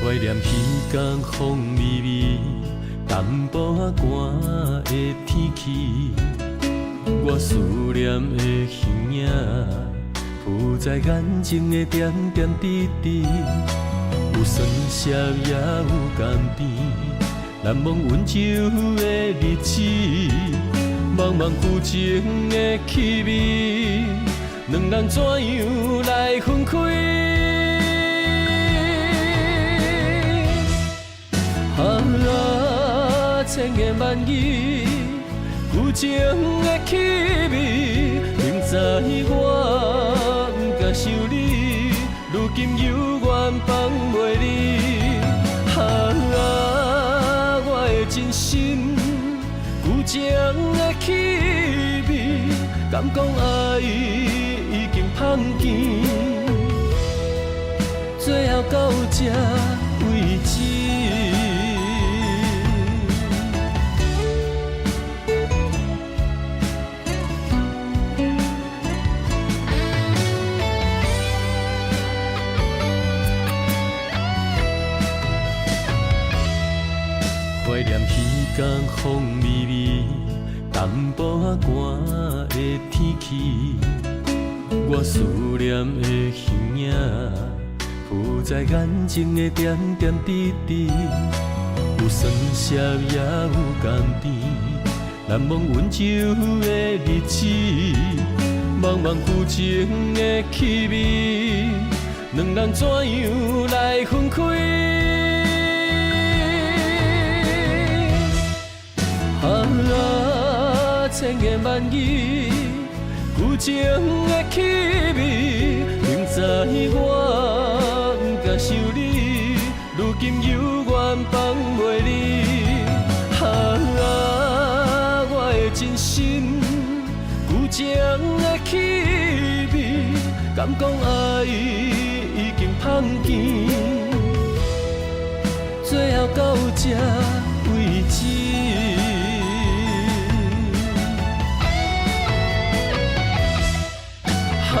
懷念彼工風微微，淡薄仔寒的天氣，我思念的形影，浮在眼前的點點滴滴，有酸澀也有甘甜，難忘溫柔的日子，茫茫舊情的氣味，兩人怎樣來分開？啊，千言萬語，舊情的氣味，明知我毋敢想你，如今猶原放袂離。啊，我的真心，舊情的氣味，敢講愛已經芳見，最後到這為止。懷念彼工風微微，淡薄仔寒的天氣，我思念的形影，浮在眼前的點點滴滴，有酸澀也有甘甜，難忘溫柔的日子，茫茫舊情的氣味，兩人怎樣來分開？啊，千言萬語，舊情的氣味，明知我毋敢想你，如今猶原放袂離。啊，我的真心，舊情的氣味，敢講愛已經芳見，最後到這為止。啊，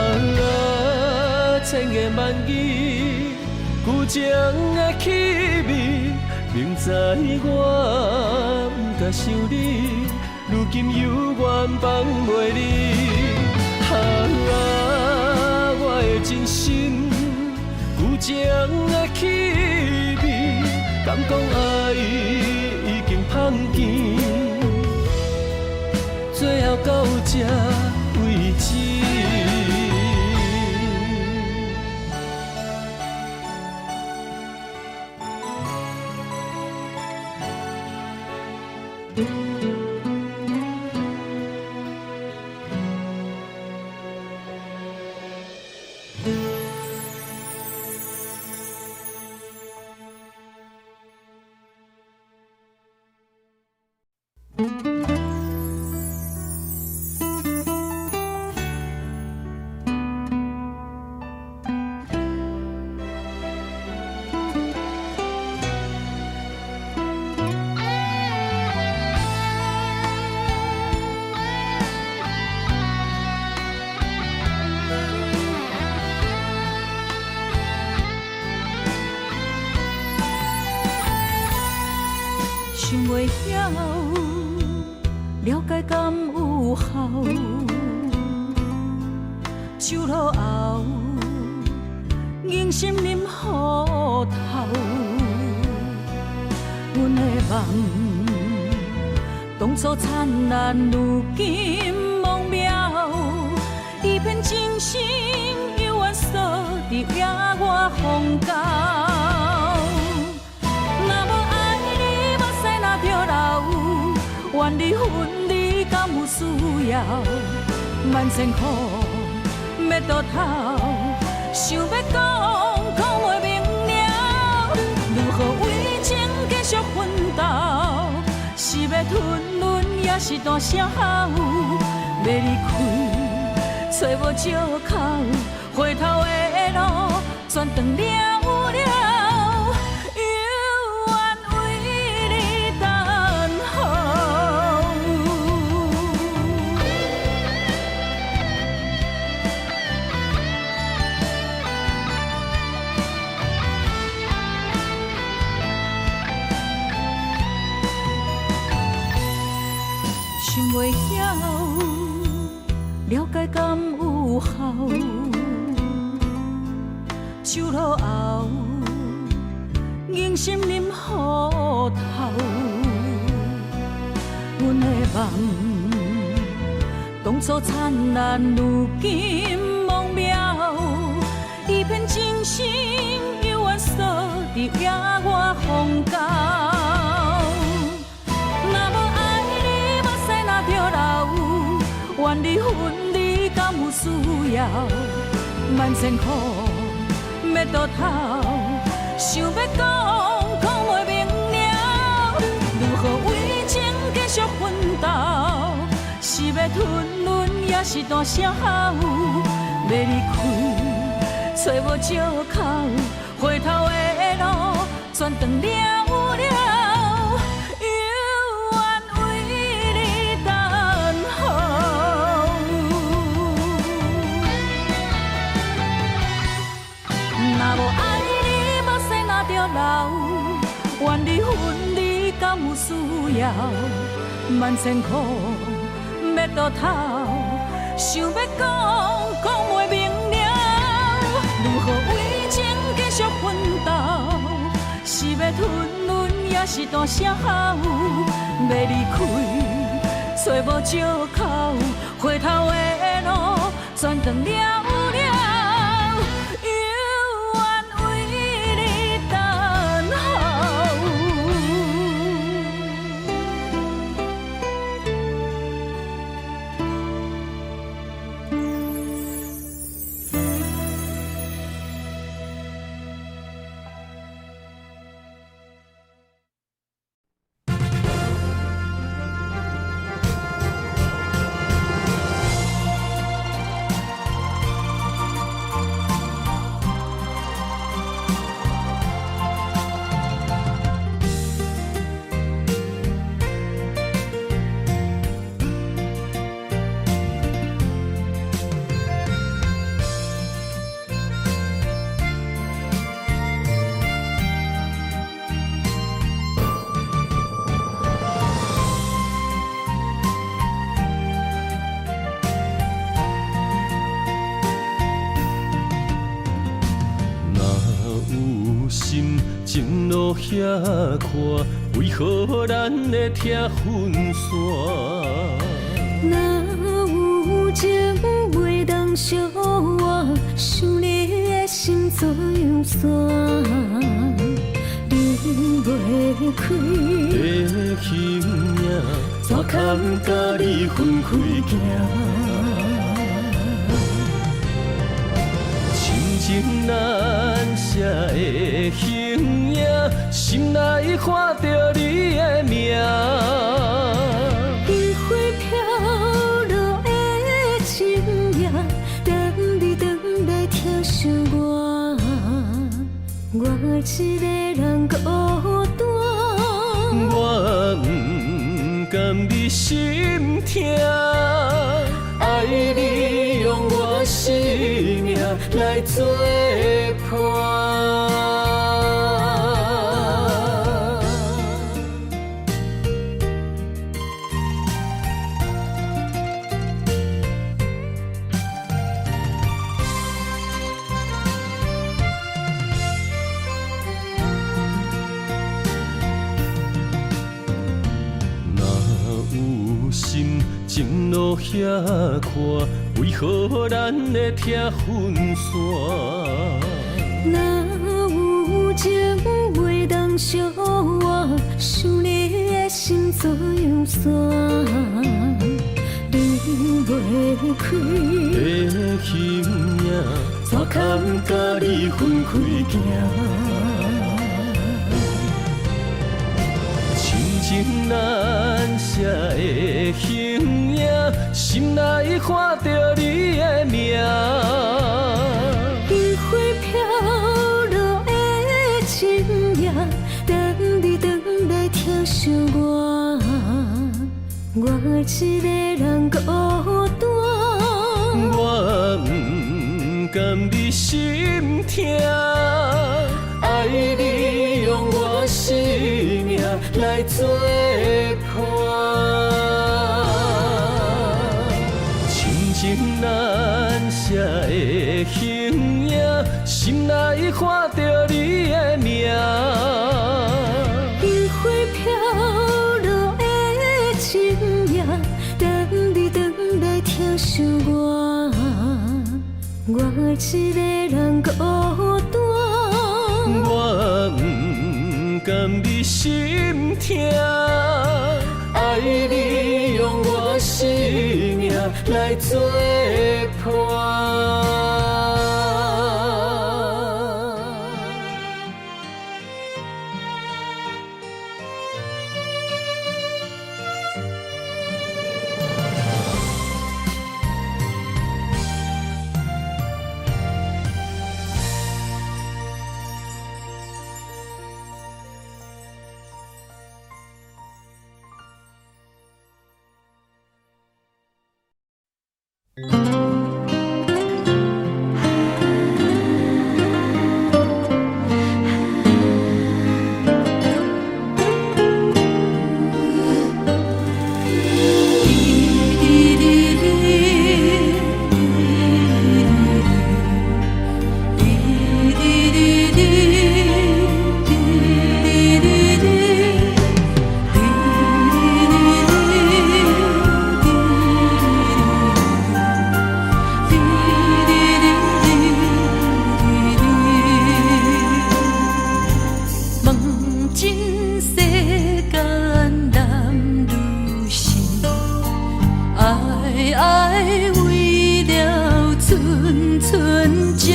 千言萬語，舊情的氣味，明知我毋敢想你，如今猶原放袂離。啊，我的真心，舊情的氣味，敢講愛已經芳見，最後到這為止。想袂晓了解敢有效？酒落后，硬心啉予透。阮的梦当初灿烂，如今忘秒。一片真心犹原锁伫野外风沟。若无爱你，目屎若著流，愿你分离敢有需要？万千苦欲倒头，想欲讲讲袂明了。如何为情继续奋斗？是欲吞阮，抑是大声吼？欲离开，揣无借口，回头的路全断了了，犹原为你等候。袂曉，了解敢有效？酒落後，忍心啉予透，阮的夢當初燦爛，如今忘了，一片真心猶原鎖佇野外風狗。若無愛你，目屎若著流，怨離分離敢有需要？萬千苦欲倒頭，想欲講講袂明了。如何為情繼續奮鬥？是欲吞忍，抑是大聲吼？欲離開，揣無藉口，回頭的路全斷了了，猶原為你等候。若無愛你，目屎若著流，怨離分離敢有需要？萬千苦欲倒頭，想欲講講袂明了。如何為情繼續奮鬥？是欲吞忍，抑是大聲吼？欲離開，揣無藉口，回頭的路全斷了了，猶原為你等候。若有心情路遐宽，為何咱會疼分散？若有情袂當相活，想你的心怎樣散？離袂開的形影，怎堪佮你分開行？深情難捨的形影，心內看著你的名。樱花飄落的深夜，等你轉來疼惜我。我一个人孤單，我不甘你心疼，愛你用我生命來作伴。若有心情路遐寬，為何咱會疼分散？若有情袂當相活，想你的心怎樣散？離袂開的形影，怎堪佮你分開行？深情難捨的形影，心內看著你的名。櫻花飄落的深夜，等你轉來疼惜我。我一個人孤單，我不甘你心疼，愛你用我生命來作伴。心內看著你的名。櫻花飄落的深夜，等你轉來疼惜我，我一个人孤單。我毋甘你心疼，愛你用我生命來做伴。問盡世間男女心，愛愛為了寸寸情。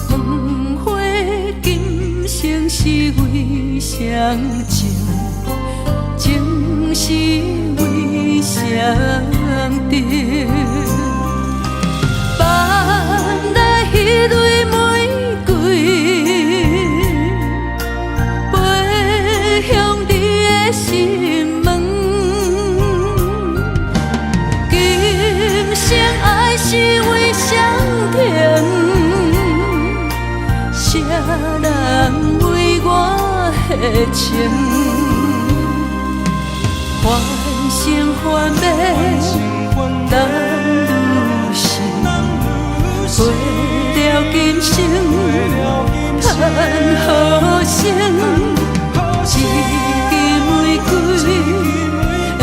問花今生是為誰情？情是為誰定？放來彼蕊玫瑰，飛向你的心門。今生愛是為誰停？誰人為我的情？幻生幻滅，男女心，過了今生，談何生？一支玫瑰，緣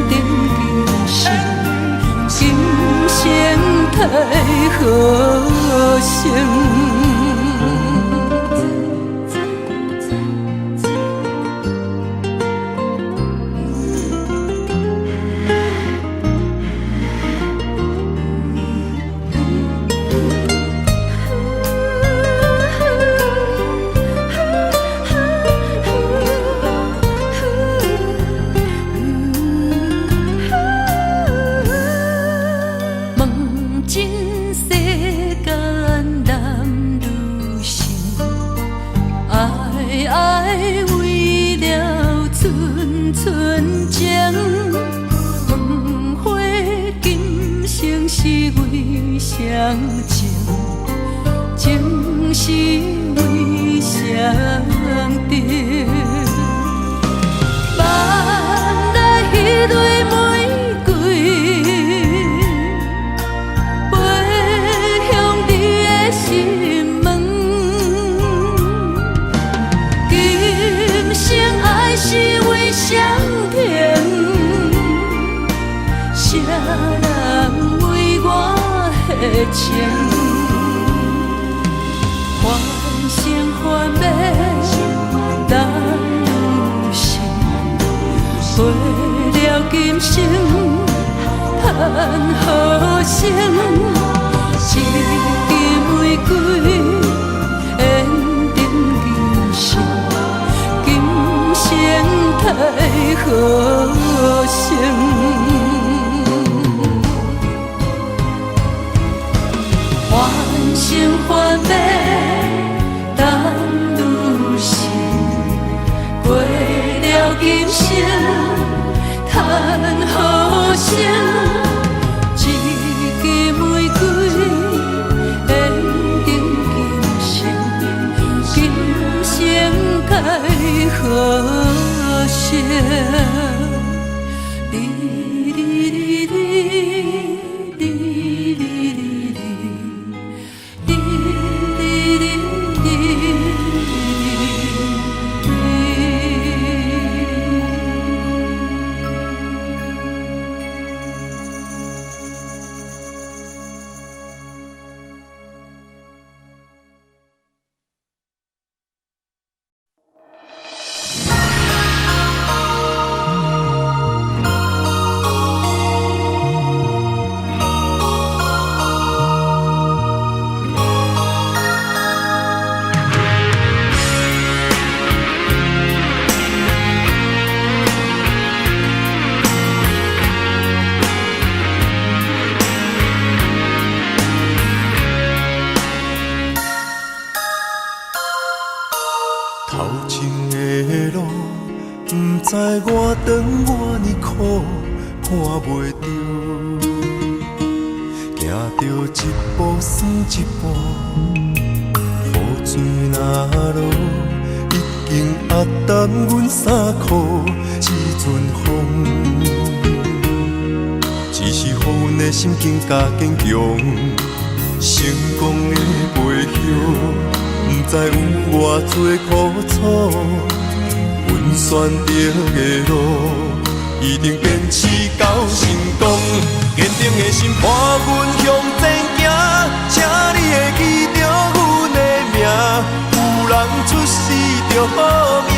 定今生，今生待何生？問盡世間男女心，愛愛為了寸寸情。問花今生是為誰情？情是為誰定？放來彼蕊玫瑰，飛向你的心門。今生愛是為誰停？誰人為我的情？幻生幻滅，男女心，過了今生，談何生？一支玫瑰，緣定今生，今生待何生？幻生幻滅，男女心，過了今生，談何生？一支玫瑰，緣定今生，今生待何生？哩哩哩哩哩哩哩哩哩。头前的路，不知偌长偌呢苦，看袂著。行著一步算一步，雨水若落，已经压澹阮衫裤这阵风。只是予阮的心更加坚强，成功的背后，不知有偌济苦楚。阮选择的路，一定坚持到成功。坚定的心伴阮向前行，请你会记著阮的名。有人出世就好命，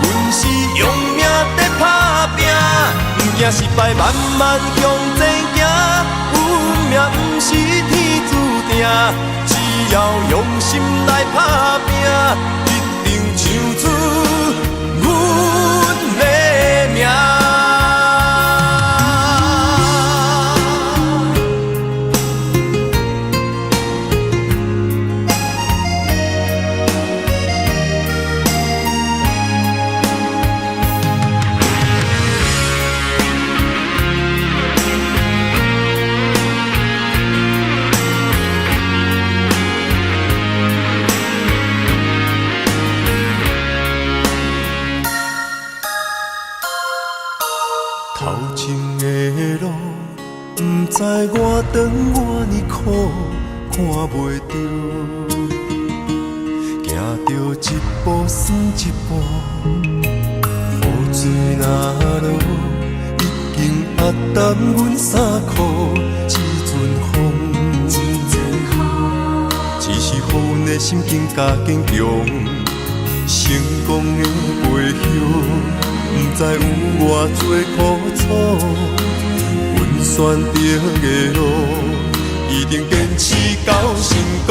阮是用命在打拼，不惊失败，慢慢向前行。运命不是天注定，只要用心来打拼，一定唱出阮的名。头前的路，不知偌长偌呢苦，看袂著。行著一步算一步，雨水若落，已经压澹阮衫裤这阵风。只是予阮的心更加坚强，成功的背后，不知有偌济苦楚。阮选择的路，一定坚持到成功。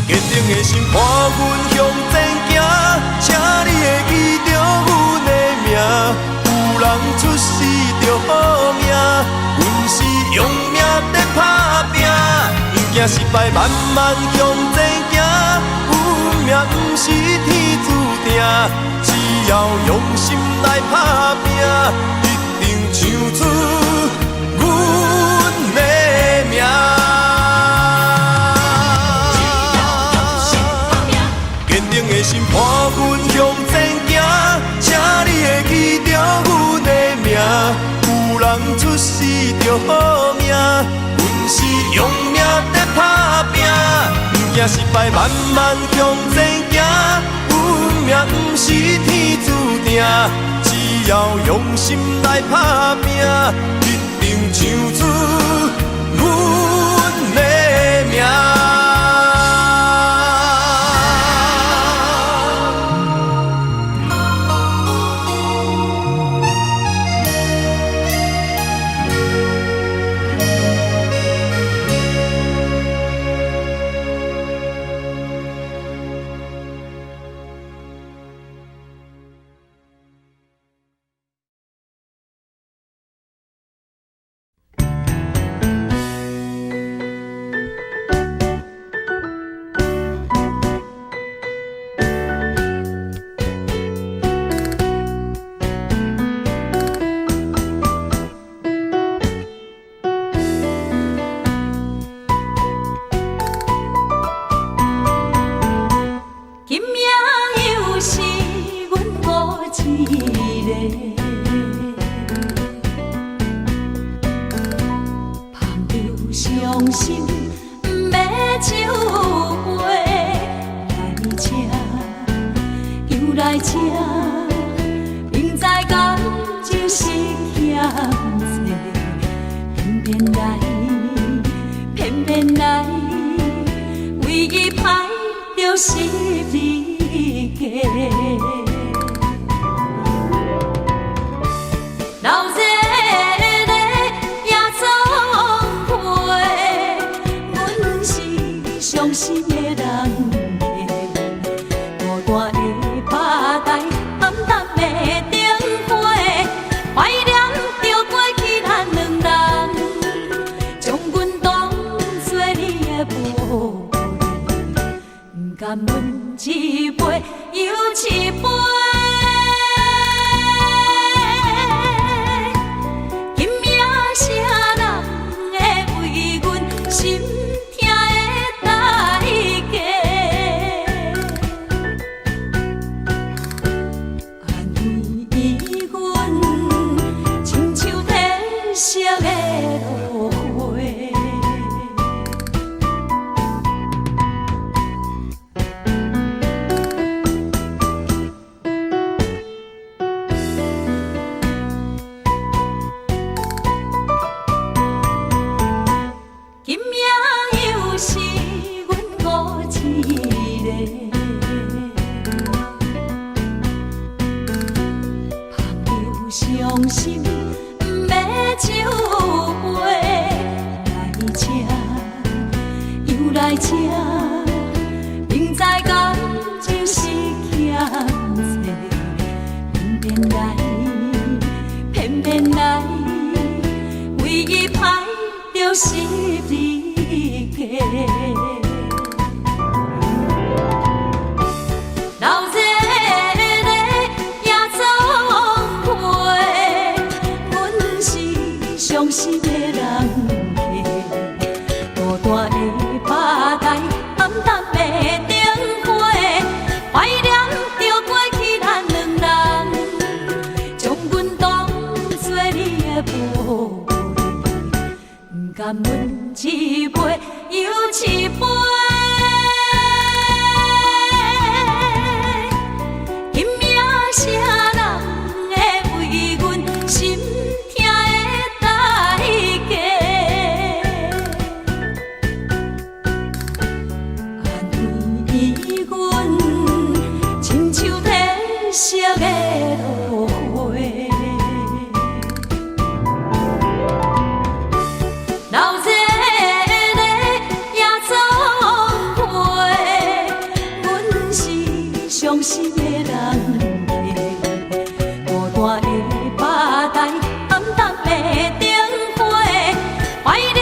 坚定的心伴阮向前行，请你会记著阮的名。有人出世就好命，阮是用命在打拼，不惊失败，慢慢向前行。运命不是天注定，只要用心来打拼，一定唱出阮的名。坚定的心伴阮向前行，请你会记著阮的名。有人出世就好命，阮是用命在打拼，不惊失败，慢慢向前行。运命不是天注定，只要用心来打拼，一定唱出阮的名。今夜又是阮孤一个，捧著伤心欲酒杯，来这，又来这，明知感情是欠债，偏偏来，偏偏来，为伊歹著十字架。闹热的夜总会，阮是伤心的人客，孤单的吧台，暗淡的灯火，怀念著过去咱两人，将阮当作你的宝贝，不甘阮一杯又一一杯。今夜啥人会为阮心疼的代价？安慰阮，亲像褪色的落花。今夜又是阮孤一个，朋友伤心欲酒杯，来这又来这，明知感情是欠债，偏偏来，偏偏来，为伊歹著十字架。流热的夜总会，阮是伤心的人客。孤单的吧台，暗淡的灯火，怀念著过去咱两人，将阮当作你的宝贝，不甘阮一杯又一杯。今夜啥人会为阮心疼的代价？安慰阮，亲像褪色的落花。流热的夜总会，阮是伤心的人客。孤单的吧台，暗淡的灯火，怀念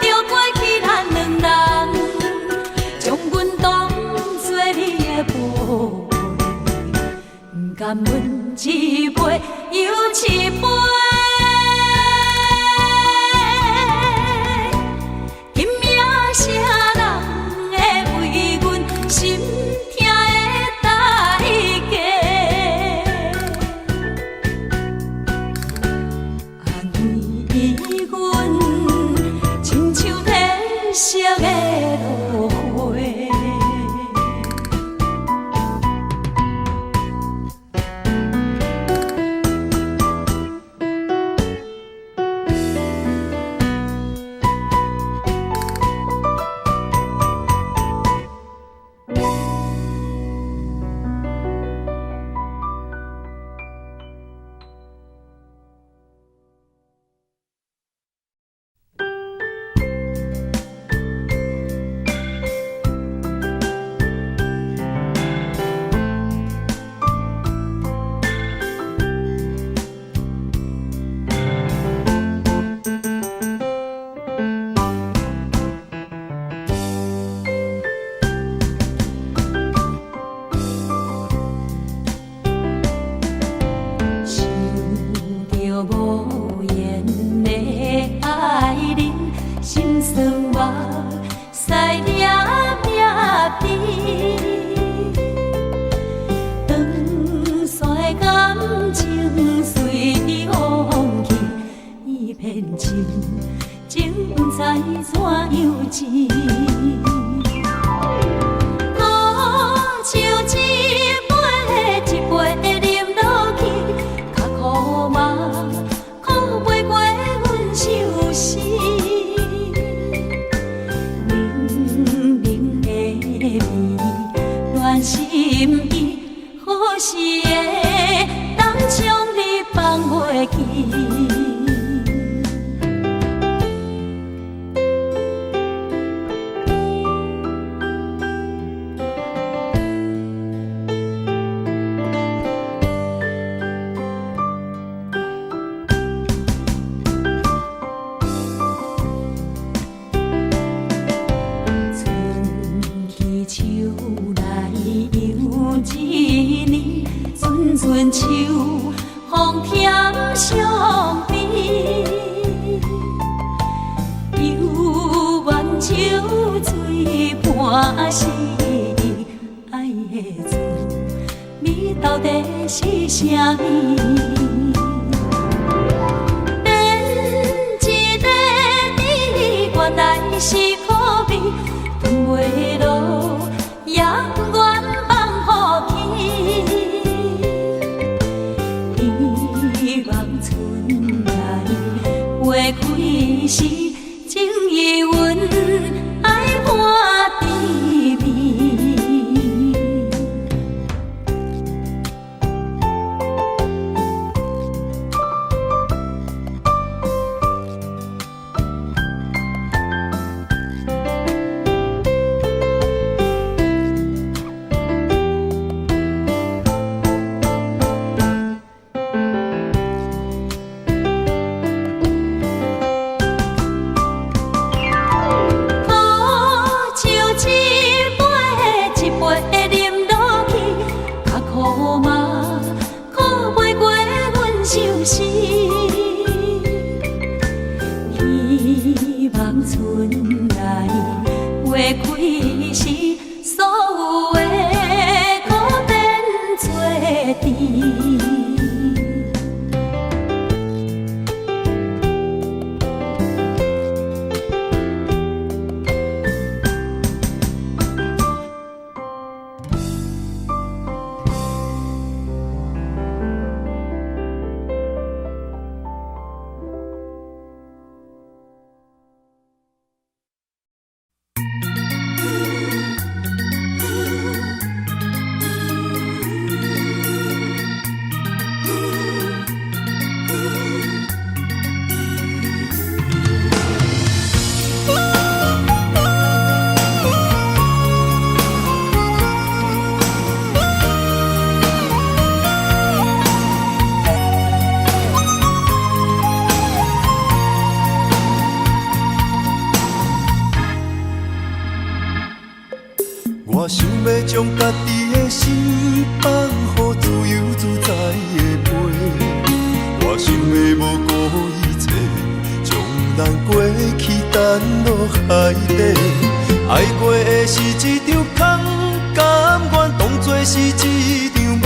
著过去咱两人，将阮当作你的宝贝，不甘阮一杯又一杯。今夜啥人会为阮心疼的代价？安慰阮，亲像褪色的落花。想著無言的愛人，心酸目屎粒粒滴。長线的感情随风去，一片深情不知怎样治。苦酒一杯一杯饮落去，较苦嘛苦袂过阮相思。冷冷的暝，暖心意，何时会当将你放袂记？春去秋来又一年。阵阵秋风添伤悲，犹原酒醉半死，爱的滋味到底是啥物？变一个甜，原来是苦味，吞袂落，也不愿放予去。希望春来花开时，情意阮爱伴甜蜜。苦酒一杯一杯饮落去，较苦嘛苦袂过阮相思。希望春来花开时，所有的苦变做甜。我想欲將家己的心放予自由自在的飛，我想欲無顧一切，將咱過去掷落海底。愛過的是一場空，甘願當作是一場夢。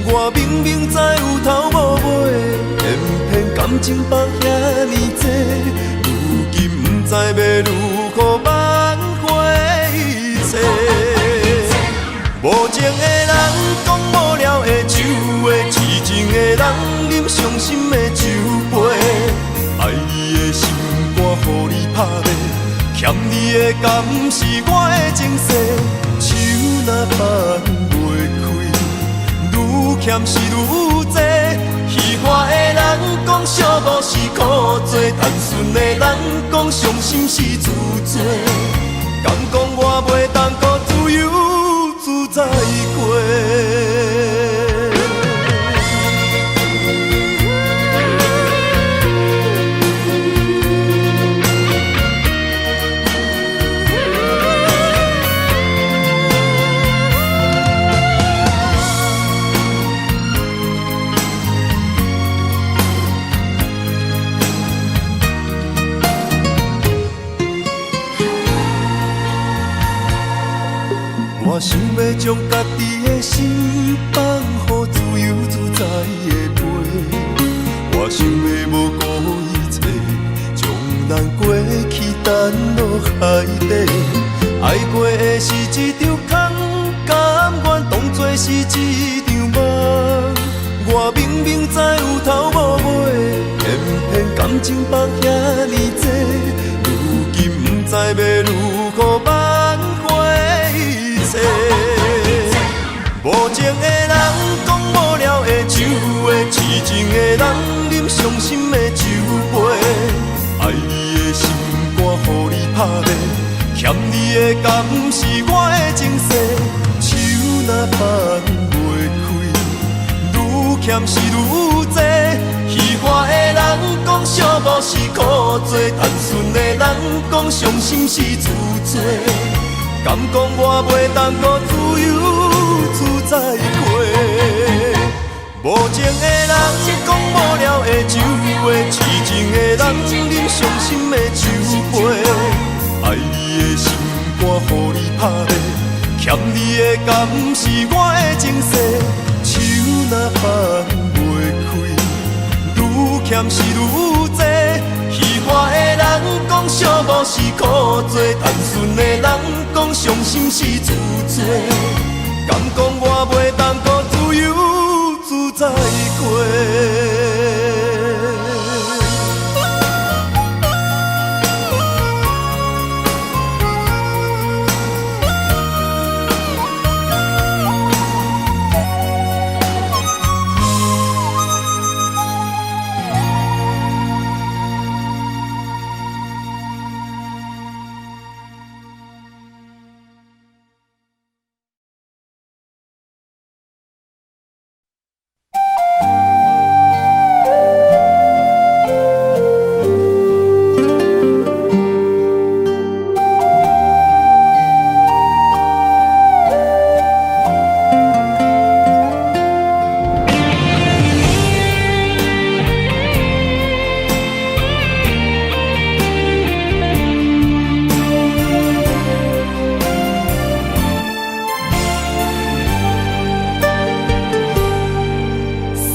我明明知有頭無尾，偏偏感情放遐爾濟，如今不知欲如何挽回一切。無情的人講無聊的笑話，癡情的人飲傷心的酒杯。愛你的心肝予你拍卖，欠你的敢是我的前世？手若放袂開，愈欠是愈濟。虚华的人講寂寞是苦做，單純的人講傷心是自作。敢講我袂當閣自由自在過？我想欲將家己的心放予自由自在的飛，我想欲無顧一切，將咱過去擲落海底。愛過的是一場空，甘願當作是一場夢。我明明知有頭無尾，偏偏感情放遐爾濟，如今不知欲如何挽回一切。無情的人講無聊的笑話，癡情的人飲傷心的酒杯。愛你的心肝予你拍賣，欠你的敢是我的前世？手若放袂開，愈欠是愈濟。虛華的人講寂寞是苦做，單純的人講傷心是自作。敢講我袂當閣自由自在過？無情的人講無聊的酒話，痴情的人啉傷心的酒杯。愛你的心肝予你拍卖，欠你的敢是我的前世？手若放袂開，愈欠是愈濟。虚華的人講寂寞是苦罪，單純的人講傷心是自罪。敢講我袂當閣自由自在過？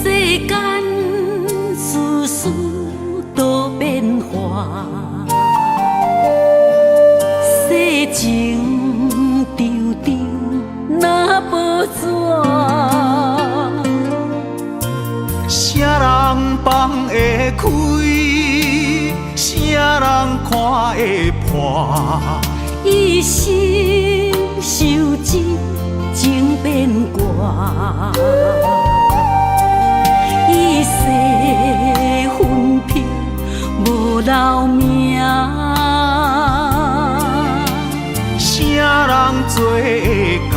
世間事事都變化，世情長長若無紙。啥人放會開？啥人看會破？一生受這情變卦。一世分別無留名，啥人做會到？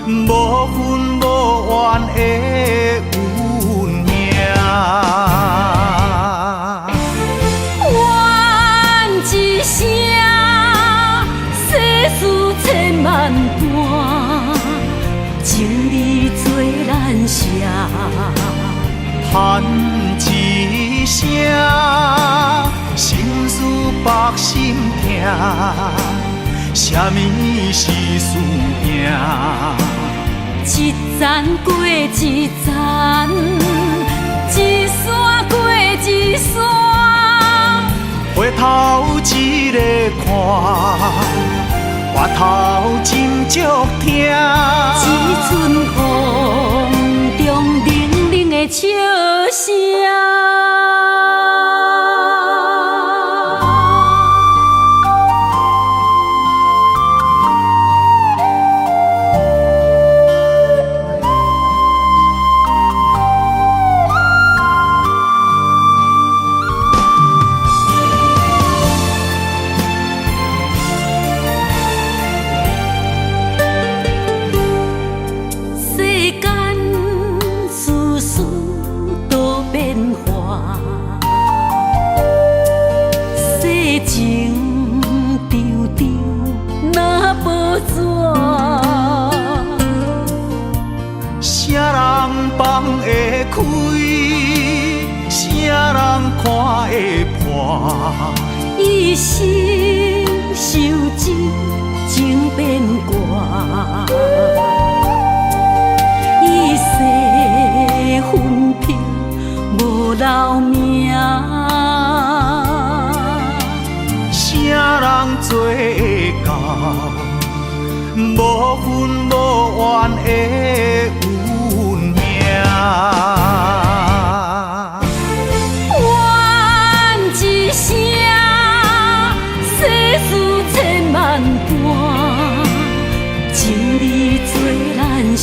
無恨無怨的運命。怨一聲，世事千萬般，情理做難舍。嘆一聲，心事縛心疼，啥物是输赢？一层过一层，一山过一山，回頭一个看，回頭真足疼。一阵風中冷冷的笑聲。世間事事都變化，世情長長若無紙。啥人放會開？啥人看會破？一生受這情變卦，一世分別無留名。啥人做會到？無恨無怨的運命。怨一聲，世事千萬般，情理做難舍。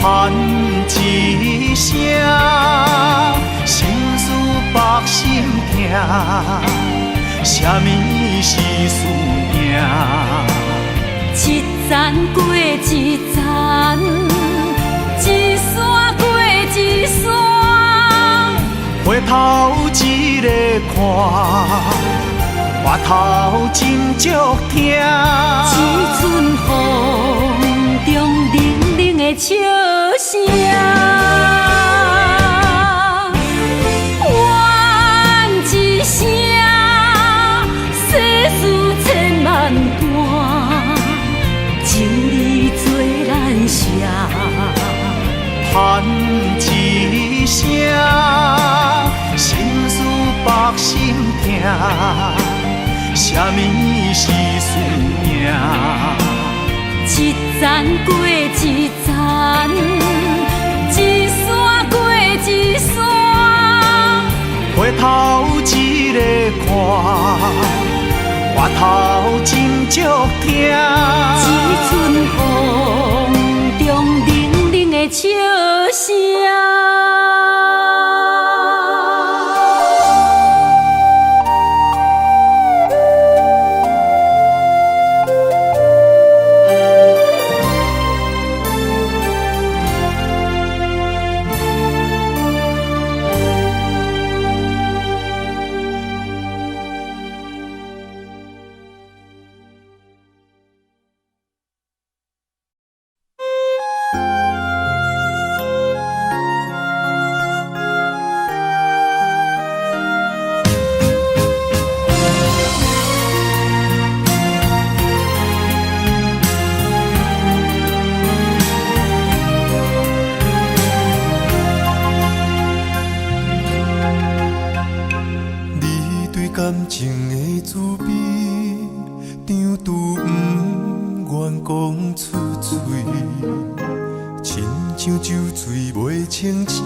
嘆一聲，心事縛心疼，啥物是输赢？一層過一層，一山過一山，回頭一个看，回頭真足疼。一陣風中冷冷的笑。聲。怨一聲，世事千萬段，情理做難捨。嘆一聲，心事縛心疼，啥物是输赢？一层过一层，一山过一山。回頭一个看，回頭真足疼。一阵風中冷冷的笑聲。你對感情的滋味，張拄毋願講出嘴，親像酒醉袂清醒，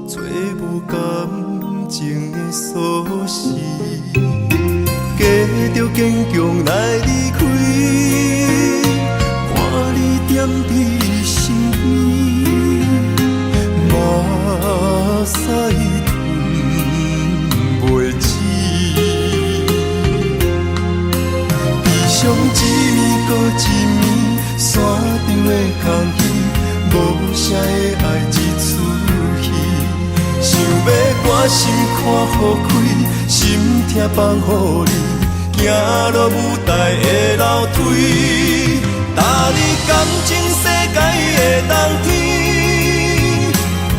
找無感情的鎖匙，加著堅強來離開，看你踮佇身邊，目屎吞袂止。悲傷一暝閣一暝，山頂的空虛，無聲的愛一出戲。想欲趕心看予開，心痛放予你，行落舞台的樓梯，踏入感情世界的冬天，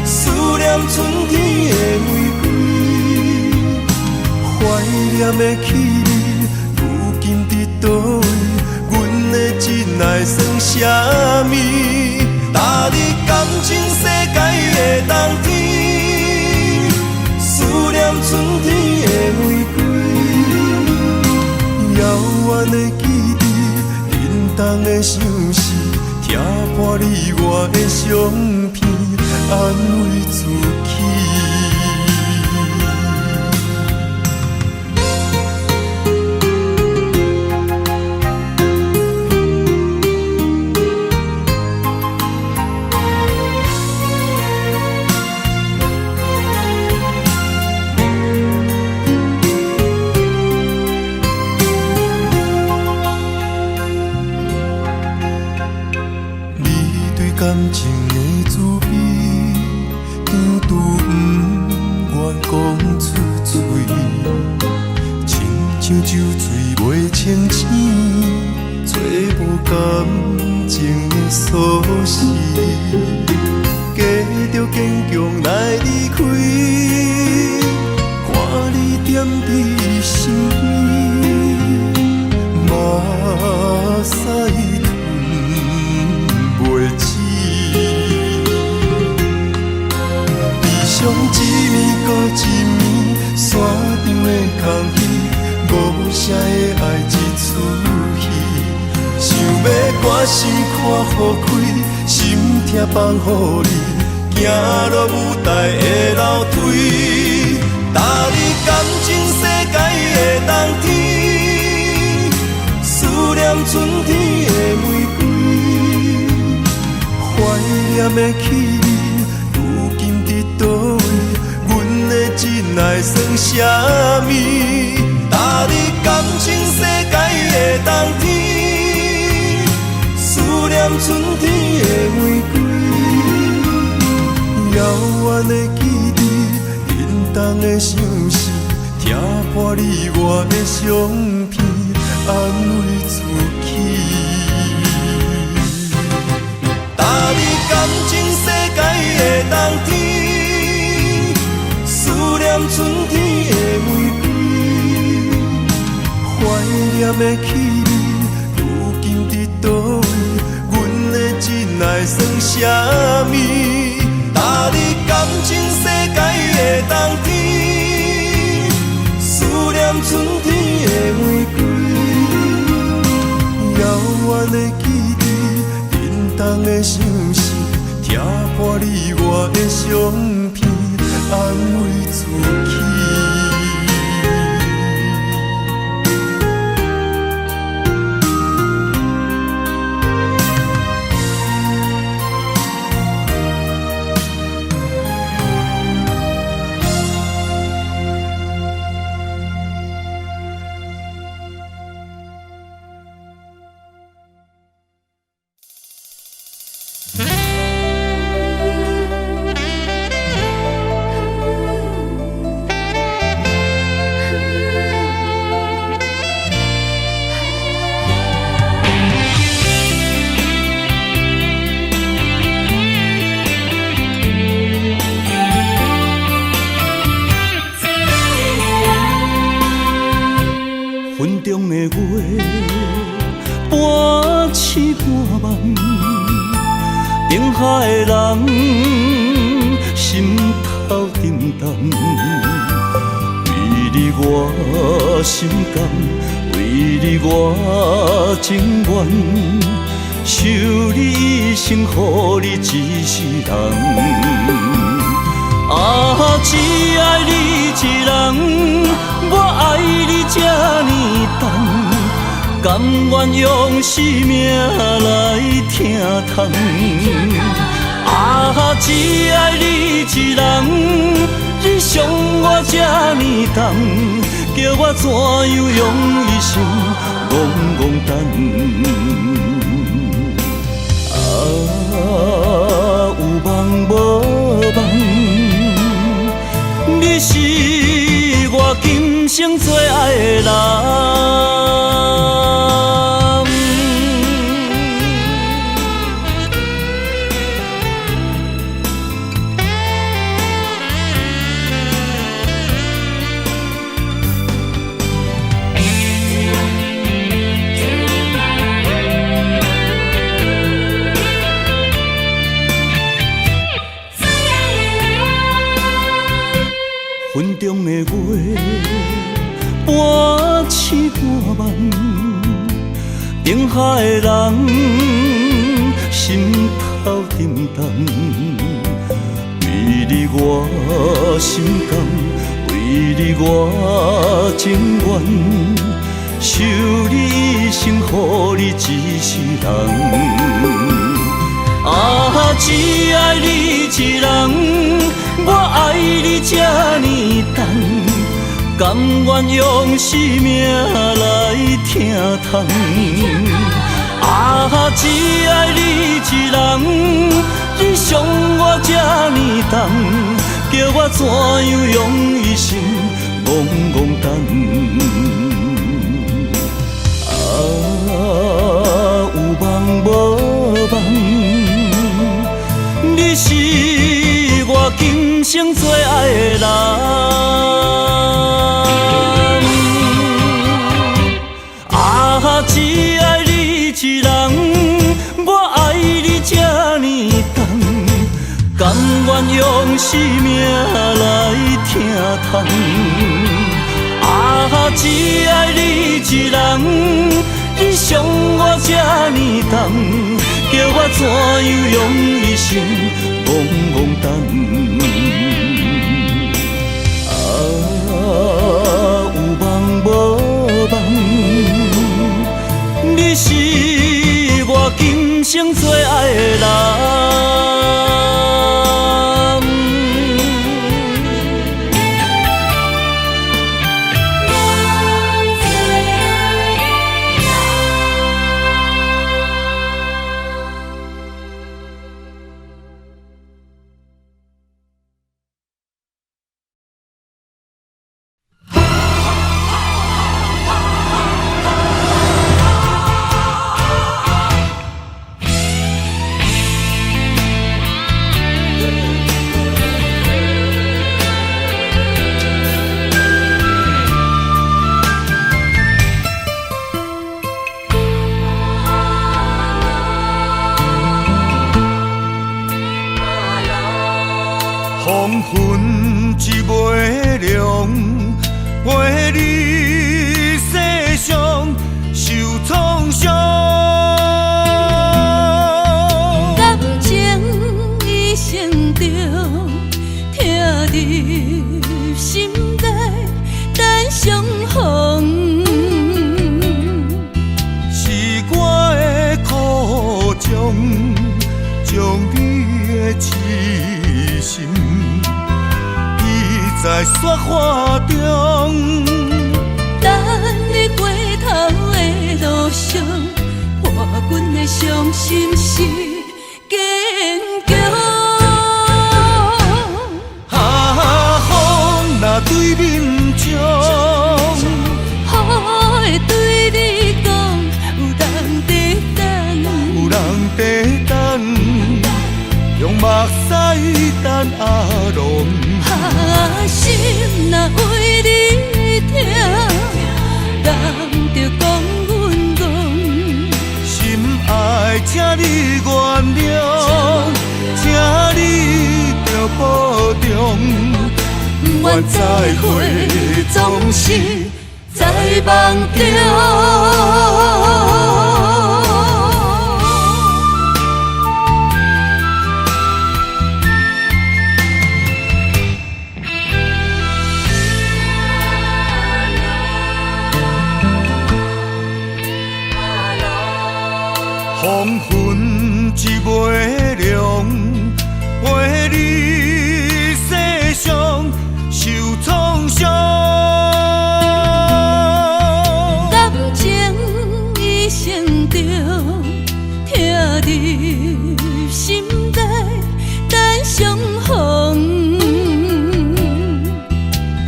思念春天的玫瑰，懷念的氣味，如今佇佗位？阮的真愛算啥物？踏入感情世界的冬天，思念春天的玫瑰，遙遠的記憶，震動的相思，拆破你我的相片，安慰自己。你對感情的滋味，張拄毋願講出嘴，親像酒醉袂清醒，找無感情的鎖匙，加著堅強來離開，看你踮佇身邊，目屎吞袂止。悲傷一暝閣一暝，山頂的空虛，無聲的愛一出戲。想欲趕心看予開，心痛放予你，行落舞台的樓梯，踏入感情世界的冬天，思念春天的玫瑰，懷念的氣味，如今佇佗位？阮的真愛算啥物？踏入感情世界的冬天，思念春天的玫瑰，遙遠的記憶，震動的相思，拆破你我的相片，安慰自己。踏入感情世春天的玫瑰，怀念的气味，如今伫佗位？阮的真爱算啥物？踏入感情世界的冬天，思念春天的玫瑰，遥远的记忆，震动的心事，拆破你我的相片，安慰自己。云中的月，半醒半梦，灯下的人，心头沉重。为你我心甘，为你我情愿，受你一生，予你一世人。啊，只爱你一人，我爱你这呢重，甘愿用生命来疼痛。啊，只爱你一人，你伤我这呢重，叫我怎样用一生戆戆等。啊，有梦无梦，你是我今生最爱的人。云中的月，半醒半梦，灯下的人，心头沉重。为你我心甘，为你我情愿，受你一生，予你一世人。啊，只爱你一人，我爱你这呢重，甘愿用生命来疼痛。啊，只爱你一人，你伤我这呢重，叫我怎样用一生戆戆等。啊，有梦无梦，你是我今生最爱的人。啊，只爱你一人，我爱你这呢重，甘愿用生命来疼痛。啊，只爱你一人，你伤我这呢重，叫我怎样用一生戆戆等。啊，有梦无梦，你是我今生最爱的人。昏一尾龍，陪你世上受創傷。感情一生中，疼入心內等相逢。是我的苦衷，將你的痴心記在雪花中。等你回頭的路上，破阮的傷心是堅強。啊，風若對面衝，雨會對你講，有人佇等，有人佇等，用目屎等阿龍。啊，心若為你疼，人著講阮戇。心愛，請你原諒，請你著保重。不願再會，總是在夢中。黃昏一尾龍，陪你世上受創傷。感情一生中，疼入心內等相逢。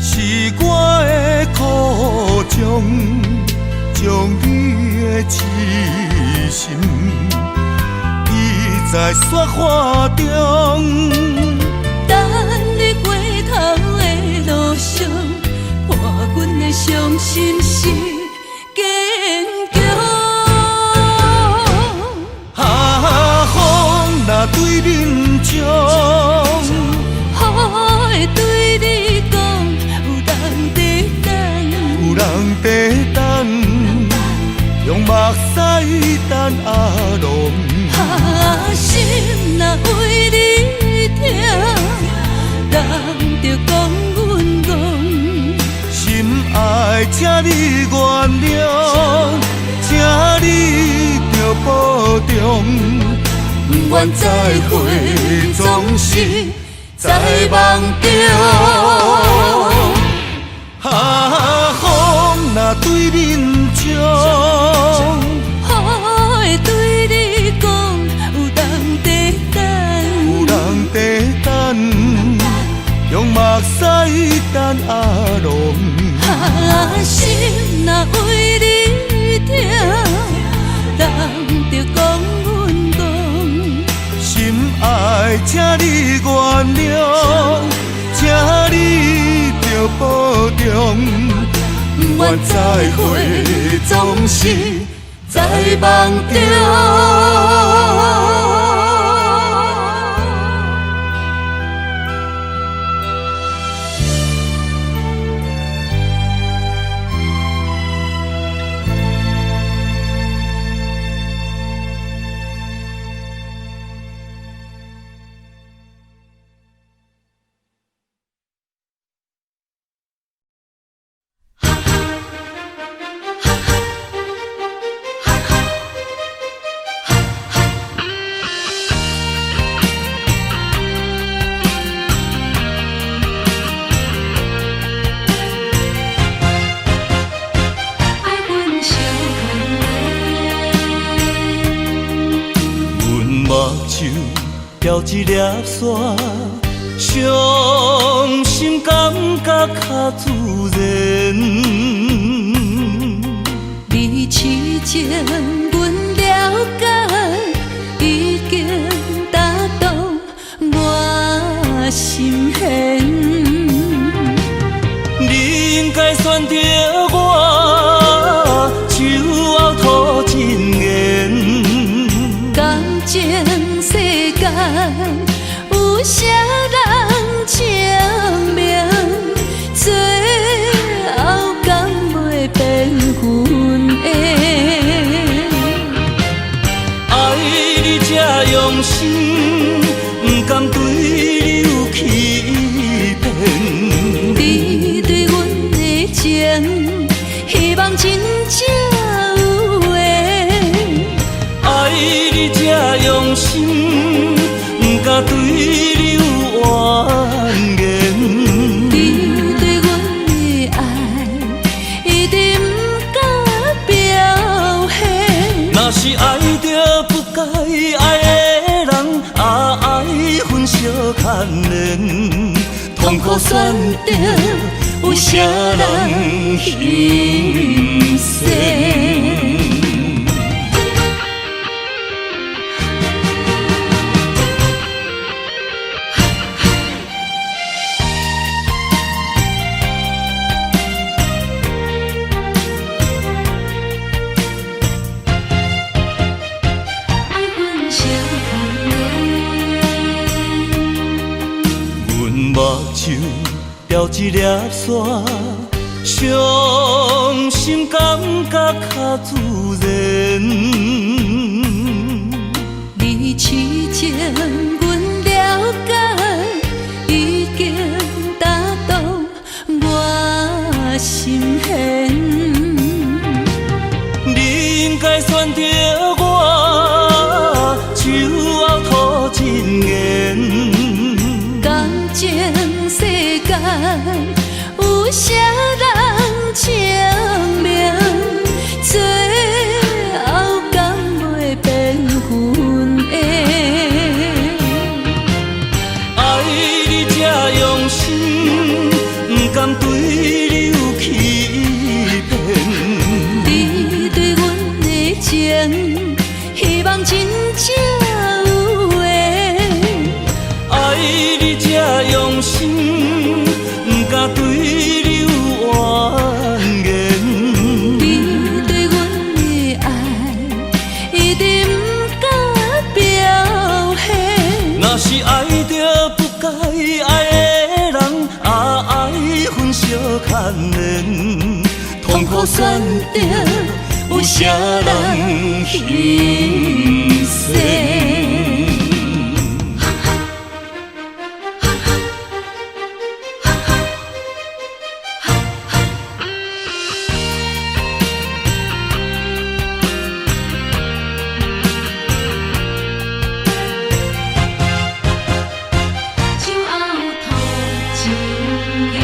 是我的苦衷，將你的痴心記在雪花中。等你回頭的路上，破阮的傷心是堅強。啊，風若對面衝，雨會對你講，有人佇等，有人佇等，用目屎等阿龍。啊，心若為你疼，人著講阮戇。心愛，請你原諒，請你著保重。不願再會，總是在夢中。啊，風若對面衝，雨會對你講，有人佇等，有人佇等，用目屎等阿龍。啊，心若為你疼，人著講阮戇。心愛，請你原諒，請你著保重。不願再會，總是在夢中。愛阮相阮目睭掉一粒沙，傷心感覺較自然。你痴情，阮了解，已經打動我心弦。你應該選擇我，手後吐真言。感情世間有啥人情？痛苦選擇，有啥人欣賞？愛分相阮目睭掉一粒沙，傷心感覺較自然。你痴情，阮了解，已經打動我心弦。你應該選擇我，手後吐真言。感情世間有啥人證明？最後敢袂變分的？愛你這用心，不甘對你有欺騙。你對阮的情，希望真正有緣。愛你這用心，不敢對你有怨言。你對阮的愛，一定不敢表現。若是愛著不該愛的人，啊愛分相牽連，痛苦選擇，有啥人欣賞？手後吐真言。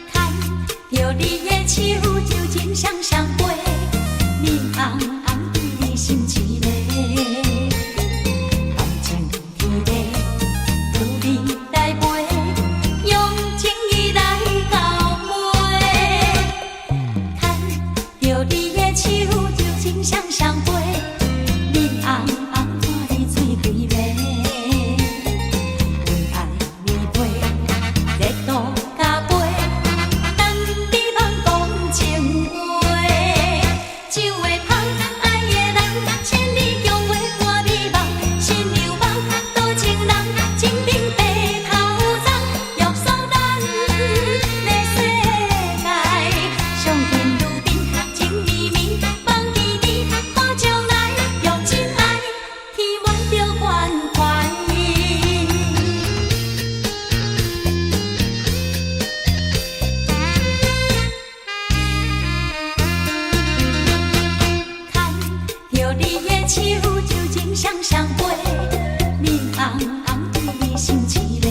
牽著你的手，柔情雙雙飛，面紅紅對你心一个。感情天地，有你來陪，用情意來到尾。牽著你的手，柔情雙雙飛，面紅紅看你醉規暝。阮愛你陪，熱度加倍。等你茫講情話，酒會香，愛的人，千里共話看美夢，新娘夢，多情人，情定白頭鬃，約束咱的世界，相見如賓，情綿綿，夢甜甜，好將來，用真愛，填滿著關懷。牽著你的手，柔情雙雙飛，面紅紅對你心一個。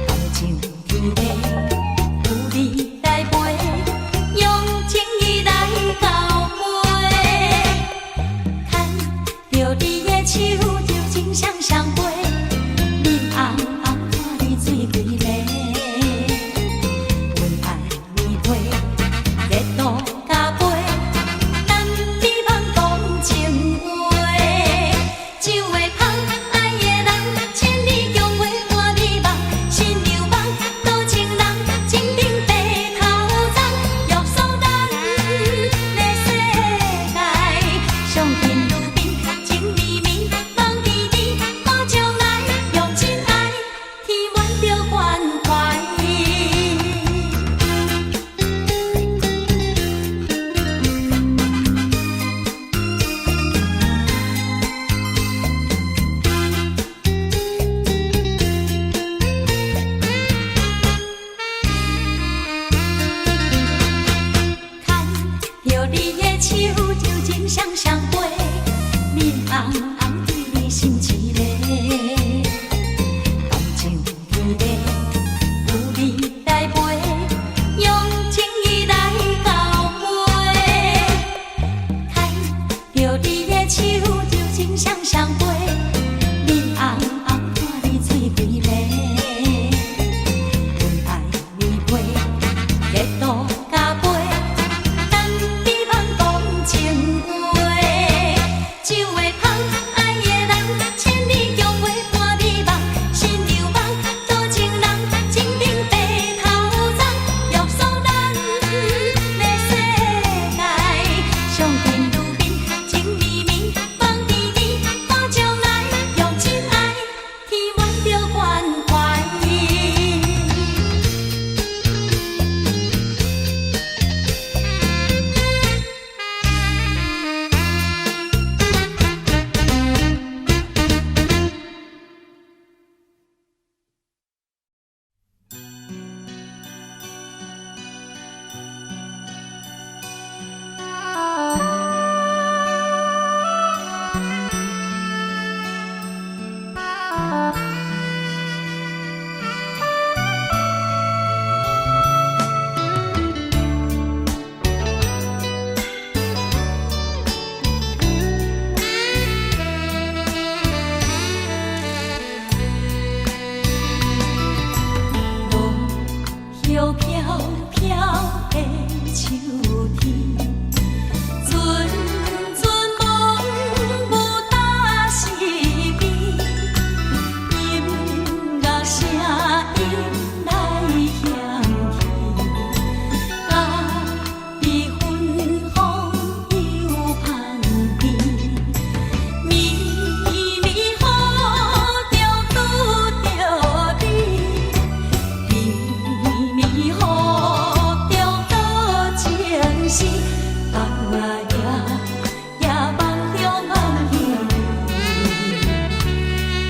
感情天地，有你來陪，用情意來到尾。牽著你的手，柔情雙雙飛，面紅紅看你醉規暝。阮愛你陪，熱度加倍。等你茫講情話，酒會香，愛的人，千里共話看美夢，新娘夢，多情人，情定白頭鬃，約束咱的世界，相見如賓，情綿綿，夢面紅紅看你喙規暝，阮愛你陪，結肚加杯，等你茫講情話。酒會芳，愛的人，千里共飛伴美夢，新娘夢，多情人，情定白頭鬃，約束咱的世界，相見如賓，情綿綿，夢甜甜，看將來用真愛填滿著關懷。落葉飄飄的秋天，陣陣霧霧打四邊，音樂聲音來響起，咖啡芬芳又香甜，綿綿雨中拄著你。绵綿雨中多情絲，啊呀呀夢中夢彼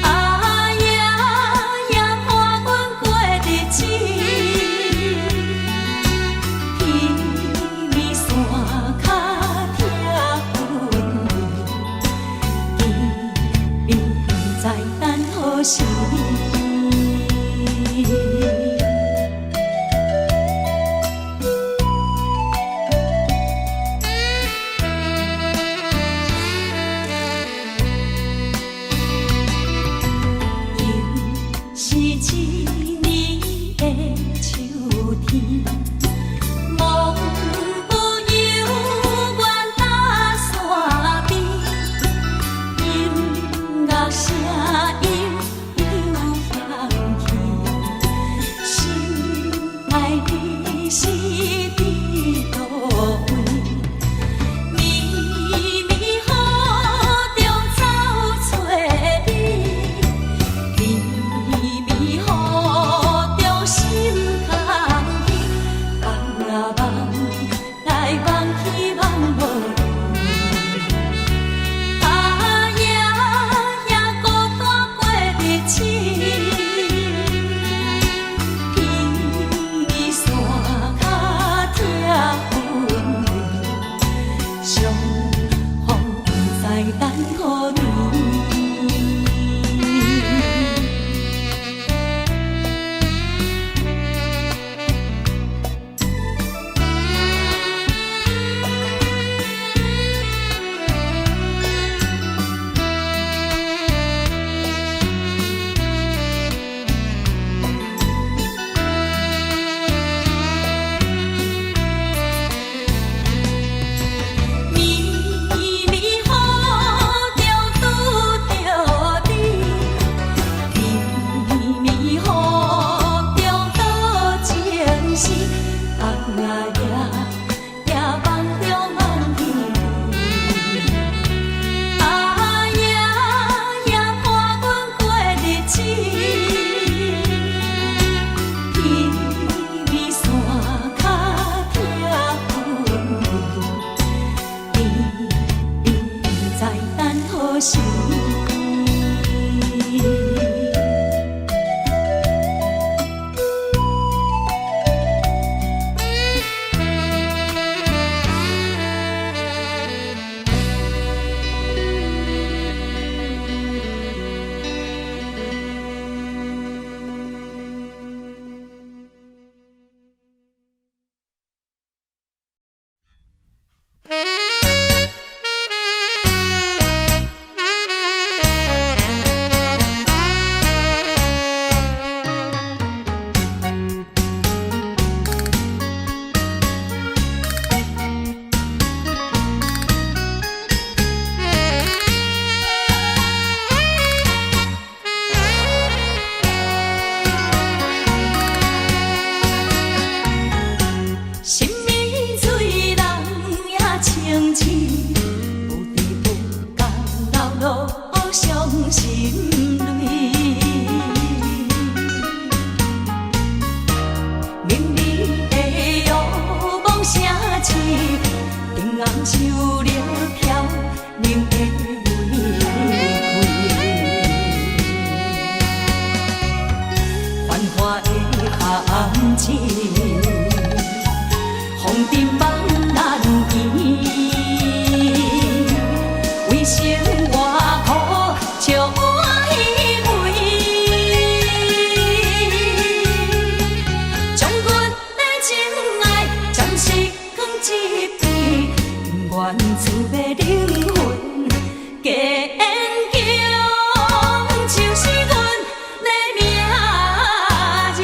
啊呀呀伴阮過日子，天暝山跤疼阮，见面不知等何時。又是一年的秋天，梦有犹原搭山邊，音樂聲音又心淚。綿綿的仰望城市，燈紅樹綠飄零的玫瑰，繁華的巷子，風塵夢難圓，為生活苦，笑我以為，將阮的情愛暫時囥一邊，不願厝欲靈魂堅強，就是阮的命字。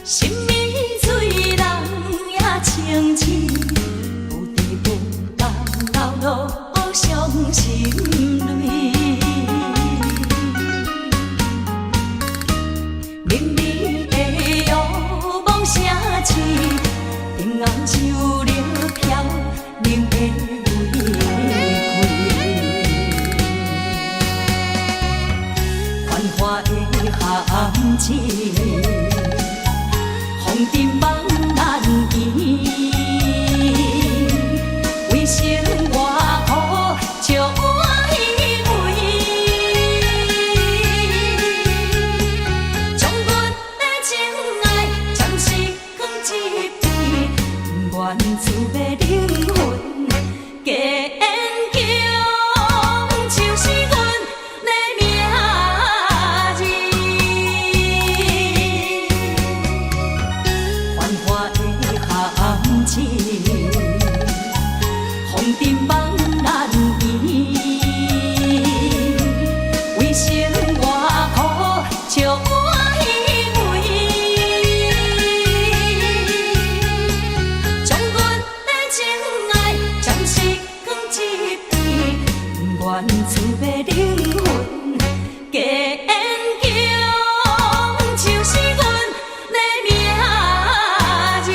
心暝醉人也清醒，不知不觉流落傷心淚。綿綿的仰望城市，燈紅樹綠飄零的玫瑰，繁華的巷子，風塵夢難圓，為生活苦，笑我以為，將阮的情愛暫時囥一邊，不願厝欲靈魂堅強，就是阮的命字。繁華的巷子，風塵夢難圓，為生活苦，笑我以為，將阮的情愛暫時囥一邊，不願厝欲靈魂堅強，就是阮的命字。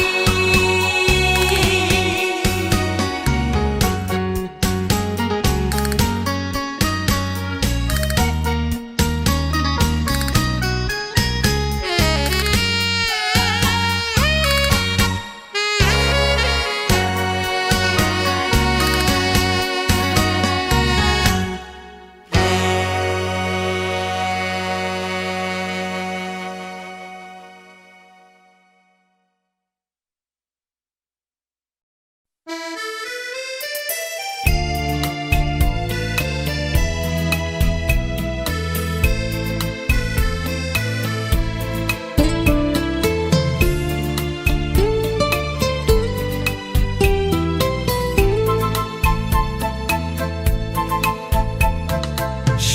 想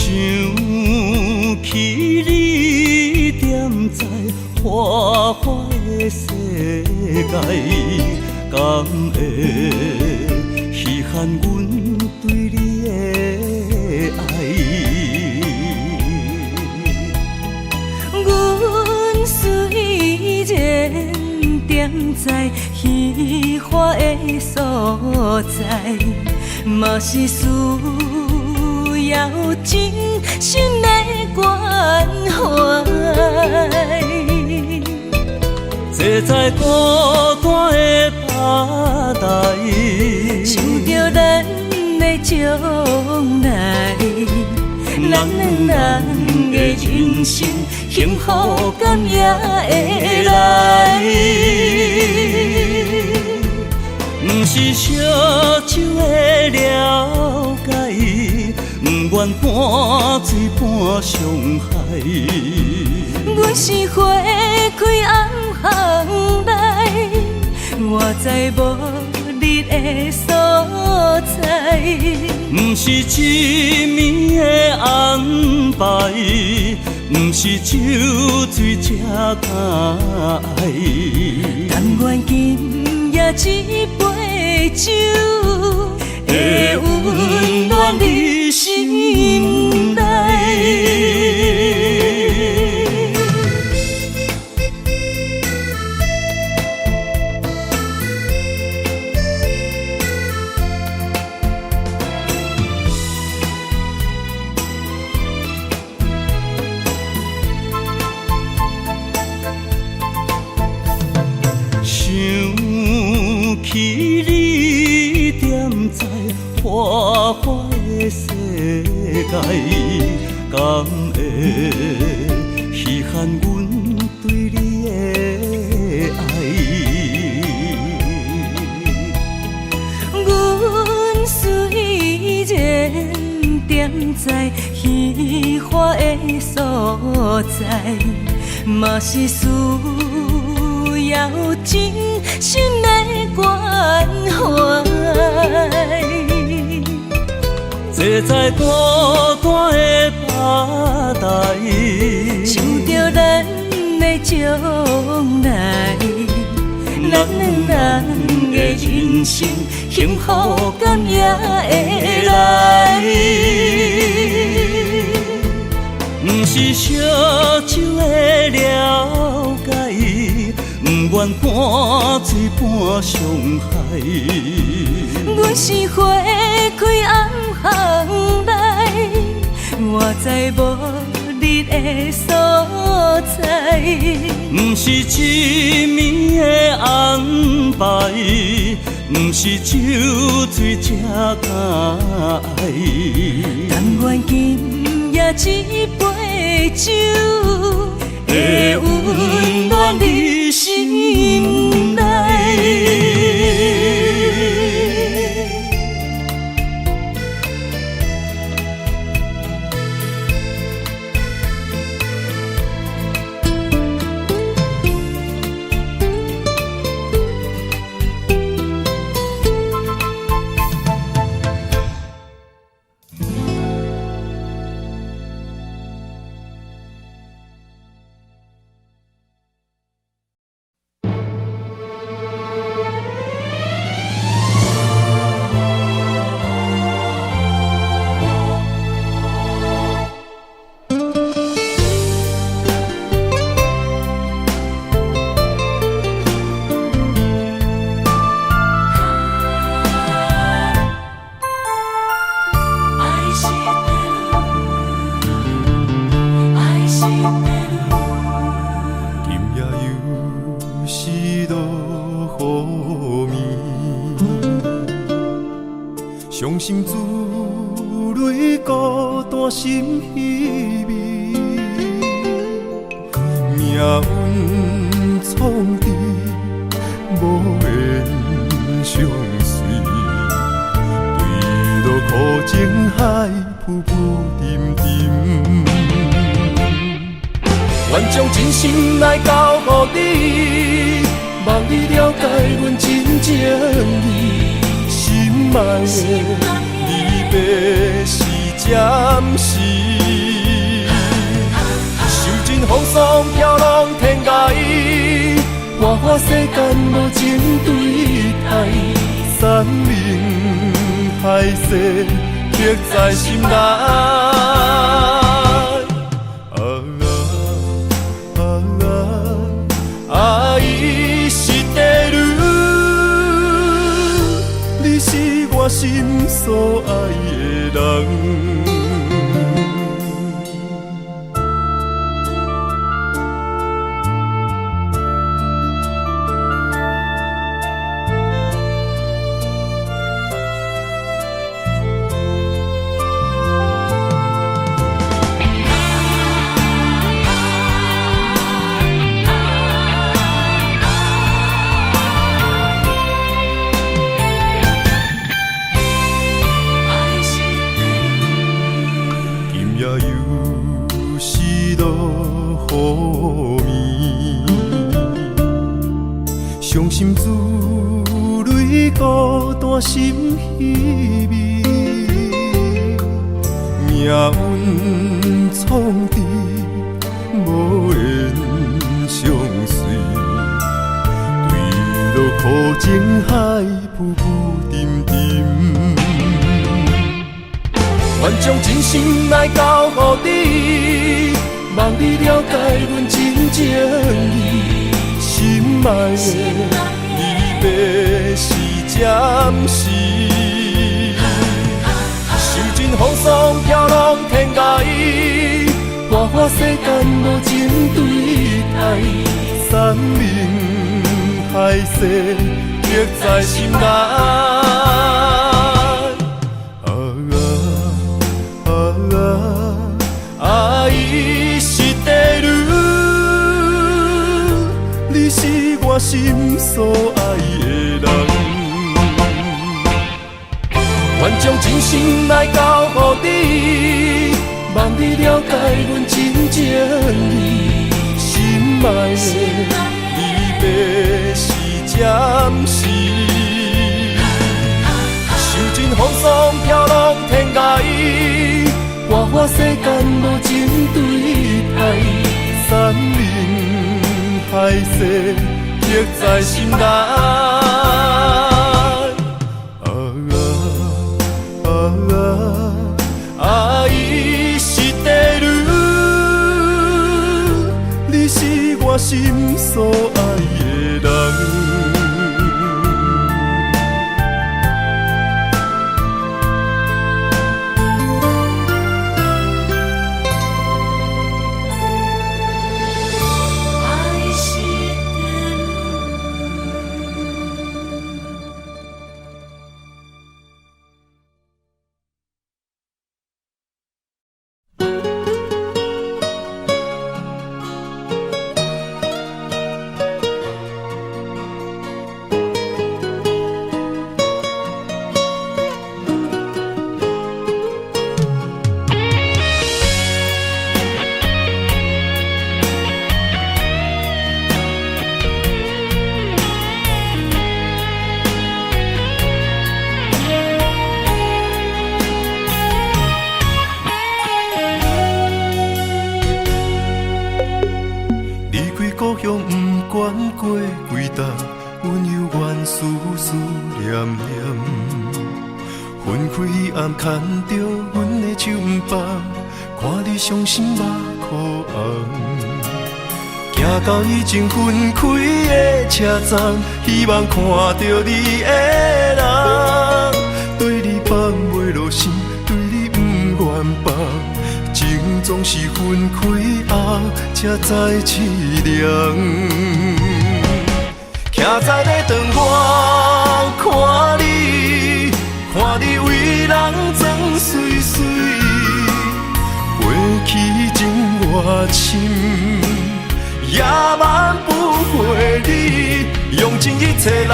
起你踮在花花的世界，敢會稀罕阮對你的愛？阮雖然踮在虛華的所在，嘛是需要真心的關懷。坐在孤單的吧台，想著咱的將來，咱兩人的人生幸福敢也會來？毋是燒酒的了解，毋願半醉半傷害。阮是花開暗巷內，我知無你的所在。毋是一暝的安排，毋是酒醉才敢愛。甘願今夜這杯酒，酒，會溫暖你心內。想起你踮在花花的世界，敢會稀罕阮對你的愛？阮雖然踮在彼花的所在，嘛是需要真心的關懷。坐在孤單的吧台，想著咱的將來，咱兩人的人生，幸福敢也會來？毋是燒酒的了解，毋願半醉半傷害。阮是花開暗巷內，我知無你的所在。毋是一暝的安排，毋是酒醉才敢愛。甘願今夜這杯酒，會溫暖你心內。今夜又是落雨暝，傷心珠淚孤單心稀微，命運創治無緣相隨，對落苦情海浮浮沉沉。願將真心來交予你，望你了解阮真情意。心愛的離別是暫時，受盡風霜飄浪天涯，活活世間無情對待，山盟海誓刻在心內。啊啊啊！愛してる，你是我心所愛的人。今夜又是落雨暝，傷心珠淚孤單心稀微，命運創治無緣相隨，對落落苦情海，浮浮沉沉。愿將真心來交予你，望你了解阮真情意。心愛的，離別是暫時。受盡風霜飄浪天涯，花花世間無情對待，山盟海誓刻在心內。啊啊啊！愛してる，你是我心所愛的人。願將真心來交予你，望你了解阮真情意。心愛的，離別是暫時。受盡風霜飄浪天涯，花花世間無情對待，山盟海誓刻在心內。啊啊啊！愛してる，你是我心所愛的人。牽著阮的手毋放，看你傷心目眶紅。行到已經分開的車站，希望看著你的人，對你放袂落心，對你毋願放，情總是分開後才知淒涼。徛在咧等我看你。看你為人裝媠媠，過去情偌深，也挽不回你，用盡一切來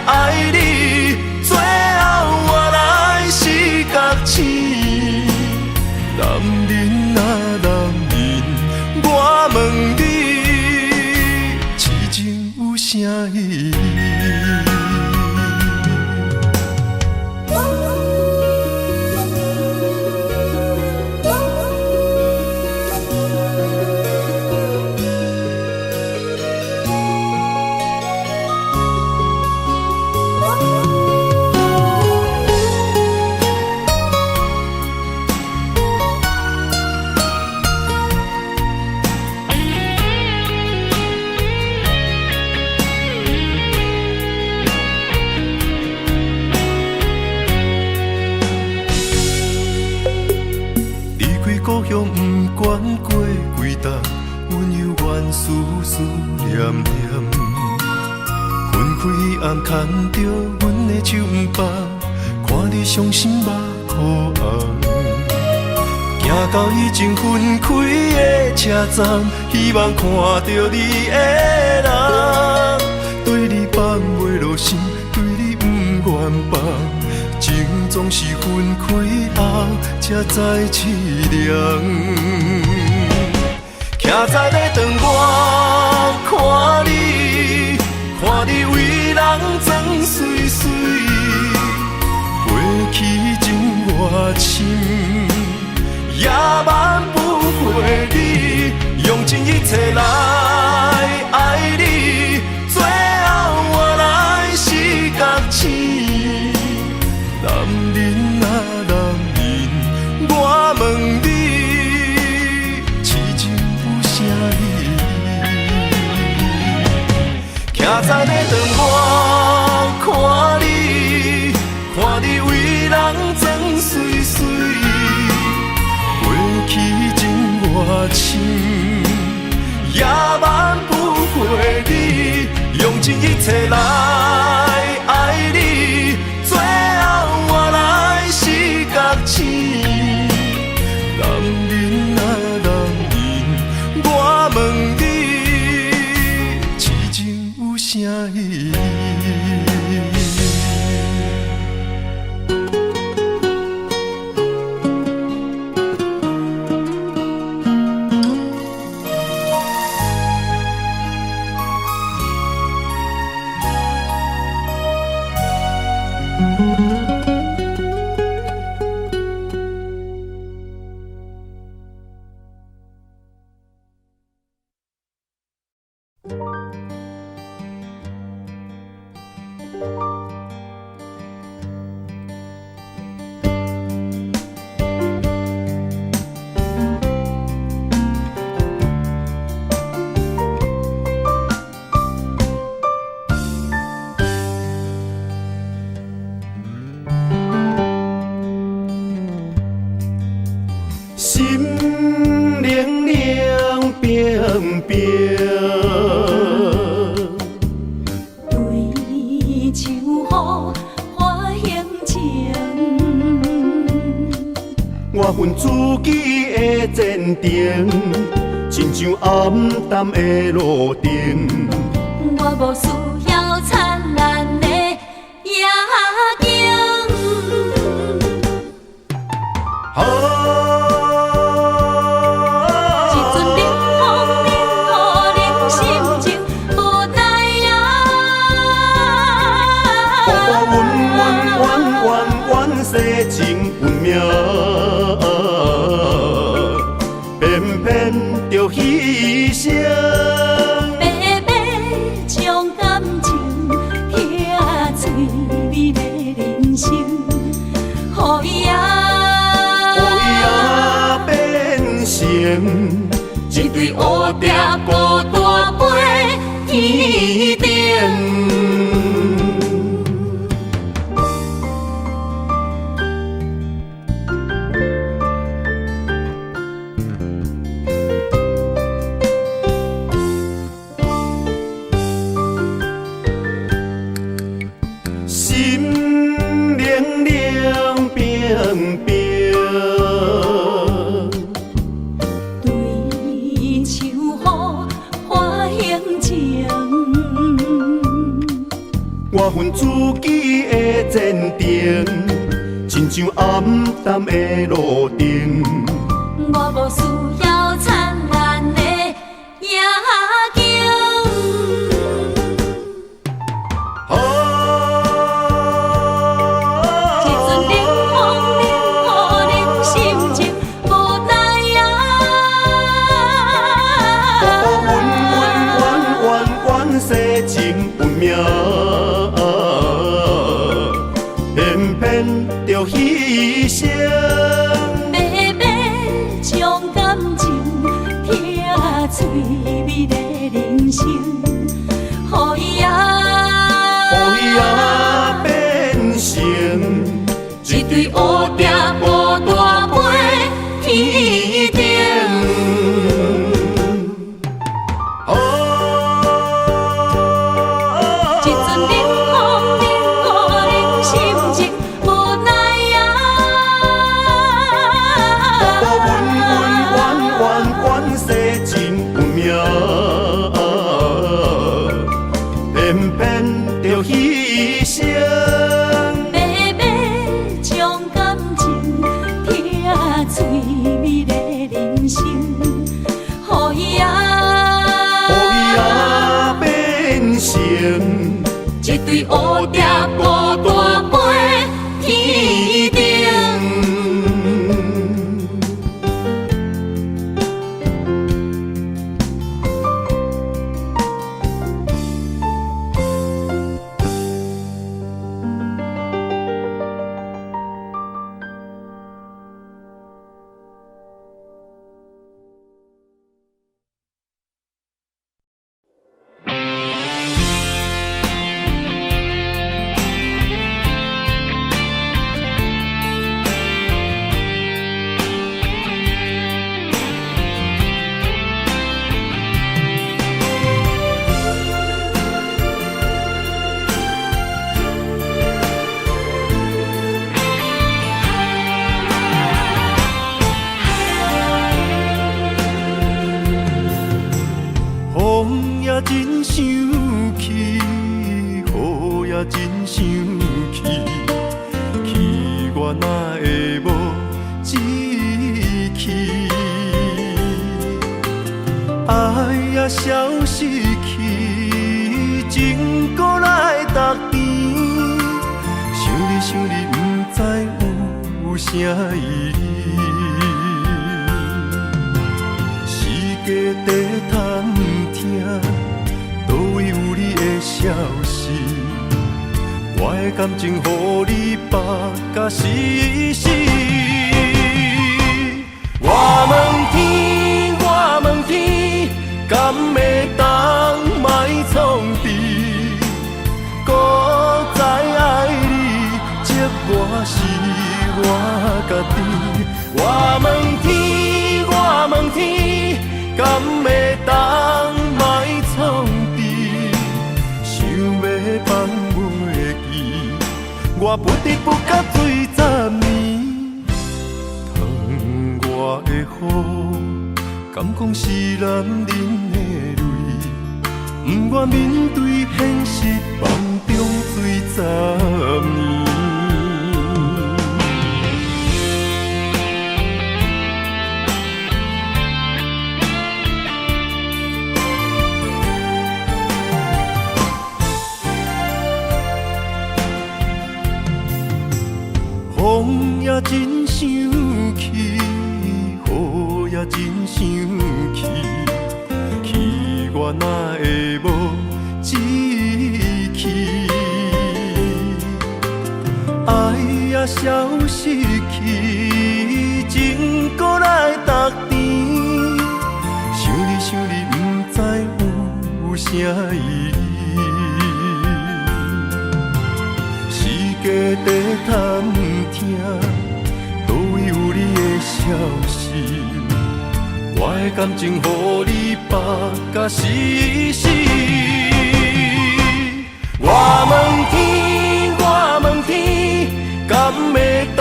愛你，最後換來是覺醒。男人啊男人，我問你，痴情有啥意義？故鄉不管過幾冬，阮猶原思思念念。分開彼暗，牽著阮的手毋放，看你傷心目眶紅。行到已經分開的車站，希望看著你的人，對你放袂落心，對你毋願放。情總是分開後才知淒涼。徛在咧等我看你，看你為人裝媠媠，過去情偌深，也挽不回你，用盡一切來愛你，最後醒。男人啊男人，我問你，痴情有啥理？徛在咧等我看你，看你為人裝媠媠，過去情偌深，也挽不回你，用盡一切來愛你，最後換來是覺醒。男人啊男人，我問你，痴情有啥意？心冷冷冰冰，對秋雨看行程。我恨自己的前程，親像暗淡的路燈。我無需要燦爛的夜景。啊！一陣冷風冷雨冷心情無奈啊。步步穩穩遠遠遠世情運命，偏偏著犧牲。白白將感情拆碎美的人生，予伊啊，予伊啊變成一對烏蝶孤單飛天頂。心冷冷冰冰，對秋雨看行程。我恨自己的前程，親像暗淡的路燈。我無需要燦爛的夜景。啊！一陣冷風冷雨冷心情無奈啊。步步穩穩遠遠遠世情運命，偏偏著犧牲。白白將感情拆碎美的人生，予伊啊，予伊啊變成一對烏蝶孤單飛天頂。啊！一陣冷風冷雨冷心情無奈啊。步步穩穩遠遠遠世情運命，偏偏著犧牲。白白將感情氣，氣我哪會無志氣？愛也消失去，情閣來逐甜。想你想你，毋知有啥意義。世界在探聽，佗位有你的消息？我的感情予你縛甲死死。我問天，我問天，敢會當莫創治？閣再愛你，折磨是我家己。我問天，我問天，敢會當莫創治？想欲放袂記，我不知不覺醉十暝。窗外的雨，敢講是男人的淚？不願面對現實，夢中醉十暝。風也真生氣，雨也真生氣，氣我哪會無志氣？愛也消失去，情閣來逐甜。想你想你，毋知有啥意義。世界在探聽，佗位有你的消息？我的感情予你縛甲死死。我問天，我問天，敢會當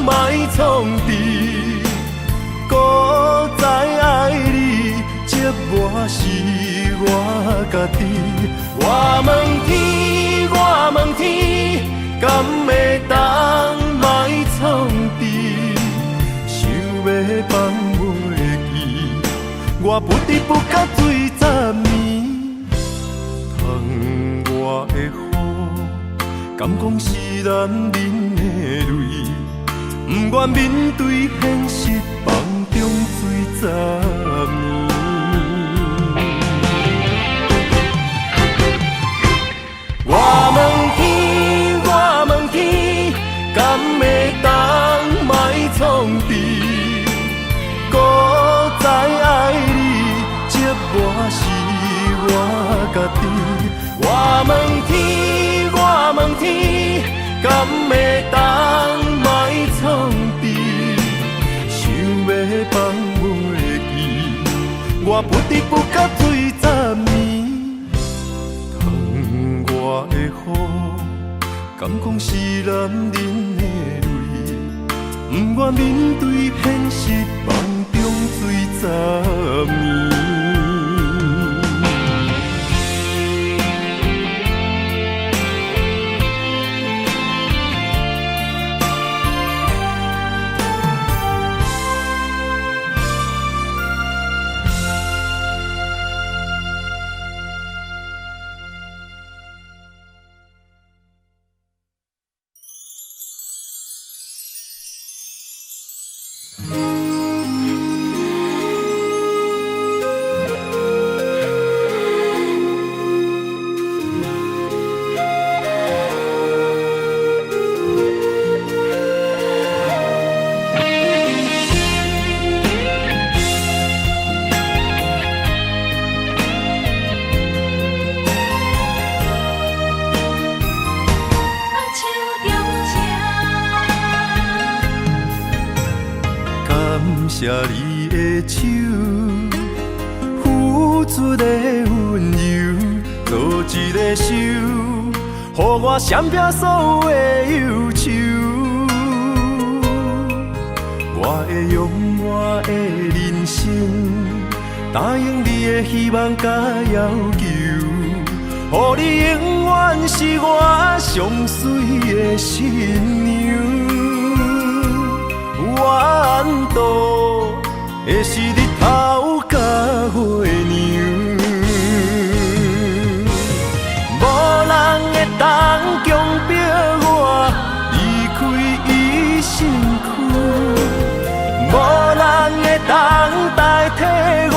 莫創治？閣再愛你，折磨是我家己。我問天，我問天，敢會當莫創治？想欲放袂記，我不知不覺醉十暝。窗外的雨，敢講是男人的淚？不願面對現實，夢中醉十暝。我問天，我問天，敢會當莫創治？閣再愛你，折磨是我家己。我問天，我問天，敢會當莫創治？想欲放袂記，我不知不覺醉十暝。窗外的雨，敢講是男人的淚？不願面對現實，夢中醉十暝。感謝你的手，付出的溫柔，做一個手，予我閃避所有的憂愁。我會用我的人生，答應你的希望佮要求，予予你永遠是我上媠的新娘。怨度的是日頭佮月娘，無人會當強迫我離開伊身軀，無人會當代替我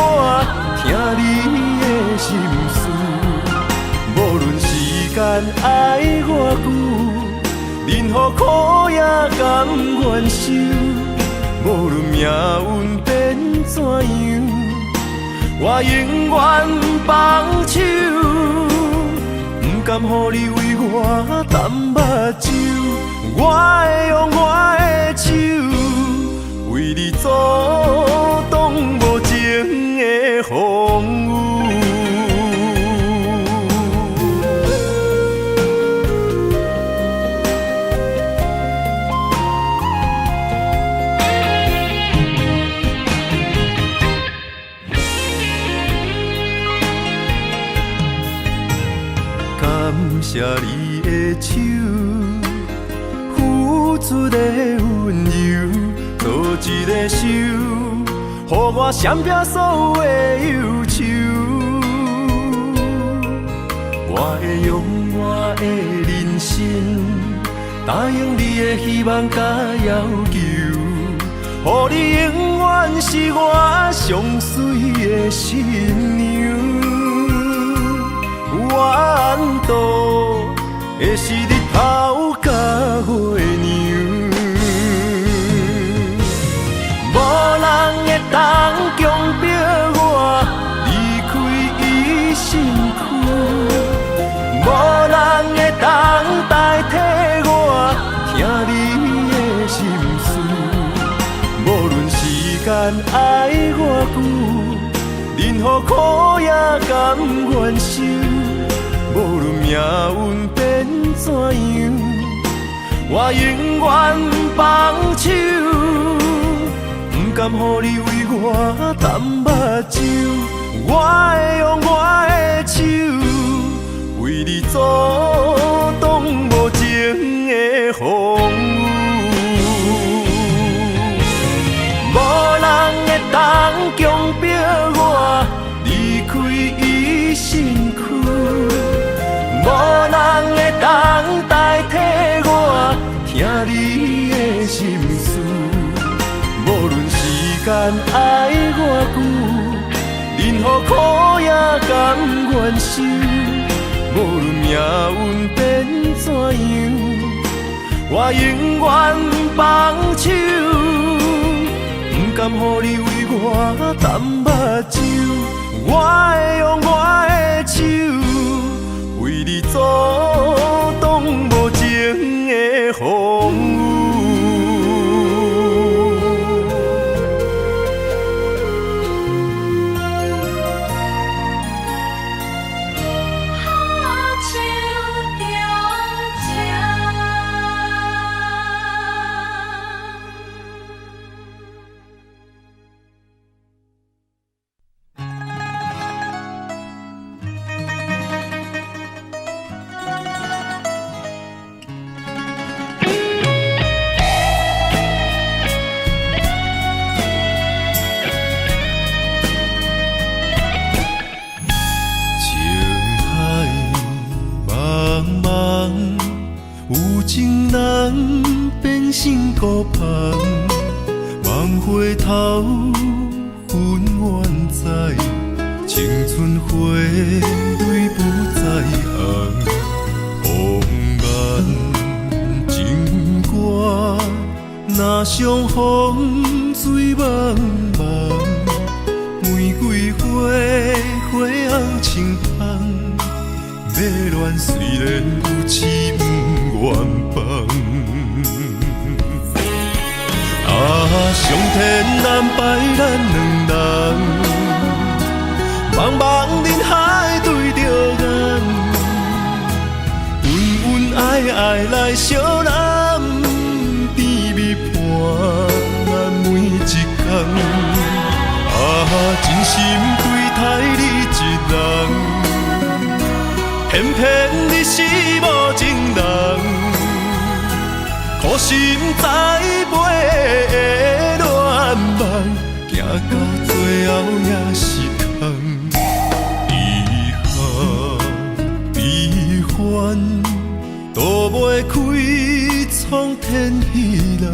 聽你的心事。無論時間愛偌久，任何苦也甘願受。無論命運變怎樣，我永遠放手，毋甘予你為我澹目睭，我會用我的手，為你阻擋無情的風雨。感謝你的手，付出的溫柔，做一个手，予我閃避所有的憂愁。我會用我的人生，答應你的希望佮要求，予你永遠是我上媠的新娘。怨度的是日頭佮月娘，無人會當強迫我離開伊身軀，無人會當代替我聽你的心事。無論時間愛偌久，任何苦也甘願受。無論命運變怎樣，我永遠放手，毋甘予你為我澹目睭，我會用我的手，為你阻擋無情的風雨。無人會當強迫我離開伊身軀，無人會當代替我聽你的心事。無論時間愛偌久，任何苦也甘願受。無論命運變怎樣，我永遠放手，毋甘予你為我澹目睭，我會用我的手，為你阻擋無情的風雨。情海茫茫，有情人變成孤芳，梦回頭，恨怨知，青春花蕊不再紅。風眼情歌，若相逢水茫茫，玫瑰花花紅穿芳，欲戀雖然有痴不願放。啊，上天安排咱兩人，茫茫人海對著眼，恩恩愛愛來相攬，甜蜜伴咱每一天。啊，真心對待你一人，騙偏偏你是無情人，苦心栽培的恋夢，行到最後也是空。遺憾悲歡，渡袂開蒼天彼人，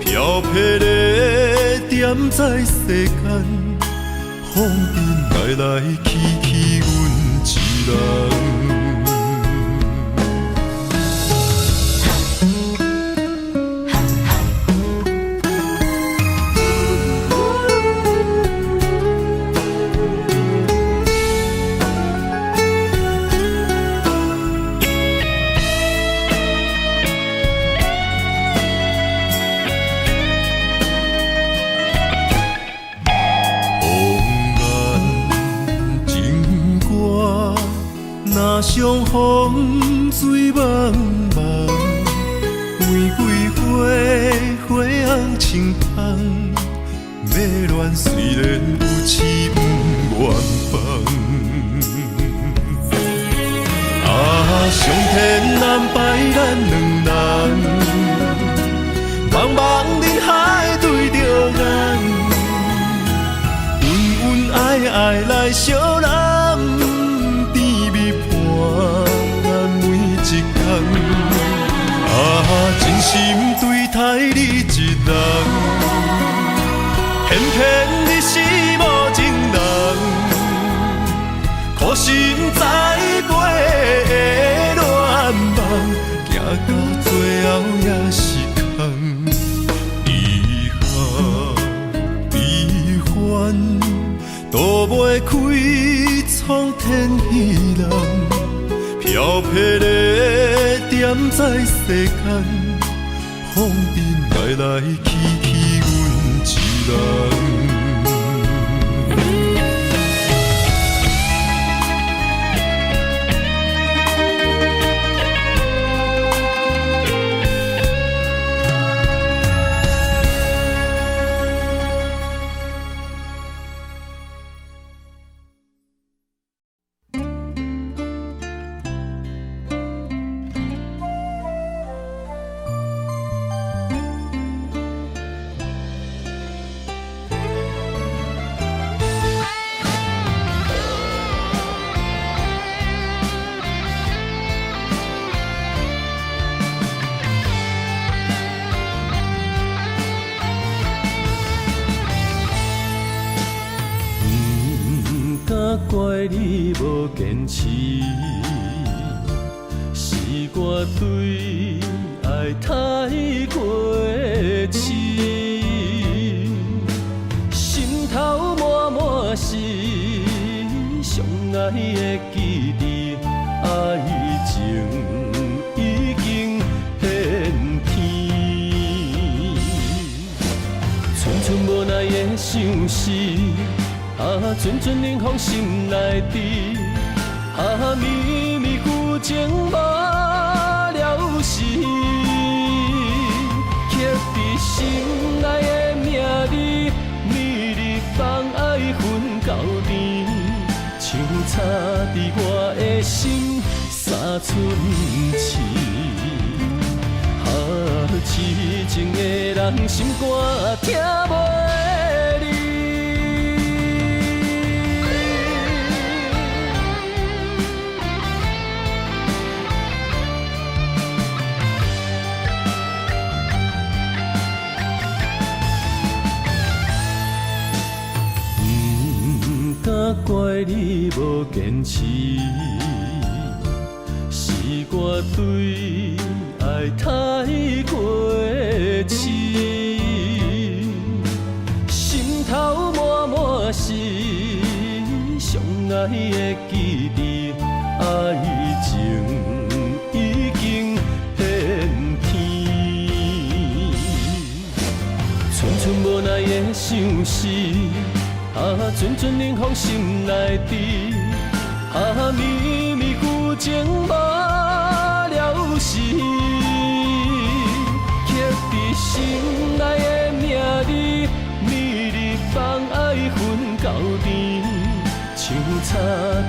飄泊咧踮在世間，風塵來來去去，阮一人。相逢水茫茫，玫瑰花花红穿芳，迷恋虽然有痴不愿放。啊，上天安排咱兩人，茫茫人海對著眼，恩恩愛愛來相攬。啊，真心對待你一人，偏偏你是無情人，苦心栽培的戀夢，行到最後也是空。遺憾悲歡，渡袂開蒼天彼人。飄泊咧踮在世間，風塵來來去去，阮一人。怪你無堅持，是我對愛太過癡，心頭滿滿是相愛的記憶，愛情已經變天，寸寸無奈的相思。啊，陣陣冷風心內甜，啊，绵绵舊情無了時，刻佇心內的名字，每日放愛恨到甜，像插佇我的心三寸刺。啊，痴情的人心肝疼袂离。怪你無堅持，是我對愛太過癡，心頭滿滿是相愛的記憶，愛情已經變天，寸寸無奈的相思。啊，陣陣冷風心內甜，啊，绵绵舊情無了時，刻佇心內的名字，每日放愛恨到甜，像插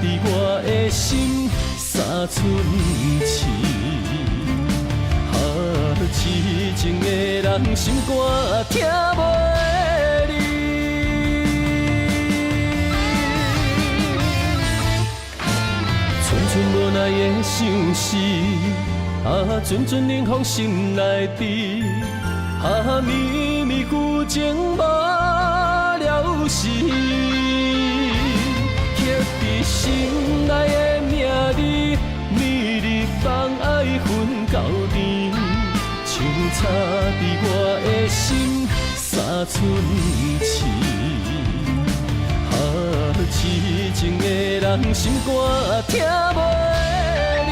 佇我的心三寸刺。啊，痴情的人心肝疼袂离。阵阵无奈的相思，啊，阵阵冷风心内滴，啊，绵绵旧情无了时，刻伫心内的名字，暝日放爱分到甜，像插伫我的心三寸刺。啊，痴情的人心肝疼袂离。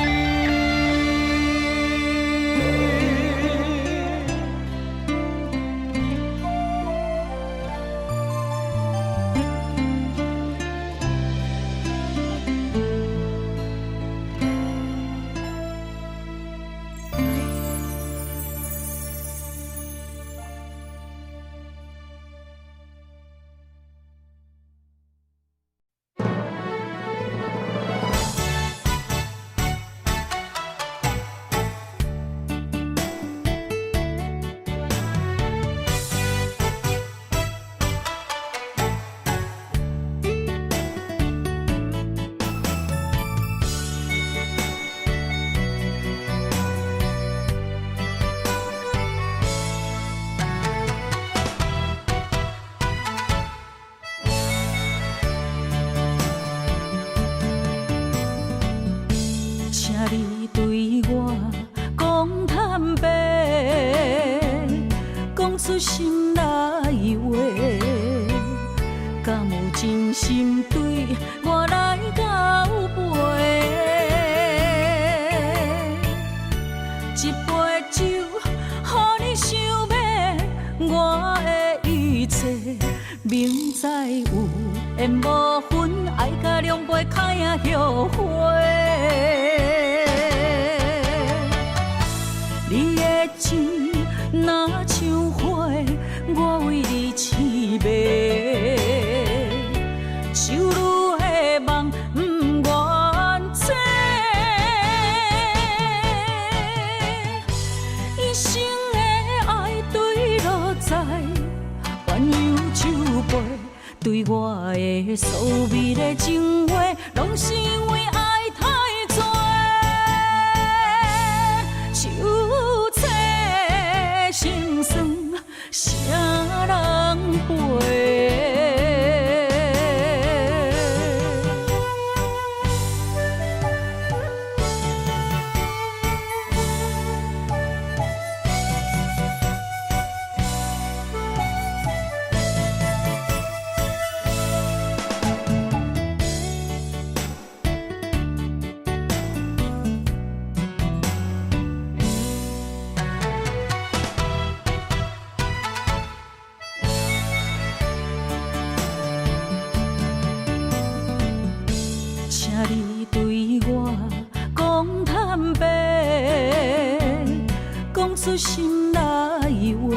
请你对我讲坦白，讲出心内话，敢有真心对我来交陪？一杯酒，予你想欲我的一切，明知有缘无份，爱甲两杯较会后悔。你的情若像花，我为你痴迷，手女的梦不愿醒。一生的爱坠落在鸳鸯酒杯，对我的所谓的情话，拢是因为爱太多。手册心酸，谁人陪？请你对我讲坦白，讲出心内话，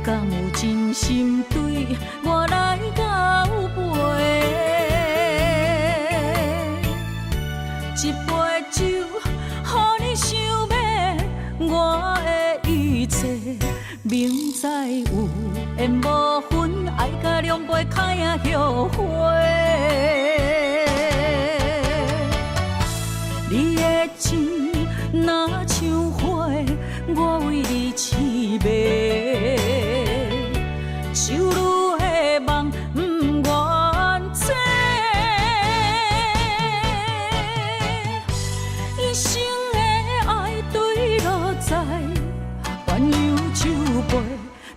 敢有真心对我来交陪？一杯酒，予你想欲我的一切，明知有缘无份，爱甲两杯较会后悔。你的情若像花，我为你痴迷，手女的梦不愿醒。一生的爱坠落在鸳鸯酒杯，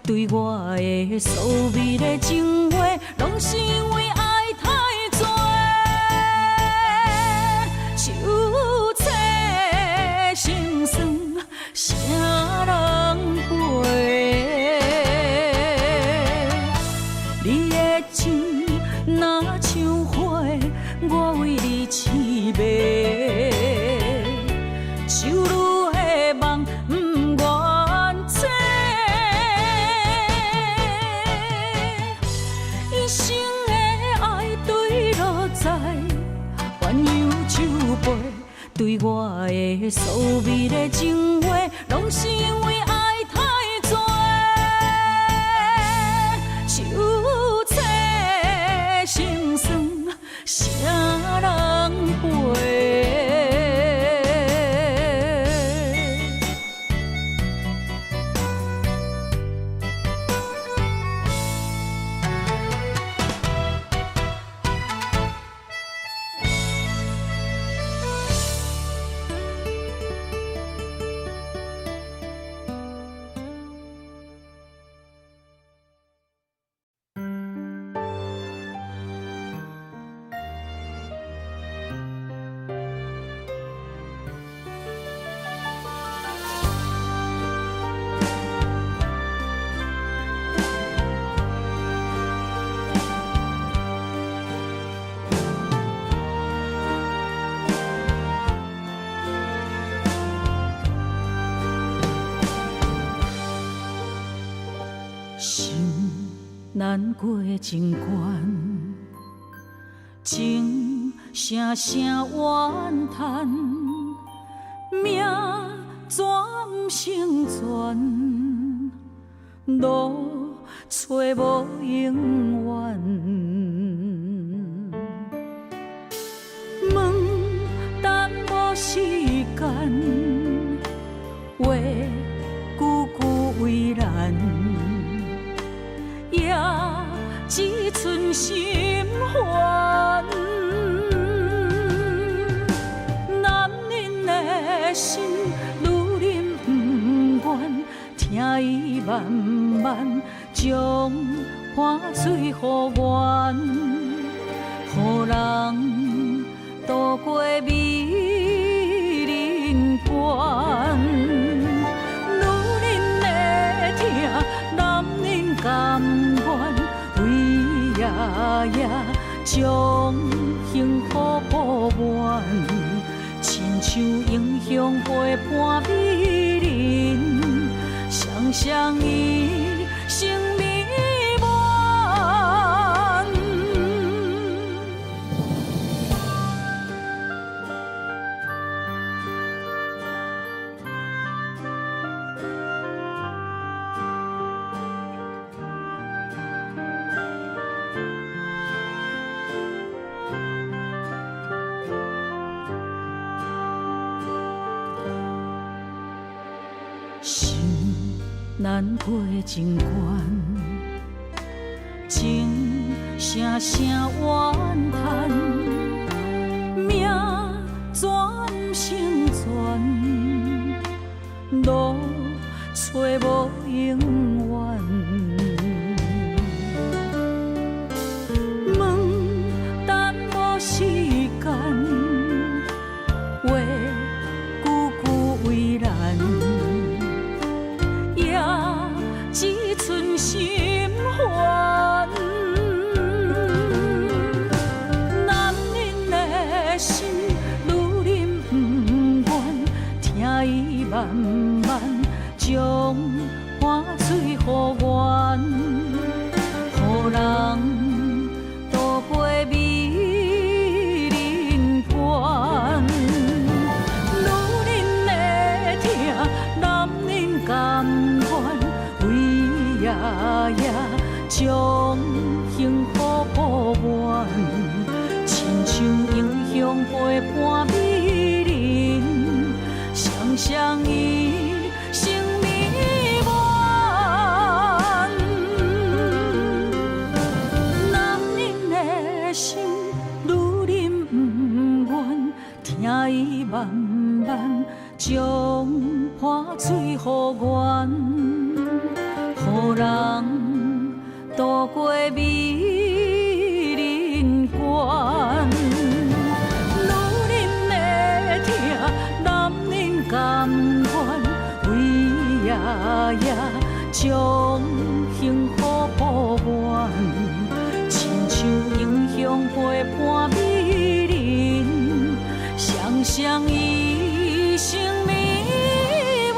对我的所谓的情话，拢是因为爱太多。手册心酸，谁人陪？你的情若像花，我为你痴迷，手女的梦不愿醒。一生的爱坠落在鸳鸯酒杯，彼个所谓的情话，攏是因為愛太濟。手切心酸，誰人陪？心難過情懸，情聲聲怨嘆，命怎成全？路找無永遠。問等無時間，話句句為難。也只剩心煩。男人的心，女人不願，疼伊慢慢將破碎予怨，予人渡過美人關。女人的疼，男人甘願，為爺爺將幸福補滿，親像英雄陪伴美人，雙雙一生美滿。心難過情懸，情聲聲怨嘆，命怎成全？路找無永遠。問等無時間，話句句為難。也只剩心煩。男人的心，女人不願，疼伊慢慢將破碎予怨，予人渡過美人關。女人的疼，男人甘願，為爺爺將幸福補滿，親像英雄陪伴美人，雙雙一生美滿。男人的心，女人不願，疼伊慢慢將破碎予怨，予人渡過美人關。女人的疼，男人甘願，為爺爺將幸福補滿，親像英雄陪伴美人，雙雙一生美滿。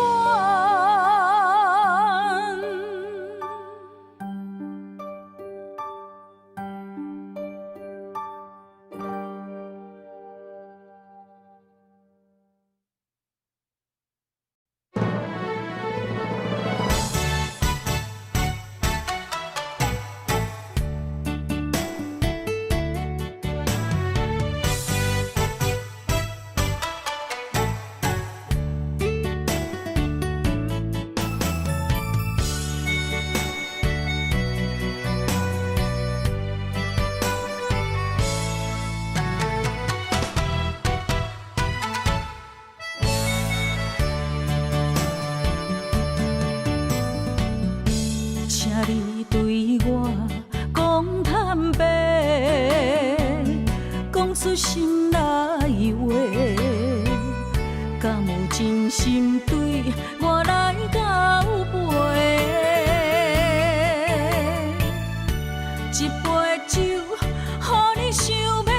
心對我來交陪？一杯酒，予你想欲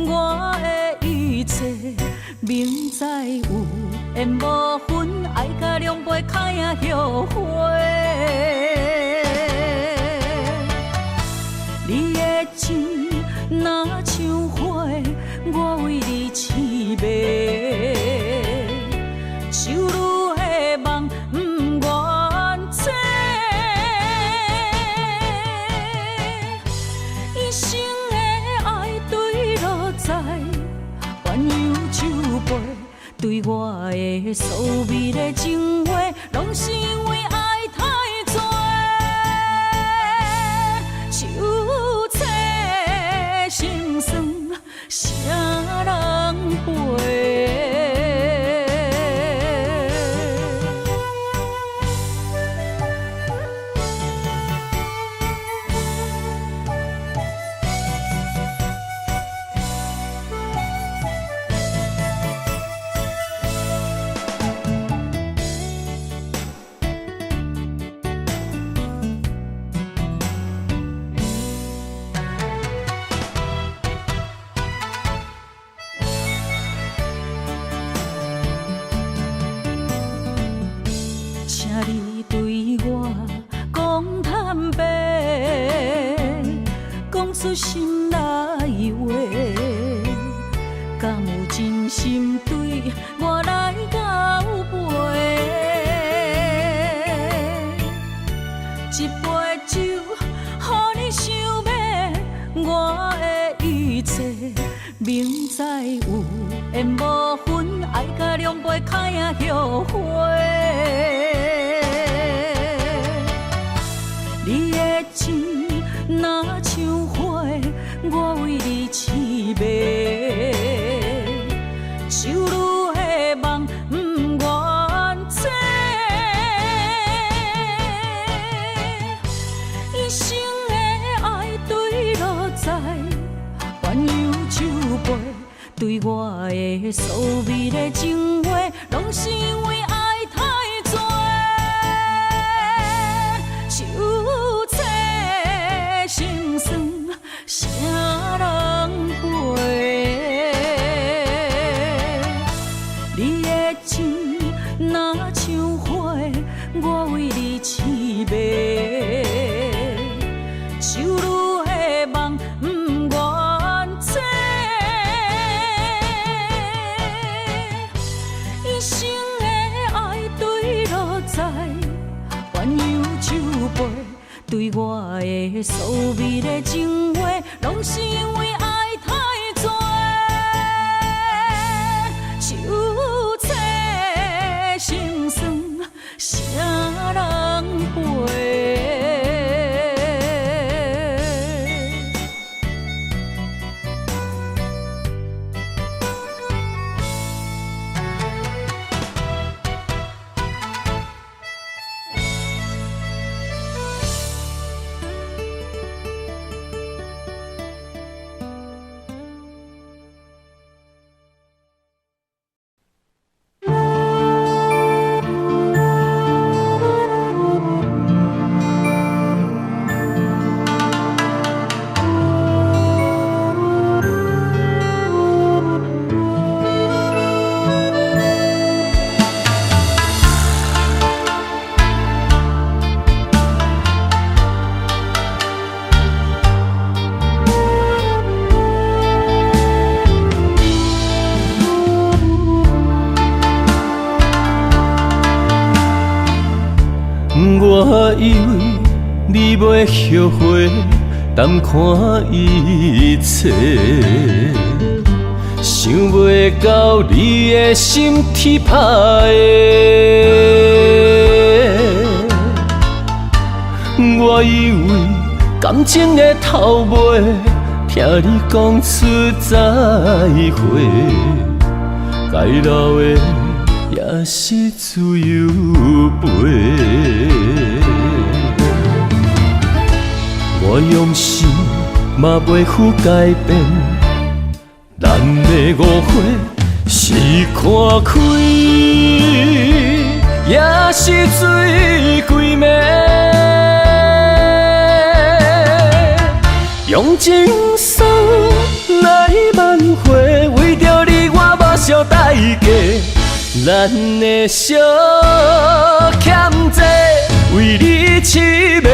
我的一切，明知有緣無份，愛甲兩杯較會後悔。你的情若像花，我為你痴迷，秋雨的夢不願醒。一生的愛墜落在鴛鴦酒杯，對我的所謂的情話，攏是因為愛太濟。手冊心酸，誰人陪？請你對我講坦白，講出心內話，敢有真心對我來交陪？一杯酒，予你想欲我的一切，明知有緣無份，愛甲兩杯較會後悔。你的情若像花，我為你痴迷，秋雨的夢不願醒。一生的愛墜落在鴛鴦酒杯，對我的所謂的情話，攏是因為愛太濟。手冊心酸，誰人陪？你的情若像花，我為你痴迷，秋雨的夢不願醒。一生的愛墜落在鴛鴦酒杯，對我的所謂的情話，攏是因為愛太濟。手冊心酸，誰人陪？我以為你袂後悔，淡看一切，想袂到你的心鐵拍的。我以為感情的頭尾，聽你講出再會，該留的也是自由飛。我用心嘛袂赴改變，咱的誤會是看開。也是醉規暝。用情爽來挽回，為著你我無惜代價，咱的小欠債為你痴迷。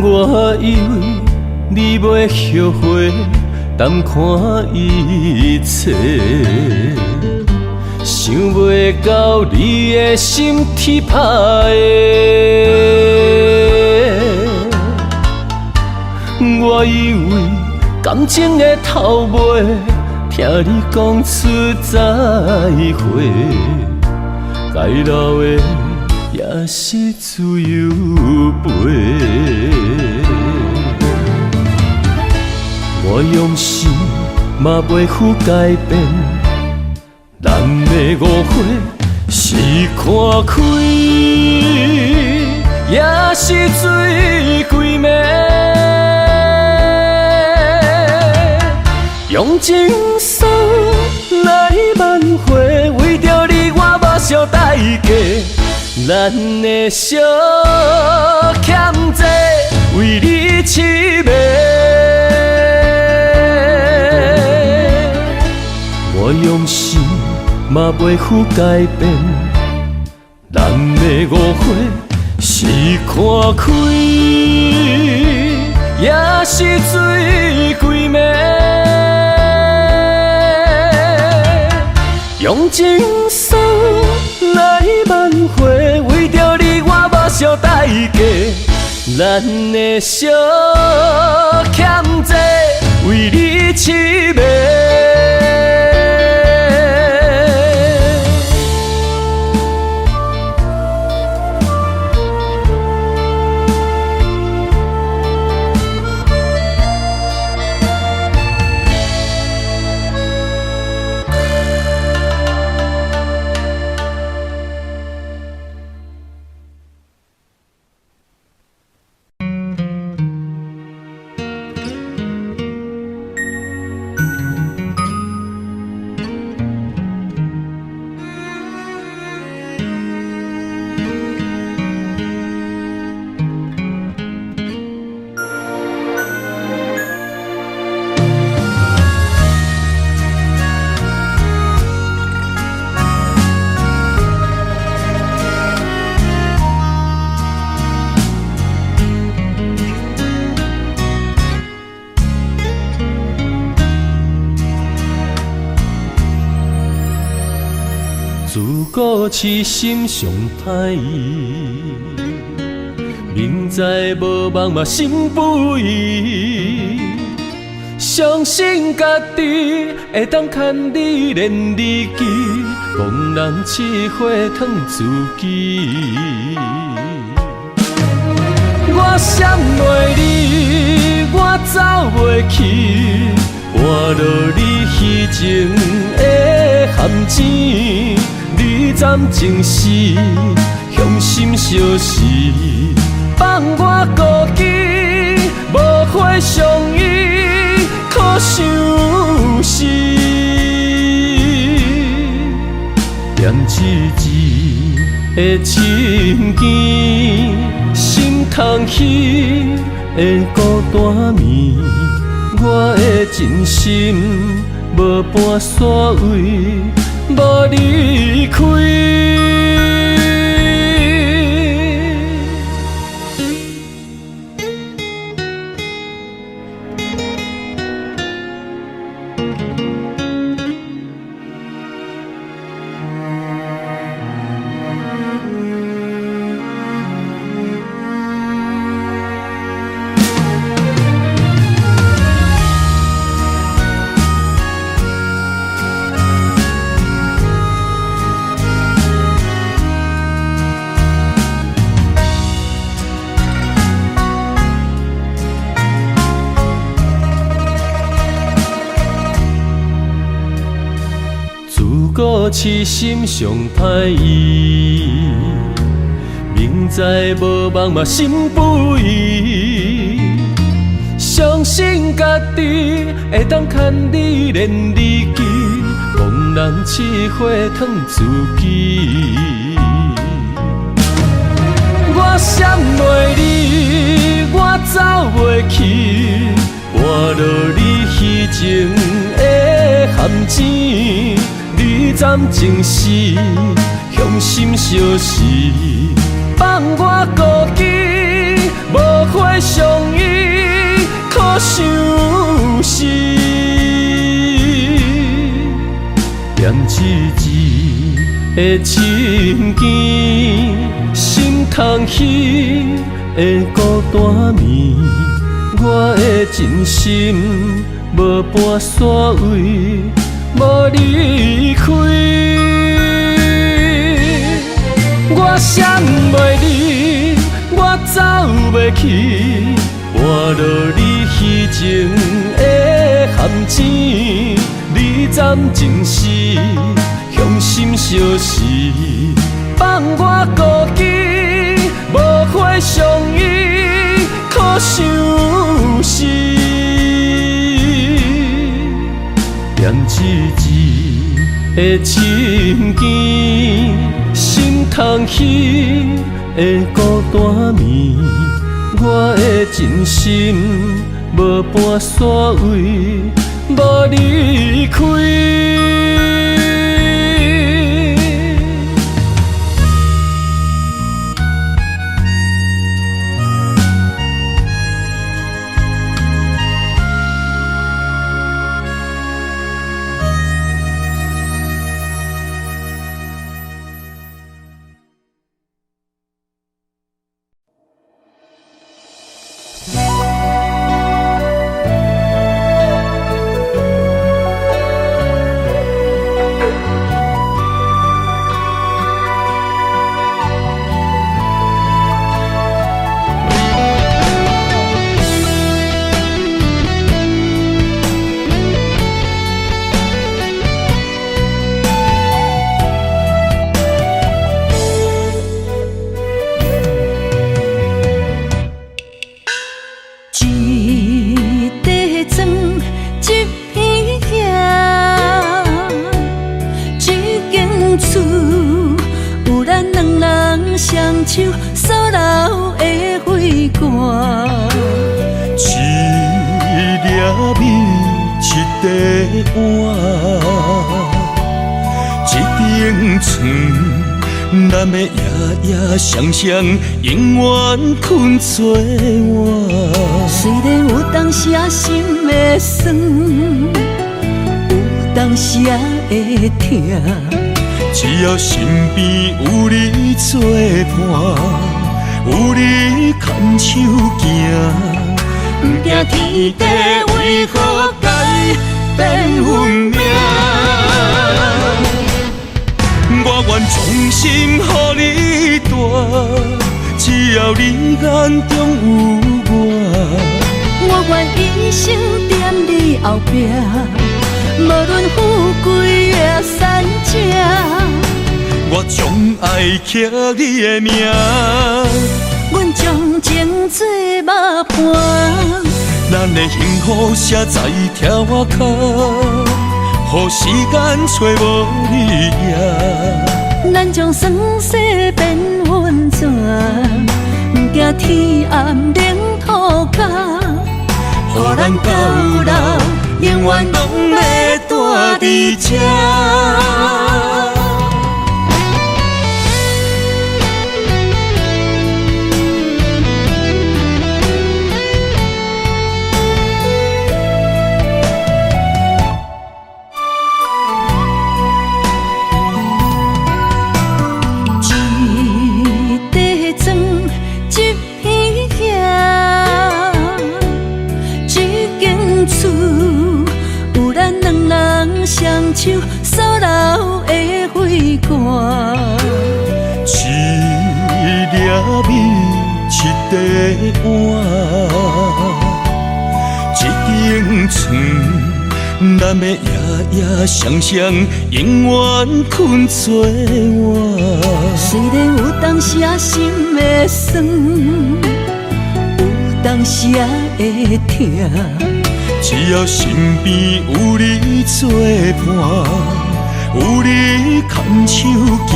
我以為你袂後悔，淡看一切，想袂到你的心鐵拍的。我以為感情的頭尾，聽你講出再會，該留的也是自由飛。我用心嘛袂赴改變，咱的誤會是看開，也是醉規暝。用情爽來挽回，為著你我無惜代價，咱的小欠債為你痴迷。我用心嘛袂赴改變，咱的誤會是看開，也是醉規暝。用情爽來挽回，為著你我無惜代價，咱的小欠債為你痴迷。自古痴心上歹医，明知无梦嘛心不移，相信家己會當牽你連日記，戇人痴火烫自己。我闪袂你，我走袂去，活落你虚情的陷阱。你怎情死，雄心相惜，放我孤枝，无花相依，可相思。踮痴痴的深更，心空虚的孤单暝，我的真心无半煞位。无离开。过痴心上歹医。明知无梦嘛心不移，相信家己会当牵你连日记，戆人试火烫自己。我闪袂你，我走袂去，跋落你虚情的陷阱，你怎情死，雄心相惜，放我孤枝，无花相依，可相思。念痴痴的深更，心空虚的孤单暝，我的真心无半线位，无离开。我闪袂你，我走袂去，跋落你虚情的陷阱，你怎情死，雄心相惜，放我孤枝，无花相依，可相思。念痴痴的深更，心空虚的孤单暝，我的真心无半线位，无离开。一块砖，一片叶，一间厝，有咱两人双手所留的血汗。一粒米，一块碗，一顶床，咱的夜夜双双，永远睏做伴。虽然有当时仔心会酸，有当时仔会疼，只要身边有你作伴，有你牵手行，不惊天地为何改变运命。我愿将心予你带，只要你眼中有我。我愿一生踮你后壁，无论富贵抑散赤，我将爱刻你的名。阮将情做肉伴，咱的幸福写在天外口，予时间揣无你影。咱将酸涩变温泉，不惊天暗冷土跤，予咱到老，永远拢欲蹛伫这。一块砖，一片叶，一间厝，有咱两人双手所留的血汗。一粒米，一块碗，一顶床，咱的夜夜双双，永远困做伴。虽然有当时仔心会酸，有当时仔会疼，只要身边有你作伴，有你牵手行，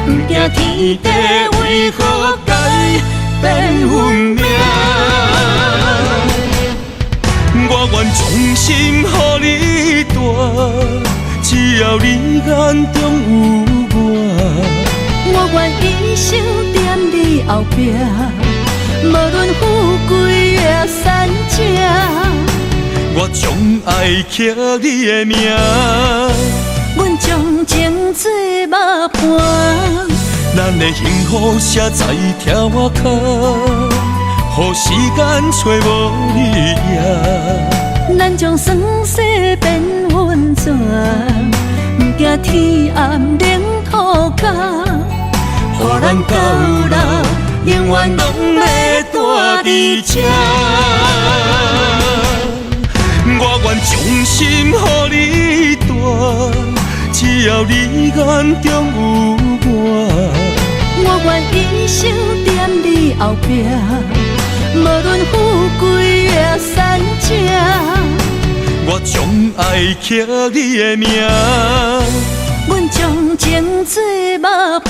不惊天地为何改变运命。我愿将心予你带，只要你眼中有我。我愿一生踮你后壁，无论富贵抑散赤，我将爱刻你的名。阮将情做肉伴，咱的幸福写在天外口，予时间揣无你影。咱将酸涩变温泉，不惊天暗冷土跤，予咱到老永远拢欲蹛伫这。我愿将心予你带，只要你眼中有我。我愿一生踮你后壁，无论富贵抑散赤，我将爱刻你的名。阮将情做肉伴，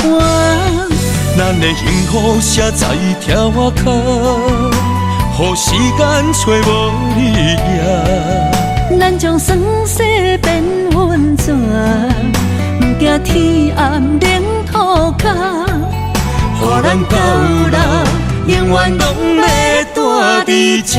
咱的幸福写在天外口，予时间揣无你影。咱将酸涩变温泉，不惊天暗冷土跤，予咱到老永远拢欲蹛伫这。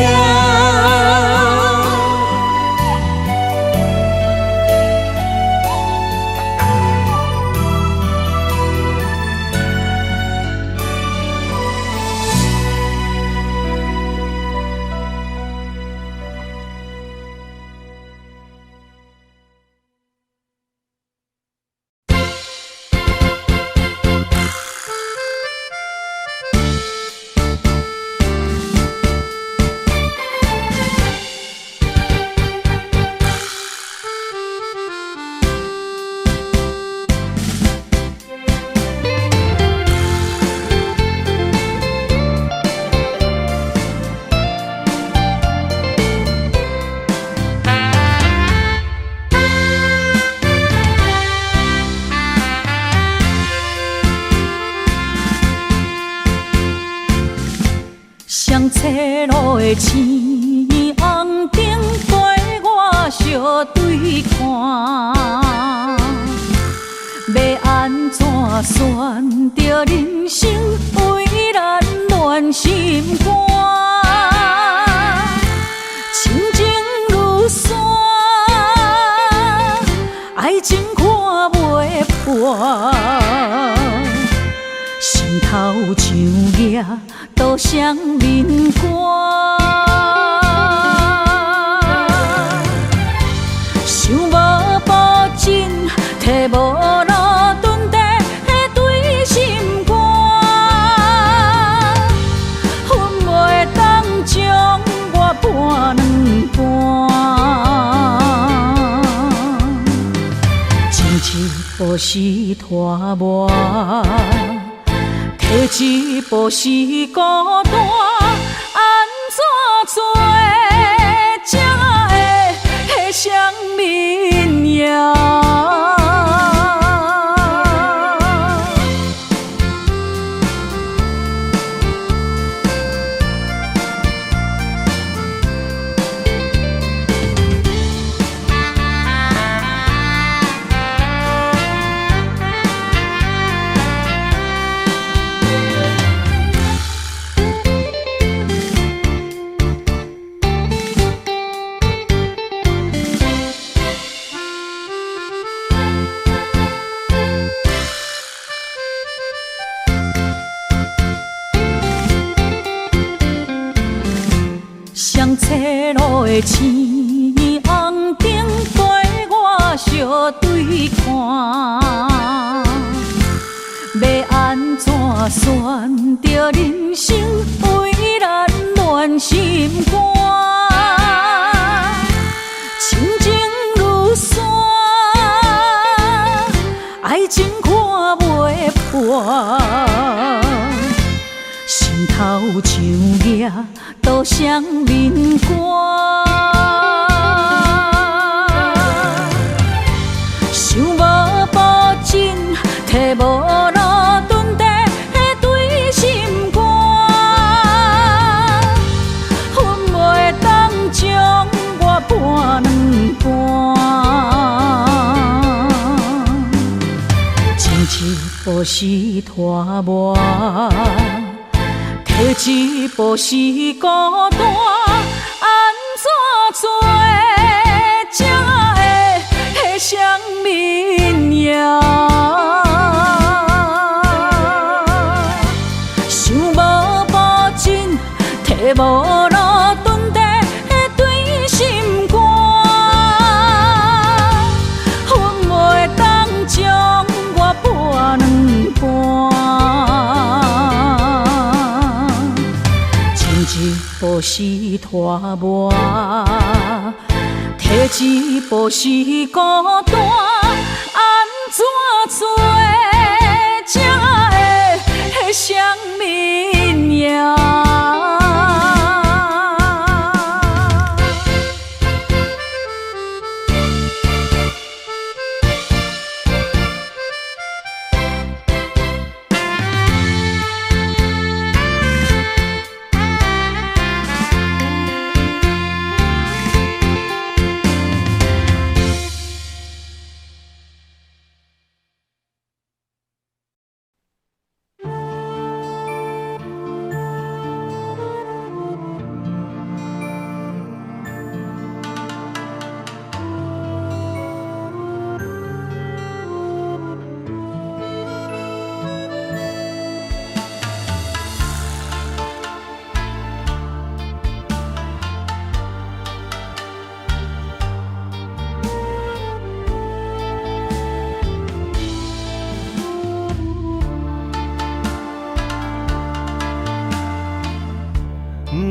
双册路的青红灯陪我相对看，欲按怎选择人生为难乱心肝，亲情如山，爱情看袂破，心头像额刀双面肝，想无保证，提无路顿地对心肝，阮袂当将我判两半，情一步是拖磨。提一步是孤单，按怎做才会双面赢？双册路的青红灯陪我相对看，欲按怎选择人生为难乱心肝，亲情如倒雙面肝。想無保證，提無路頓地對心肝，阮袂當將我判兩半。前一步是拖磨，退一步是孤單，按怎做才會雙面贏？想無保證，提無路頓地對心肝，阮袂當將我判兩半。前一步是拖磨，退一步是孤單，按怎做才會雙面贏？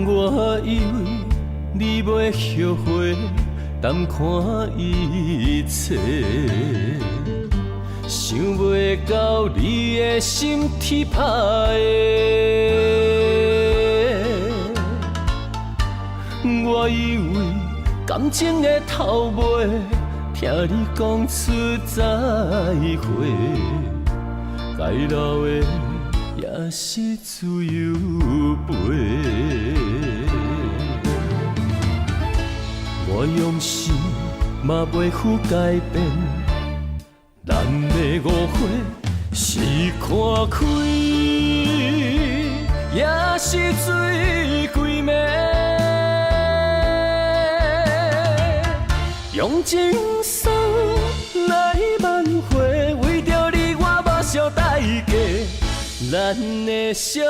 我以為你袂後悔，淡看一切，想袂到你的心鐵拍的。我以為感情的頭尾，聽你講出再會，該留的也是自由飛。我用心嘛袂赴改變，咱的誤會是看開，也是醉規暝。用情絲來挽回，為著你我無惜代價，咱的相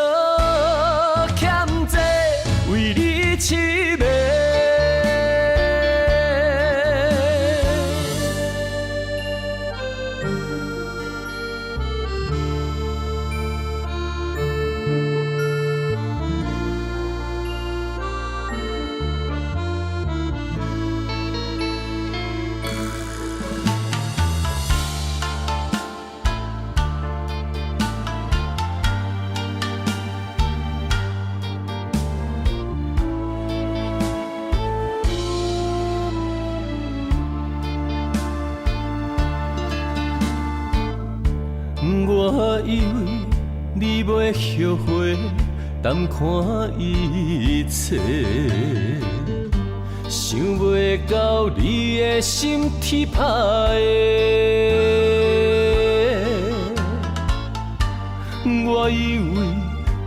欠債，為你痴迷。我以為你袂後悔，淡看一切，想袂到你的心鐵拍的。我以為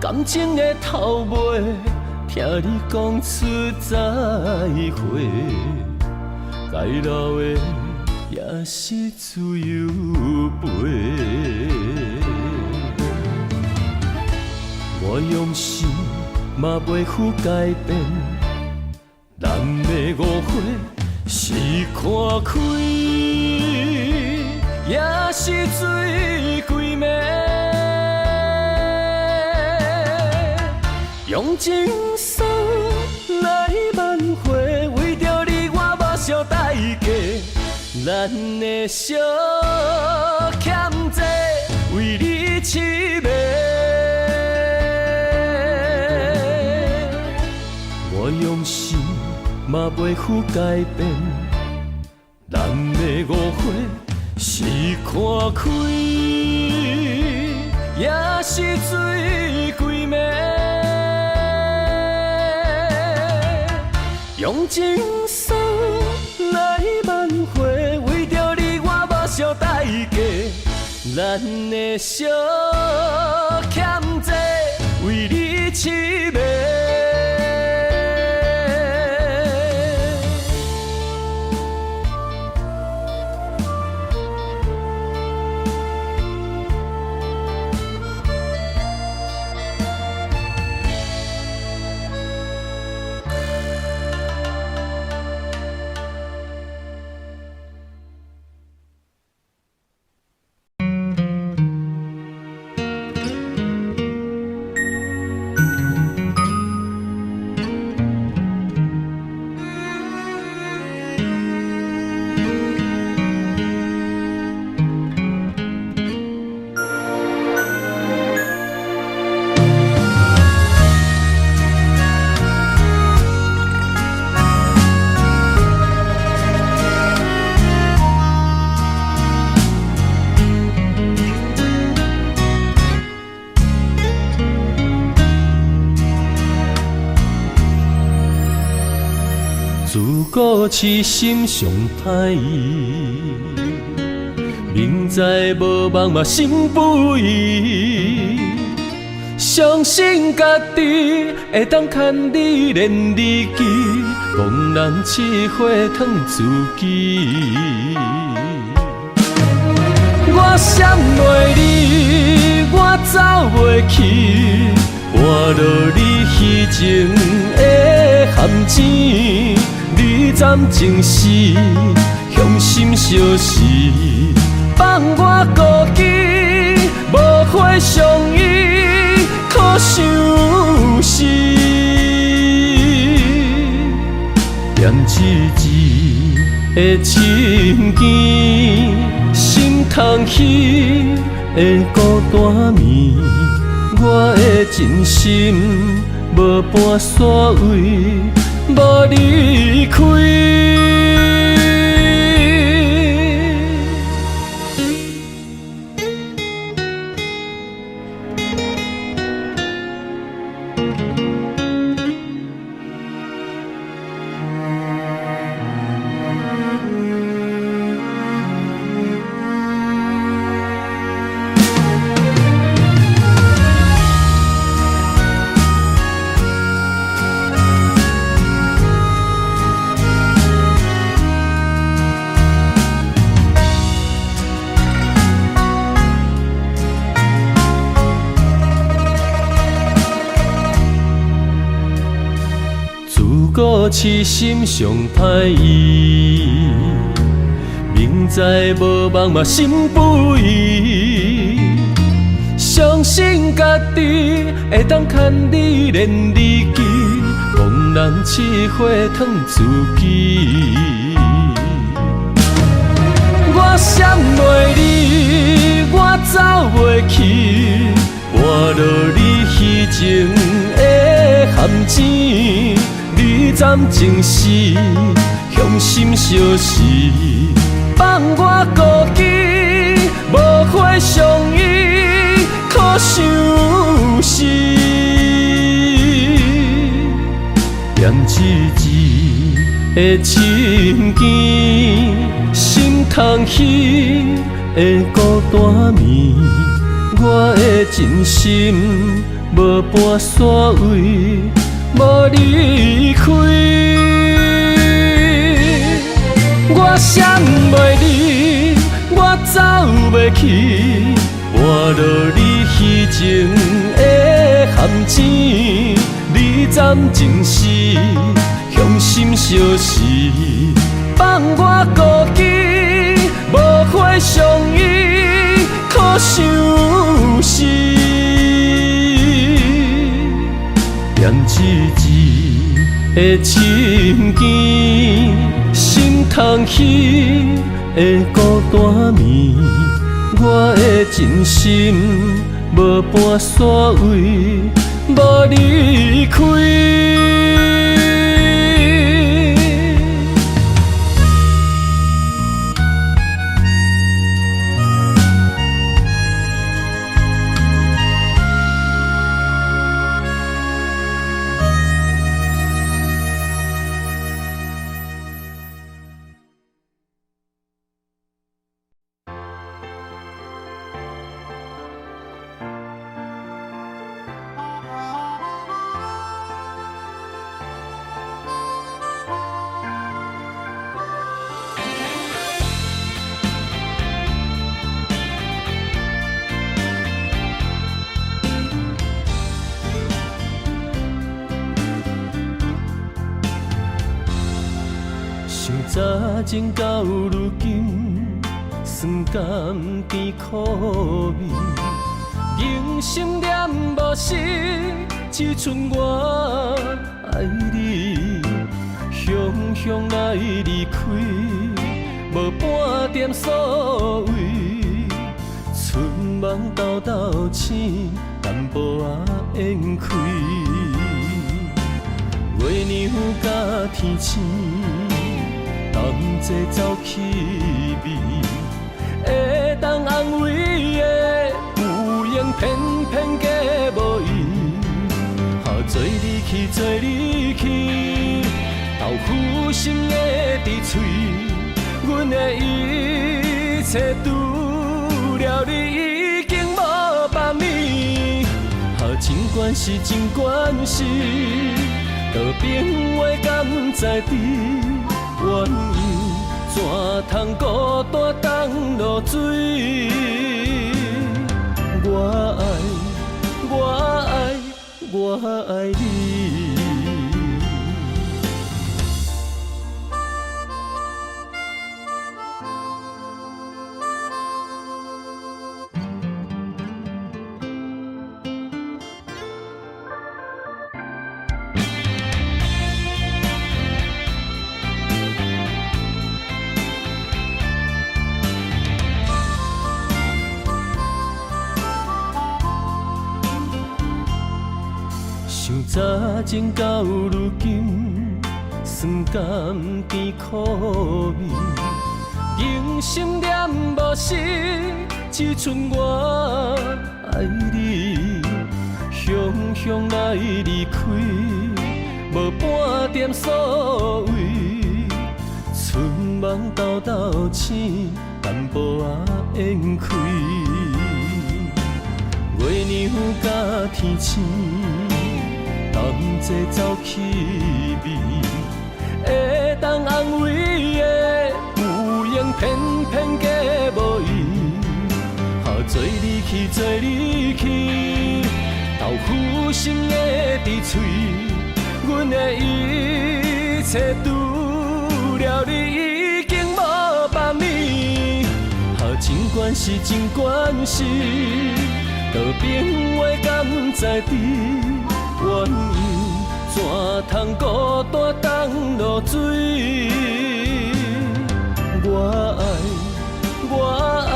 感情的頭尾，聽你講出再會，該留的也是自由飛。我用心嘛袂赴改變，咱的誤會是看開，也是醉規暝。用情絲來挽回，為著你我無惜代價，咱的相欠債，為你痴迷。嘛袂赴改變。咱的誤會是看開，也是醉規暝。用情絲來挽回，為著你我無惜代價。咱的相欠債，為你痴迷。自古痴心上歹醫，明知無夢嘛心不移。相信家己會當牽你連日記，戇人試火燙自己。我閃袂你，我走袂去，搬落你虛情的陷阱。你怎情死，雄心相惜，放我孤枝，無花相依，可相思。踮痴痴的深更，心空虚的孤單暝，我的真心無半煞位。無離開。自古痴心上歹醫，明知無夢嘛心不移。相信家己會當牽你連日記，戇人試火燙自己。我閃袂你，我走袂去，搬落你虛情的陷阱。你怎情死，雄心相惜，放我孤枝，無花相依，可相思。踮痴痴的深更，心空虛的孤單暝，我的真心無半煞位。無離開，我閃袂你，我走袂去，搬落你虛情的陷阱。你怎情死，雄心相惜，放我孤枝，無花相依，可相思。踮痴痴的深更，心空虛的孤單暝，我的真心無半煞位，無離開。早前到如今，酸甘甜苦味，人生念无时，只剩我愛你。雄雄來離開，無半點所謂。春夢豆豆醒，淡薄仔緣開。月娘佮天星，同齊走去味，會當安慰的，有閒偏偏嫁無伊。予做你去，做你去，豆腐心的滴喙，阮的一切除了你已經無別物。予情關係，情關係，道別話敢在知？原因怎通孤單等落水？我愛，我愛，我愛你。想早前到如今，酸甘甜苦味，人生念無時，只剩我愛你。雄雄來離開，無半點所謂。春夢豆豆醒，淡薄仔緣開。月娘佮天星，同齊走去味，會當安慰的，有閒偏偏嫁無伊。予做你去，做你去，豆腐心的滴喙，阮的一切除了你已經無別物。予情關係，情關係，道別話敢在知？原因怎通孤單等落水？我愛，我愛，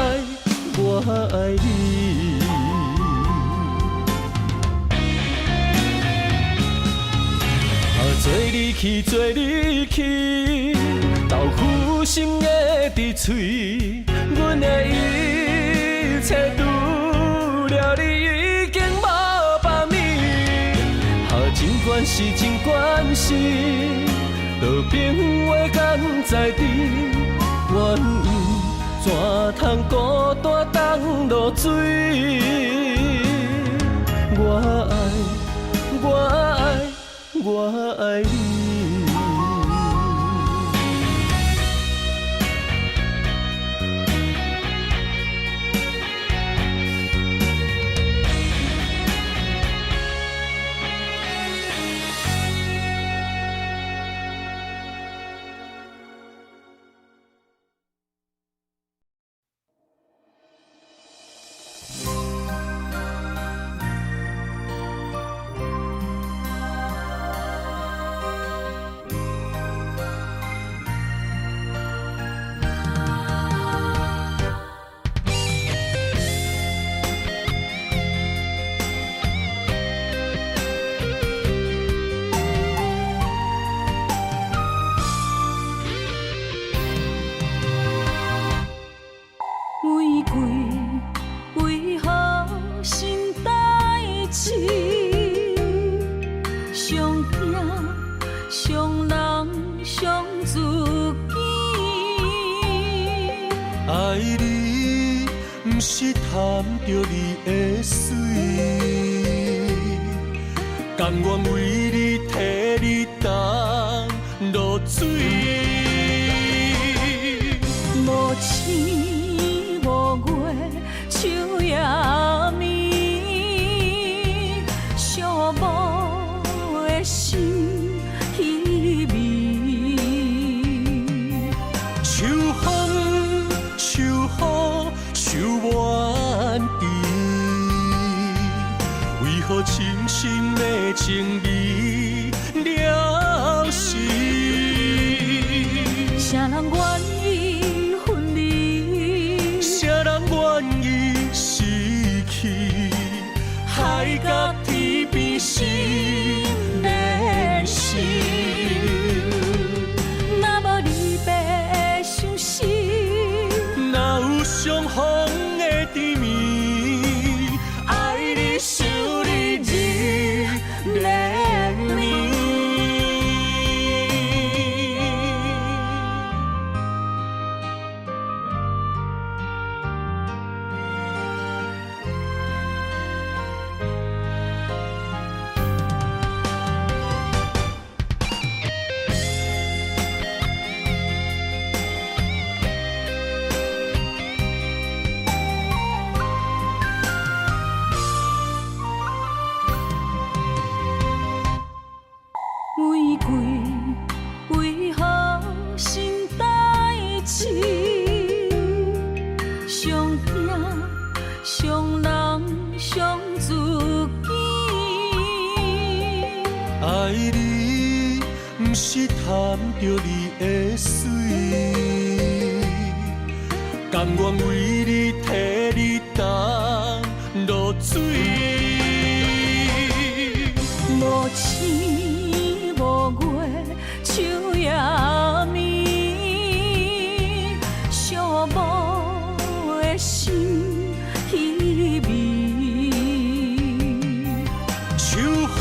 我愛你。啊，做你去，做你去，豆腐心的滴喙，阮的一切除了你已經無別物。啊，情關係，情關係，道別話敢在知？原因怎通孤單等落水？我愛，我愛，我愛你。玫瑰為何心代志？上驚傷人傷自己。愛你，毋是貪著你的媠，甘願為你替你擔落水。無星無月，秋夜暝，寂寞的心稀微。秋風秋雨愁怨甜，為何深深的情意了時？誰人願意分離？誰人願意失去？海角天邊心連心。若無離別的相思，若有相逢的甜蜜，愛你想你日連暝。玫瑰為何心代志？上疼傷人傷自己。愛你，毋是貪著你的媠，甘願為你替你擔落水。無星無月，秋夜暝，寂寞的心稀微。秋風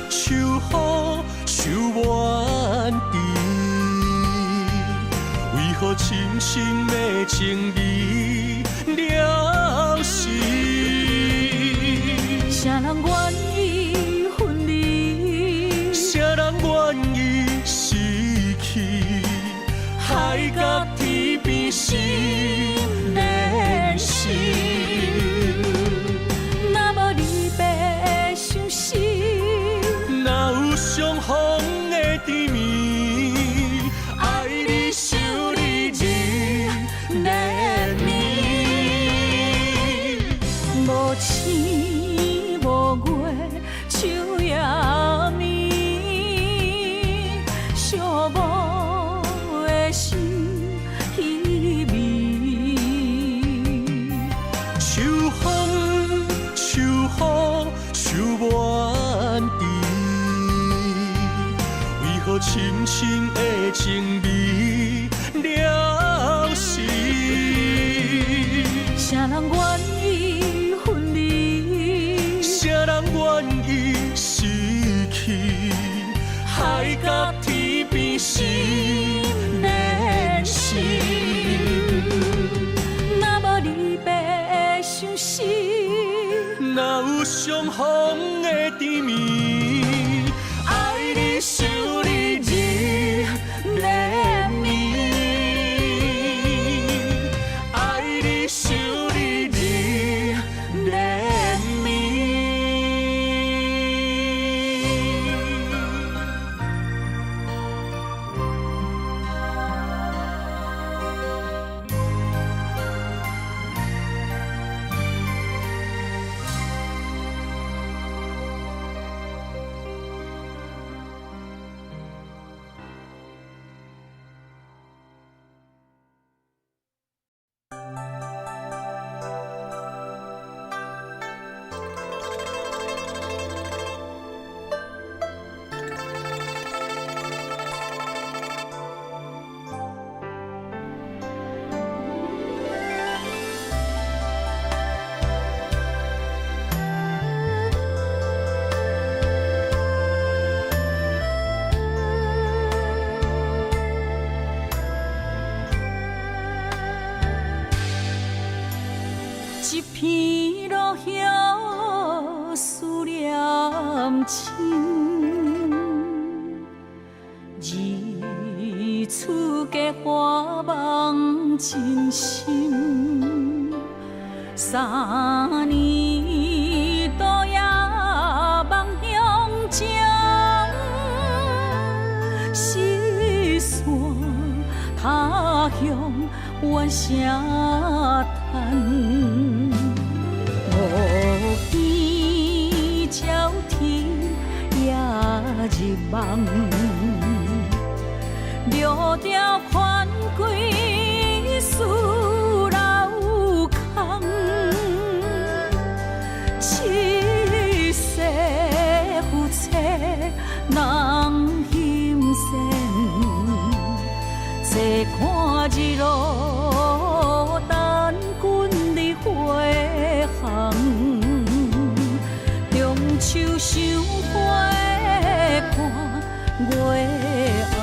秋雨愁怨甜，為何深深的情意了時？誰人願意分離？誰人願意失去？海角天邊心連心。若無離別的相思，若有相逢的甜蜜，愛你想你日連暝。無星無月，秋夜暝，寂寞的心稀微。秋風秋雨愁怨甜，為何深深的情意了時？誰人願意分離？誰人願意失去？海角天邊心連心。若無離別的相思，若有相逢的甜蜜，愛你想你日連暝。愛你想你日連暝。一片落葉思念深，日出加花梦真深，三年多夜梦乡情，失散头他鄉怨聲嘆。五更照天也入夢，路迢寬貴思流空，一世夫妻人心善，坐看日落等君的回航。中秋賞花看月紅。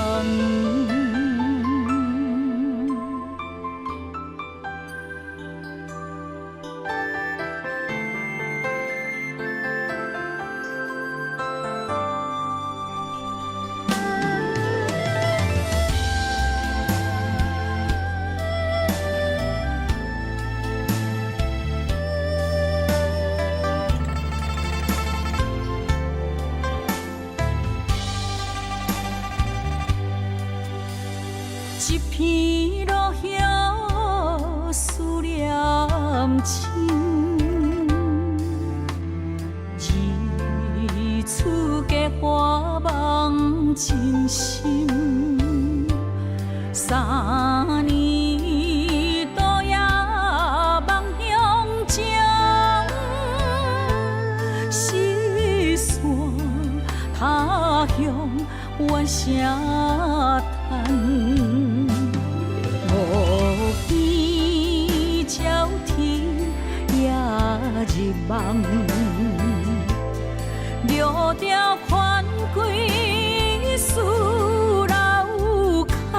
一片落葉思念深，日出家花梦真深。三年多夜梦乡情，失散他鄉怨聲嘆。五更照天也入夢，路迢寬貴思流空，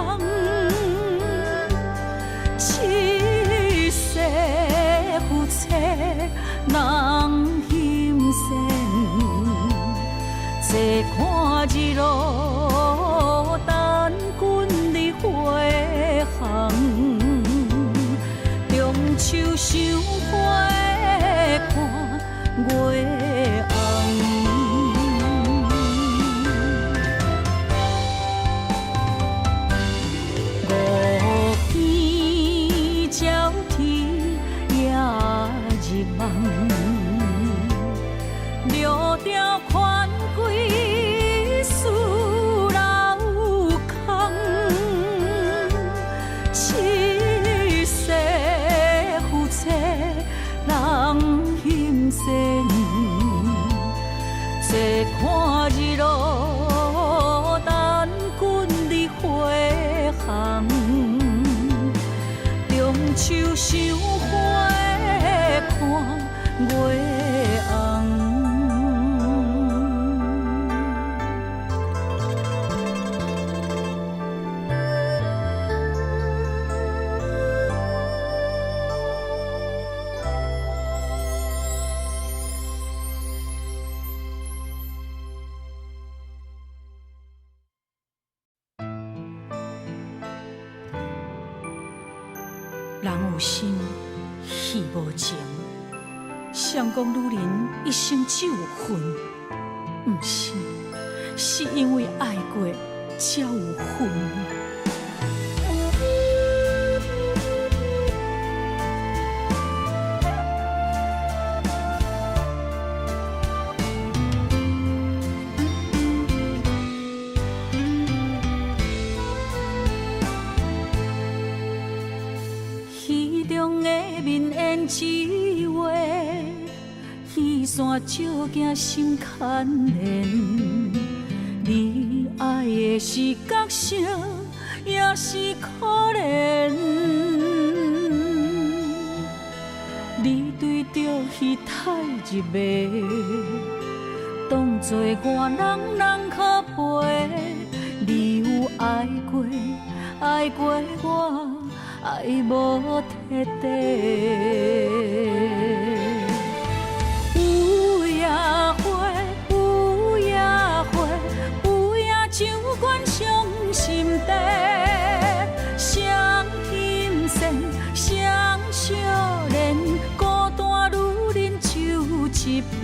一世夫妻人心善，坐看日落等君的回航。中秋賞花看月紅。五更照天也入夢，路迢寬貴思流空，一世夫妻人心善，坐看日落等君的回航。中秋賞花看月紅。人有心，戲無情。誰講女人一生只有恨？毋是，是因為愛過才有恨。戲中的眠煙一話，戲線照鏡心牽連。你愛的是角色，也是可憐。你對著戲太入迷，當作我人人可陪。你有愛過，愛過我。愛無徹底，有影花，有影花，有影酒罐傷心地，雙心善，雙相連，孤單女人酒一杯，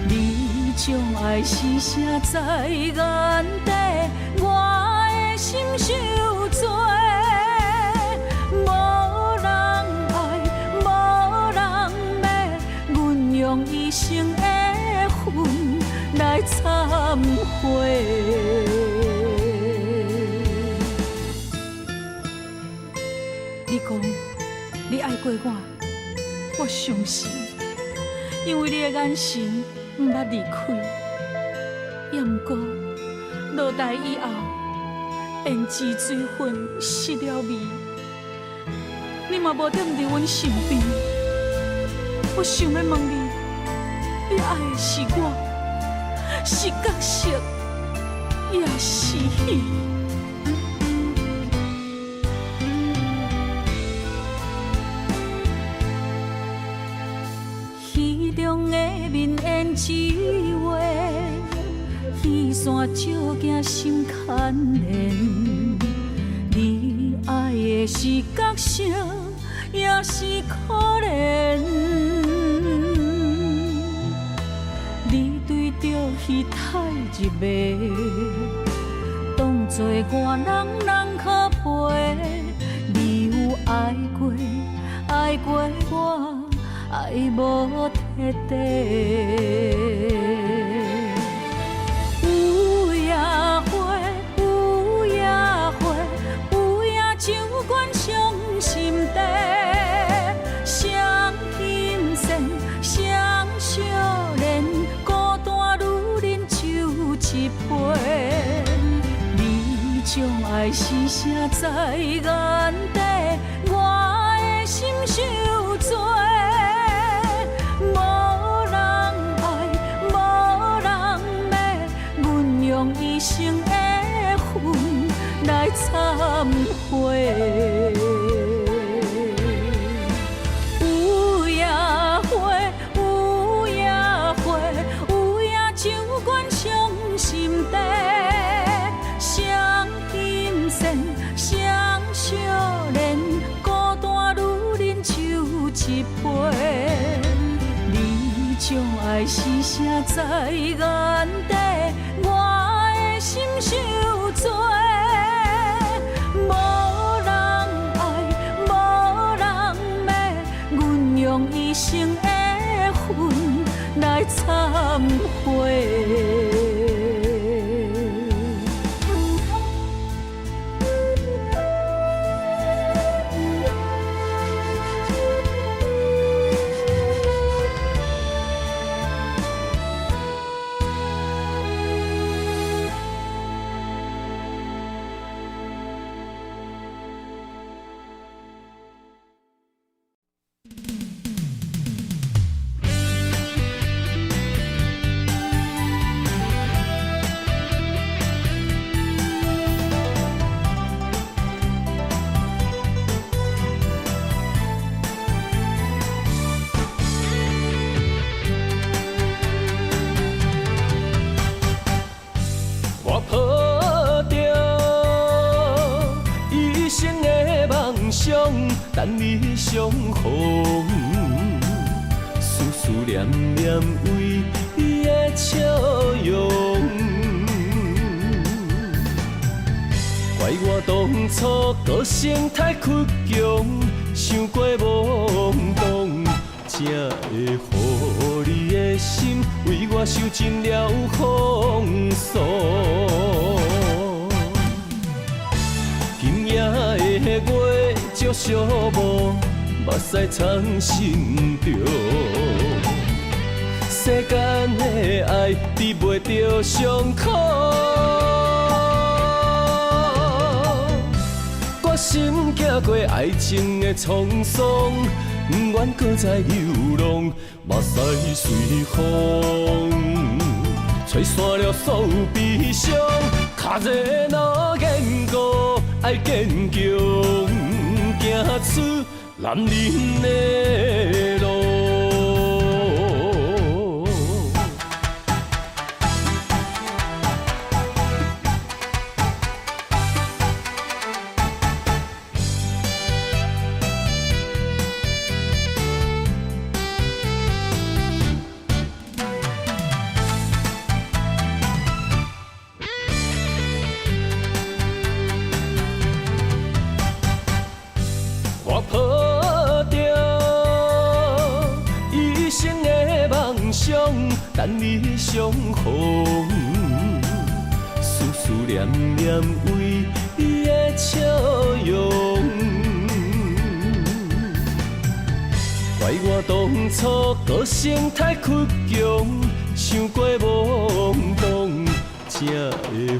你將愛是啥在眼底，我的心心受罪，無人愛，無人欲，阮用一生的恨來懺悔。你講你愛過我，我相信，因為你的眼神毋捌離開。也毋過落台以後，胭脂水粉失了味，你嘛無踮佇阮身邊。我想欲問你，你愛的是我，是角色，抑是戲？戲中的眠煙之話，戲線照鏡心牽連。你愛的是角色，抑是可憐？你對著戲太入迷，當作我人人可陪。你有愛過，愛過我，愛無徹底。有影花，有影花，有影酒罐傷心地，雙琴線，雙相連，孤單女人酒一杯。你將愛是啥在眼底，我的心受罪。無人愛，無人欲，阮用一生的恨來懺悔。有影花，有影花，有影酒罐傷心地，雙琴線，雙相連，孤單女人酒一杯。你將愛是啥在眼底，我的心受罪。無人愛，無人欲，阮用一生的恨來懺悔。我抱著一生的夢想，等你相逢，思思念念為你的笑容。怪我當初個性太倔強，傷過懵懂，才會予你的心為我受盡了風霜。今夜的月照寂寞，目屎藏心中。世間的愛治袂著傷口，決心行過愛情的滄桑，不願閣再流浪，目屎隨風，吹散了所有悲傷。跤步若堅固，愛堅強，行出男人的路。等你相逢，思思念念为你的笑容。怪我当初个性太倔強，傷過懵懂，才會予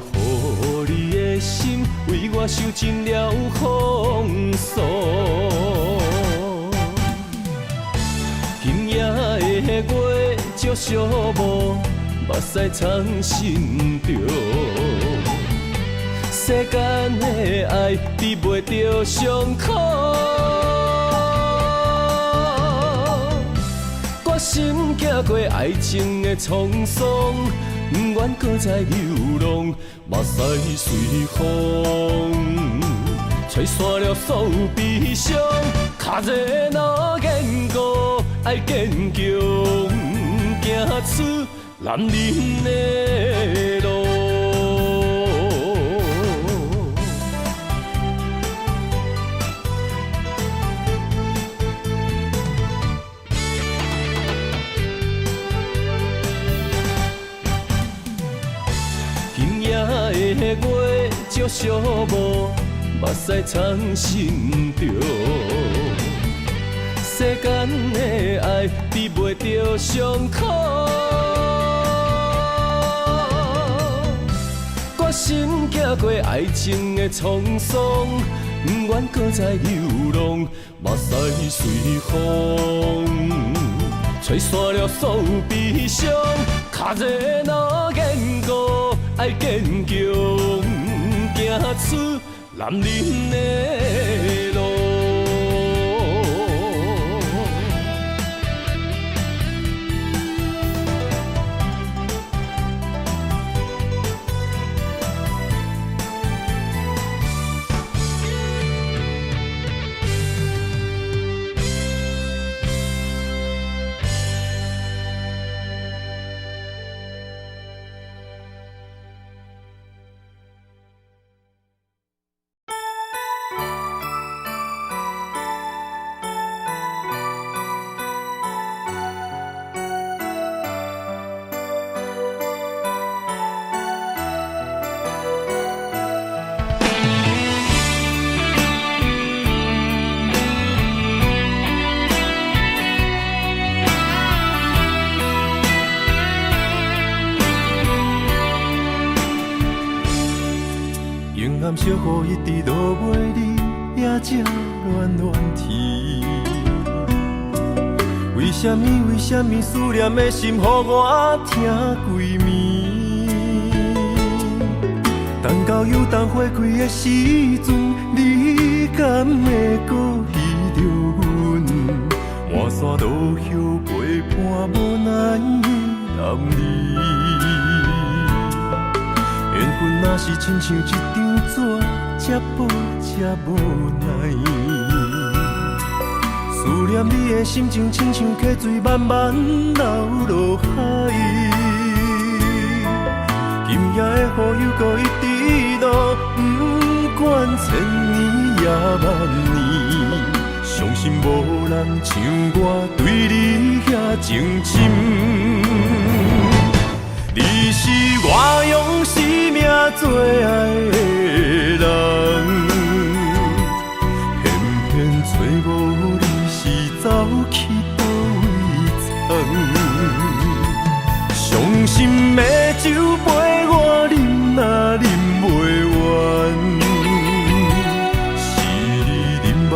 你的心為我受盡了風霜。今夜的月照寂寞，目屎藏心中。世間的愛治袂著傷口，決心行過愛情的滄桑，不願閣再流浪，目屎隨風，吹散了所有悲傷。跤步若堅固，愛堅強，行出男人的路。今夜的月照寂寞，目屎藏心中。世間的愛治袂著傷口，決心行過愛情的滄桑，不願閣再流浪，目屎隨風，吹散了所有悲傷。跤步若堅固，愛堅強，行出男人的路。暗小雨一直落袂离，也这暖暖天。为啥物？为啥物思念的心予我疼规暝？等到游冬花开的时阵，你敢会阁记著阮？满山落叶陪伴无奈的男儿。缘分若是亲像一张纸，这薄这无奈。思念你的心情，亲像溪水慢慢流落海。今夜的雨又阁一直落，不管千年也万年，相信无人像我对你遐情深。你是我用生命最爱的人，偏偏找无你是走去佗位藏。伤心的酒杯我饮啊饮袂完，是你冷梦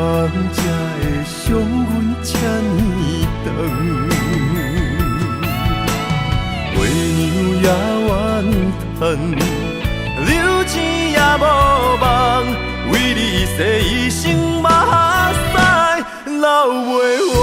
才会伤阮这呢长。月娘也怨叹，流星也无梦，为你一世一生目屎流袂完。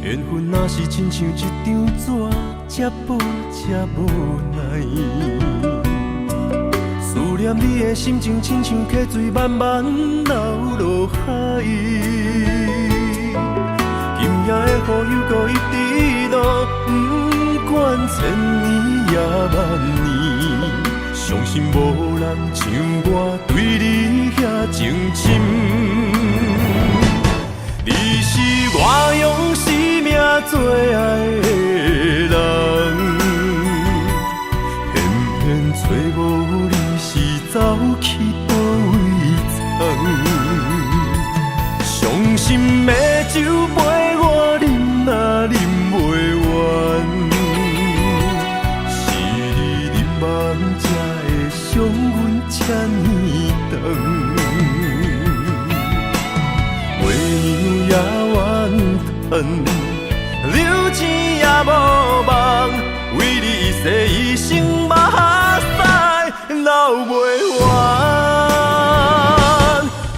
缘分若是亲像一张纸，這寶這無奈。思念你的心情，親像溪水慢慢流落海。今夜的雨又閣一直落，不管千年也萬年，相信無人像我對你遐情深。你是我用生命最愛的人，偏偏找無你是走去佗位藏。傷心的酒杯我啉啊啉袂完，是你入夢才會傷阮這呢長。月娘也怨嘆，留情也無夢，為你一世一生目屎流袂完。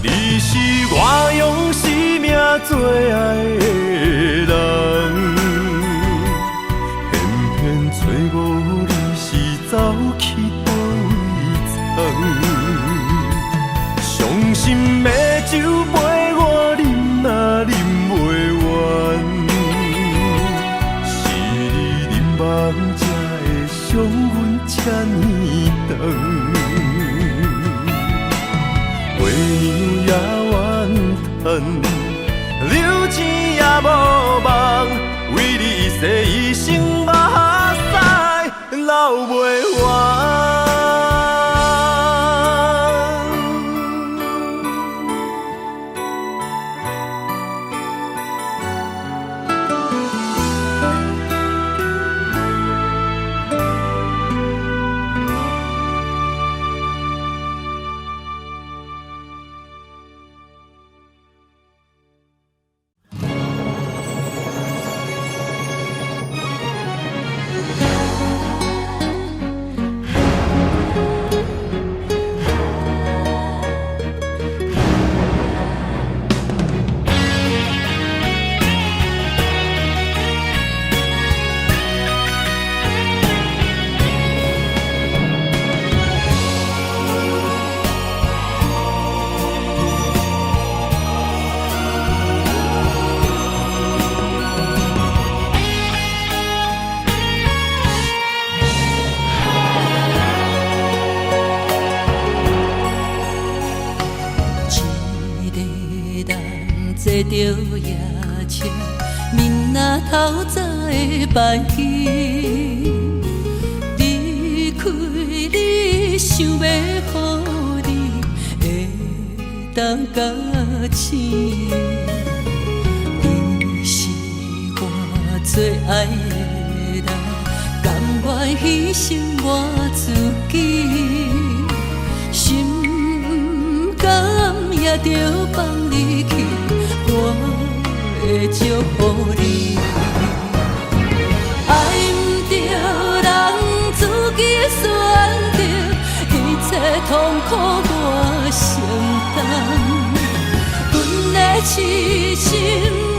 你是我用生命最愛的人，偏偏找無你是走去佗位藏。傷心的酒杯我啉啊啉袂完，是你入夢才會傷阮這呢長。月娘也怨嘆，留情也無夢，為你一世一生目屎流袂完。一个人坐著夜車，面若透早的班機，離開你，想欲予你會當覺醒。你是我最愛的人，甘願犧牲我自己，心甘也著放你去，我會祝福你。愛毋著人自己的選擇，一切痛苦我承擔。阮的痴心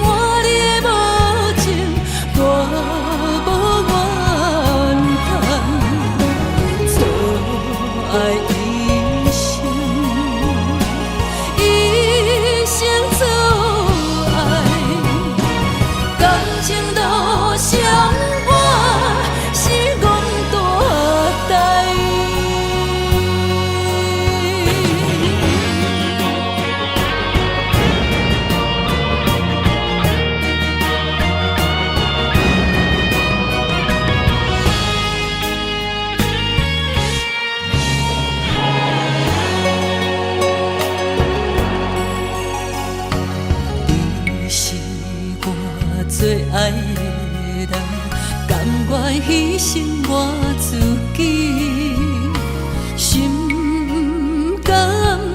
換你的無情，我無怨嘆。做愛一生，一生做愛，感情路上我是戆大呆。你是我最愛的人，甘願犧牲我自己，心甘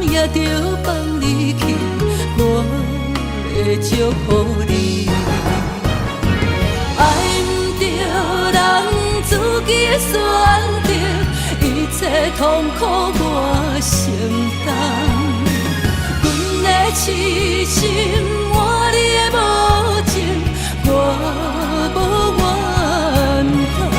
也著放你去，我會祝福你。愛毋著人自己的選擇，一切痛苦我承擔。阮的痴心換你的無情，我無怨嘆。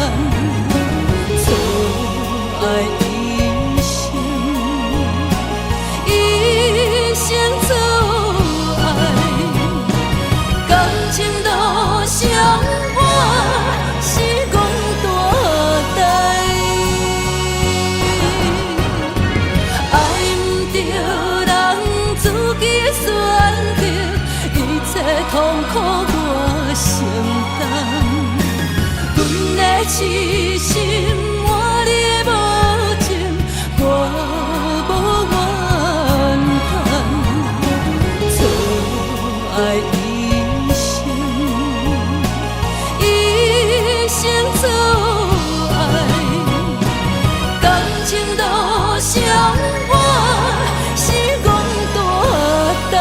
痛苦我承担。阮的痴心换你的无情，我无怨叹。错爱一生，一生错爱，感情路相伴，是戆大代。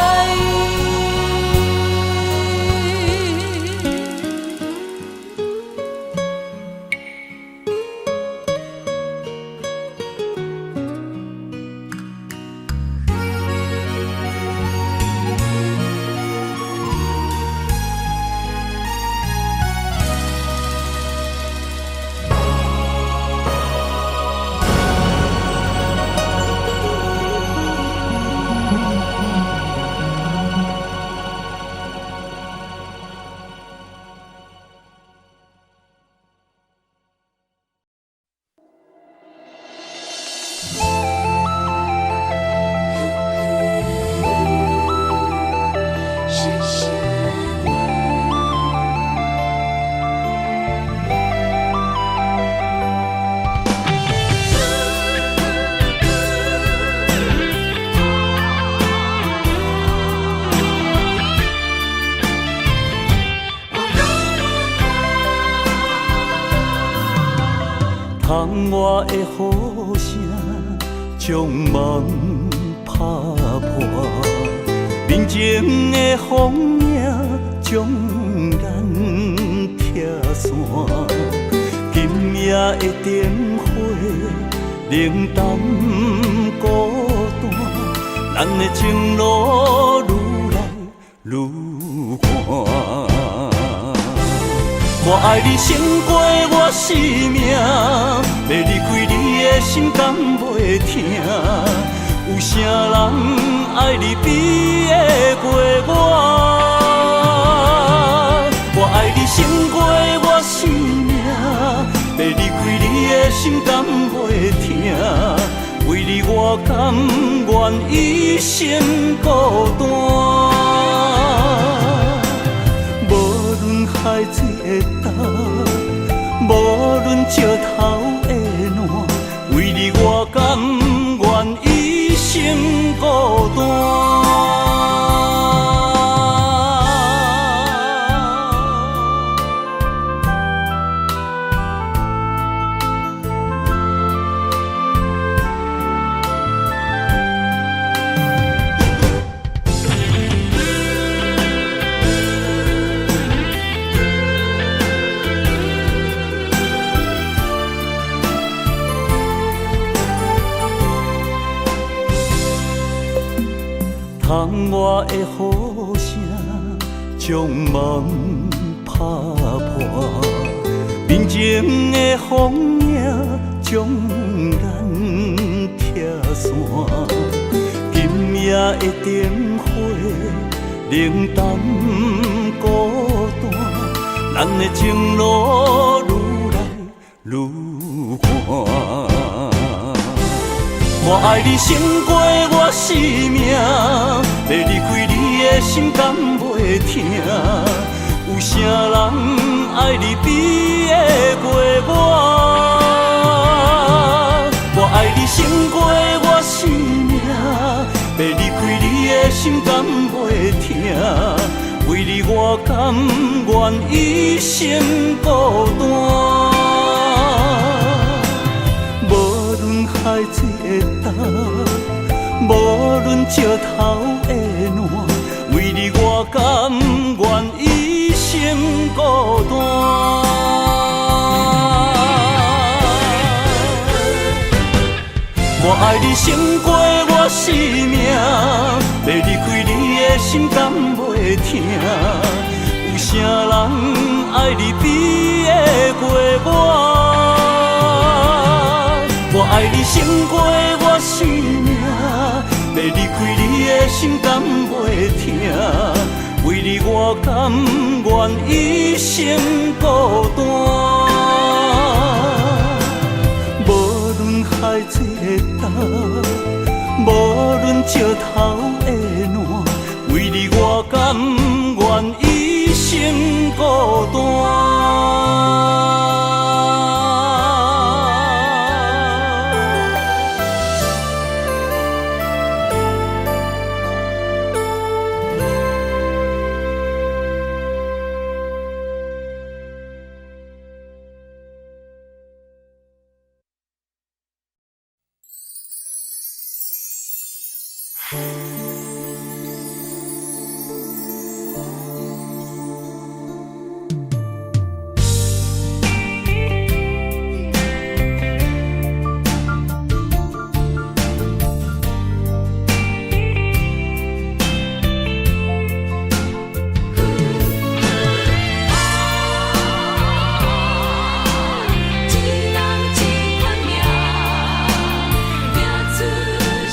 窗外的雨声将梦拍破，面前的风影将咱拆散。今夜的灯火冷淡孤单，咱的情路愈来愈寒。我爱你胜过我生命，欲离开你的心敢袂疼？有啥人爱你比会过我？我爱你胜过我生命，欲离开你的心敢袂疼？为你我甘愿一生孤单。无论海水会干，无论石头会烂，为你我甘愿一生孤单。窗外的雨声将梦拍破，面前的风影将咱拆散。今夜的灯火冷淡孤单，咱的情路愈来愈寒。我爱你胜过我生命，欲离开你的心敢袂疼？有啥人爱你比会过我？我爱你胜过我生命，欲离开你的心敢袂疼？为你我甘愿一生孤单。无论海水会干，无论石头会烂，为你我甘愿一生孤单。我爱你胜过我生命，欲离开你的心敢袂疼？有啥人爱你比会过我？我爱你胜过我生命，欲离开你的心敢袂疼？为你我甘愿一生孤单。无论海水会干，无论石头会烂，为你我甘愿孤單。一人一款命，拼出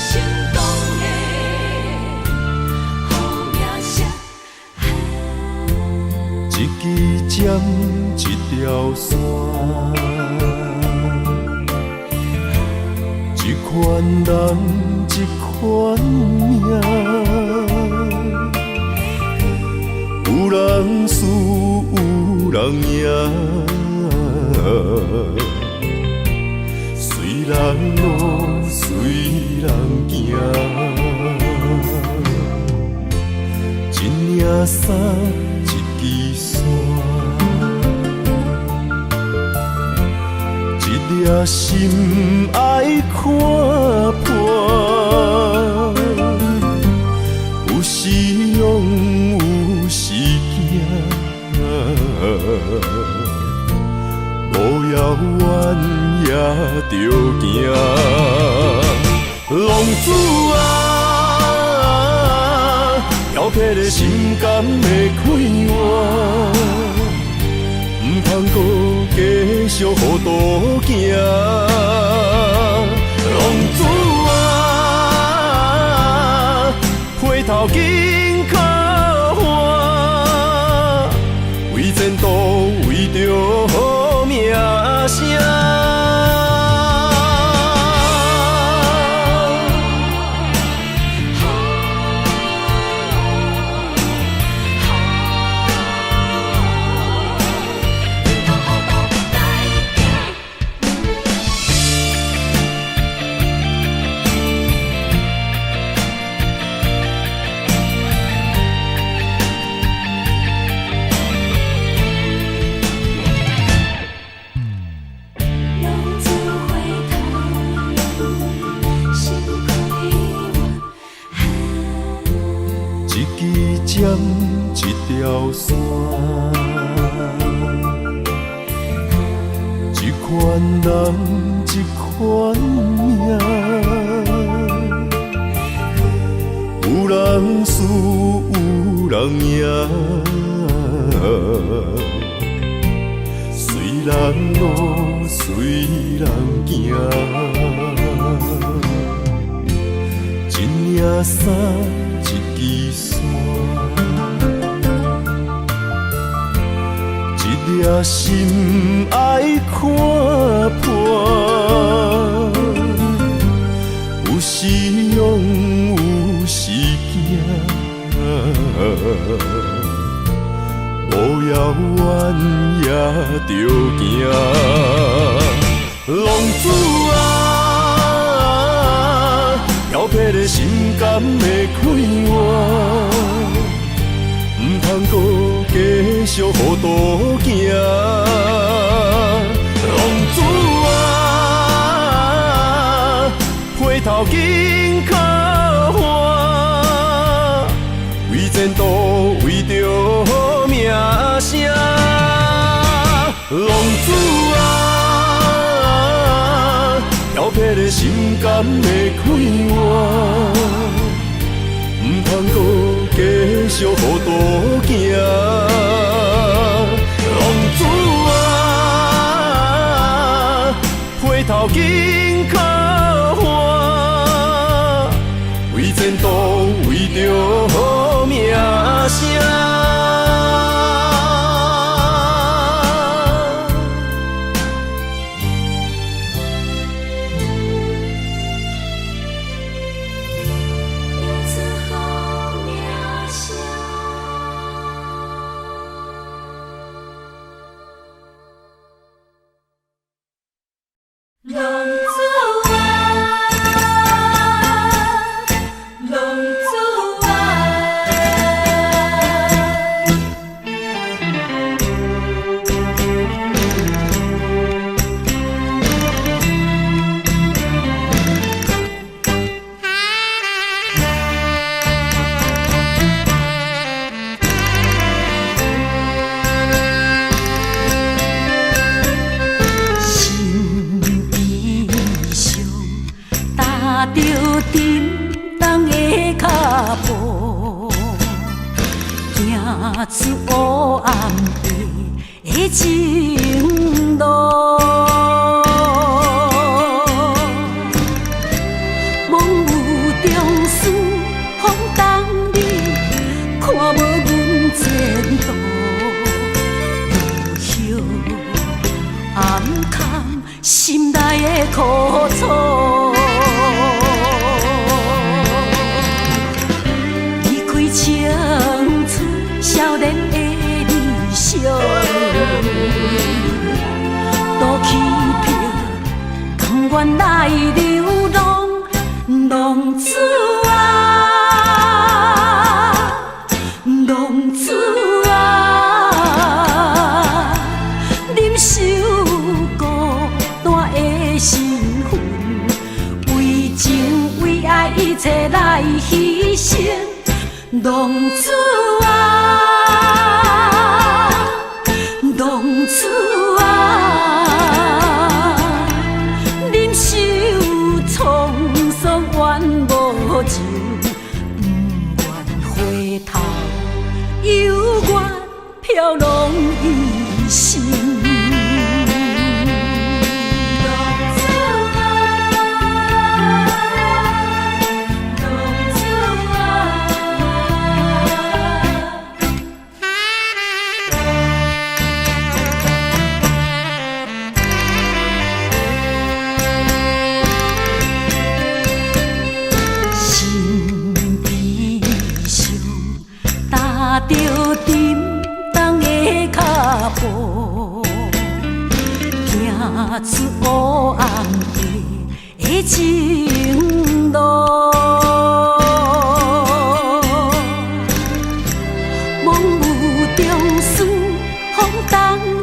成功的好名声。一支针，一條線，一款人，一款命。有人輸，有人贏，隨人路，隨人行。一領衫，一支線，一粒心愛看破。有時勇，有時驚，路遙遠也著行。浪子啊，調皮的心敢會快活？毋通閣繼續糊塗行。浪子啊，回頭緊靠岸，為前途，為著好名聲。浪子回頭，心快活。一支針，一條線，一款人，一款命。有人輸，有人贏，隨人路，隨人行。一領衫，一支線，一粒心愛看破。有時勇，有時驚，路遙遠也著行。浪子啊，調皮的心敢會快活？毋通閣繼續糊塗行。浪子啊，回頭緊靠岸，為前途，為著好名聲。浪子啊，調皮的心敢會快活？毋通閣繼續糊塗行。浪子啊，回頭緊靠岸，為前途，為著好名聲。拼出好名聲。沉重的跤步，行出黑暗的情路。梦有中思风重你，看无阮前途，落叶暗藏心内的苦楚。离开青春少年的理想，都欺骗，甘愿来流浪，浪子啊，浪子啊，忍受孤单的身份，为情为爱一切来牺牲。浪子啊，浪子啊，忍受沧桑怨无情，不愿回头，犹原飘浪一生。浪子啊，浪子啊。心悲伤，踏著沉重的跤步，行出黑暗的情路。梦有中思风重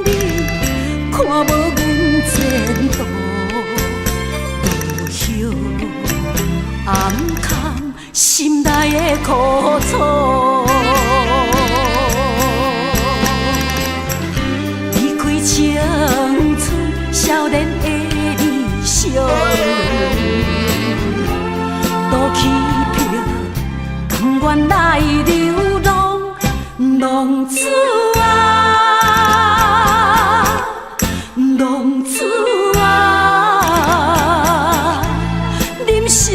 你，看无阮前途，落叶暗藏心内的苦楚。离开青春少年的理想，都欺骗，甘愿来流浪，浪子啊，浪子啊，忍受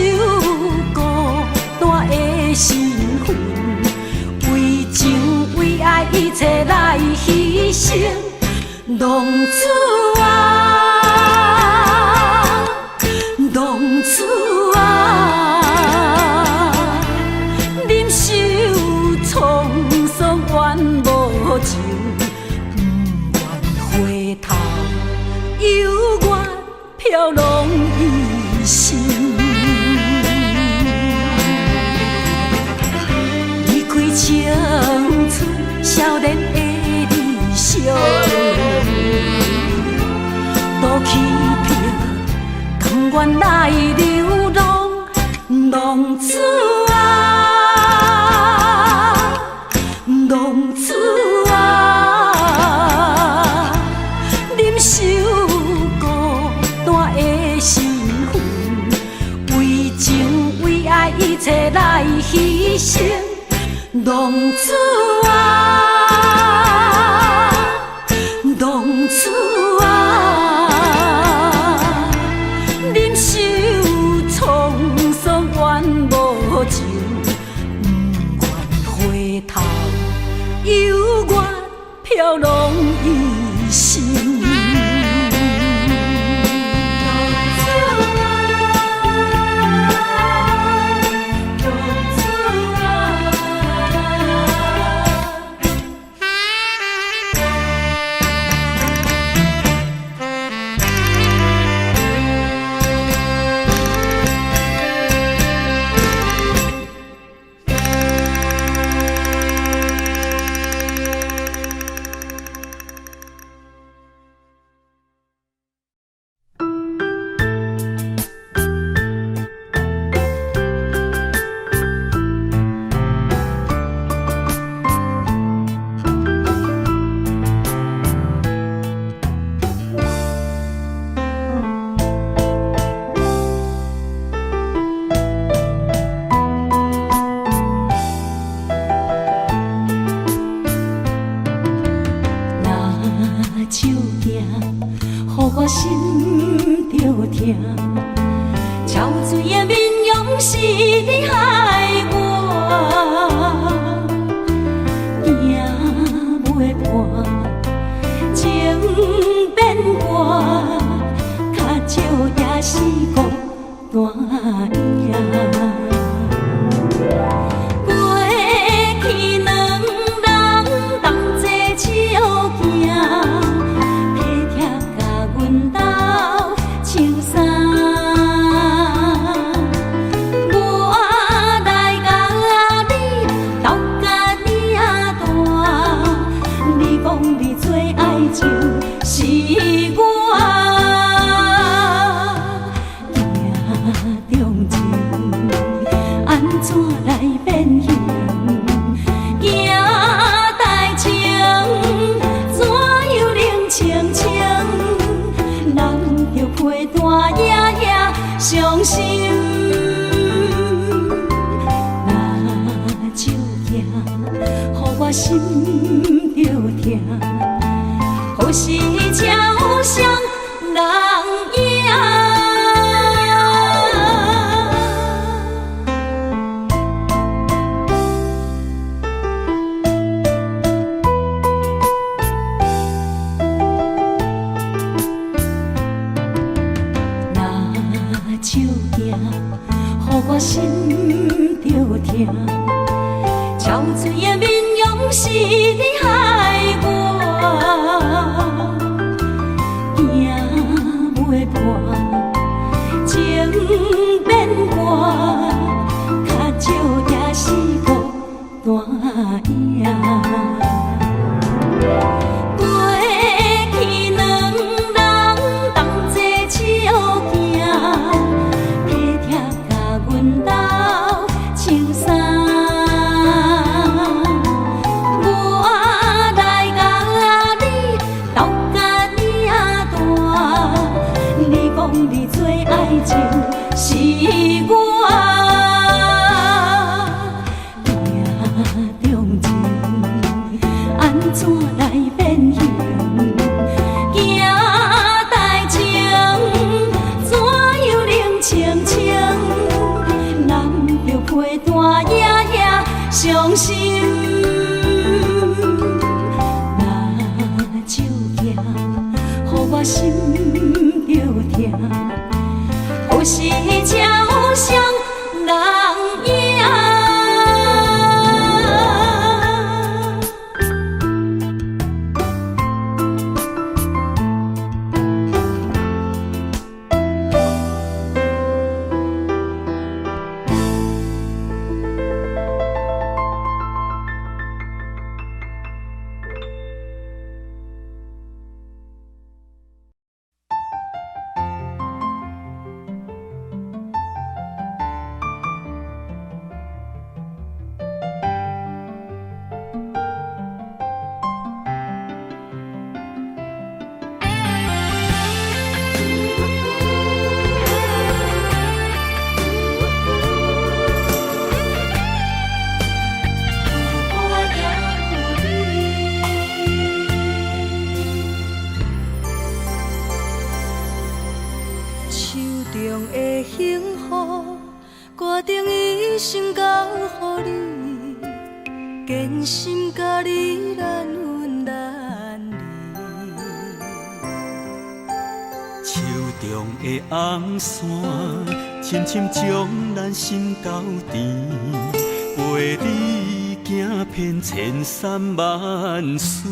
孤单的身份，为情为爱一切来牺牲。浪子啊，浪子啊，忍受沧桑怨无情，不愿回头，犹原飘浪一生。离开青春少年的理想，都欺骗，甘愿来流浪，浪子啊，浪子啊，忍受孤单的身份，为情为爱一切来牺牲。浪子啊，浪子啊，忍受沧桑怨无情，不愿回头，犹原飘浪一生。浪子啊，浪子啊。我心著疼。憔悴的面容是你害我，行袂破，情变卦，較少也是孤單影。過去兩人同齊相行，體貼共阮鬥穿衫。我來共你鬥甲爾大，你講你最愛就是我。鏡中情，按怎來變形？行大情，怎樣冷清清？人著陪伴夜夜傷心。若照鏡，予我心著疼，何時才有雙人影？若照鏡，予我心著疼，憔悴的面容是你害我，行袂破，情變卦，較少也是孤單影。過去兩人同齊相行，體貼共阮鬥穿衫。我來共你鬥甲爾大，你講你最愛就是我。鏡中情，按怎來變形？行大情，怎樣冷清清？人著陪伴夜夜傷心。若照鏡，予我心著疼，何時才有雙人影？手中的幸福，決定一生交予你，堅心佮你難分難離。手中的紅線，深深將咱心交纏，陪你行遍千山萬水。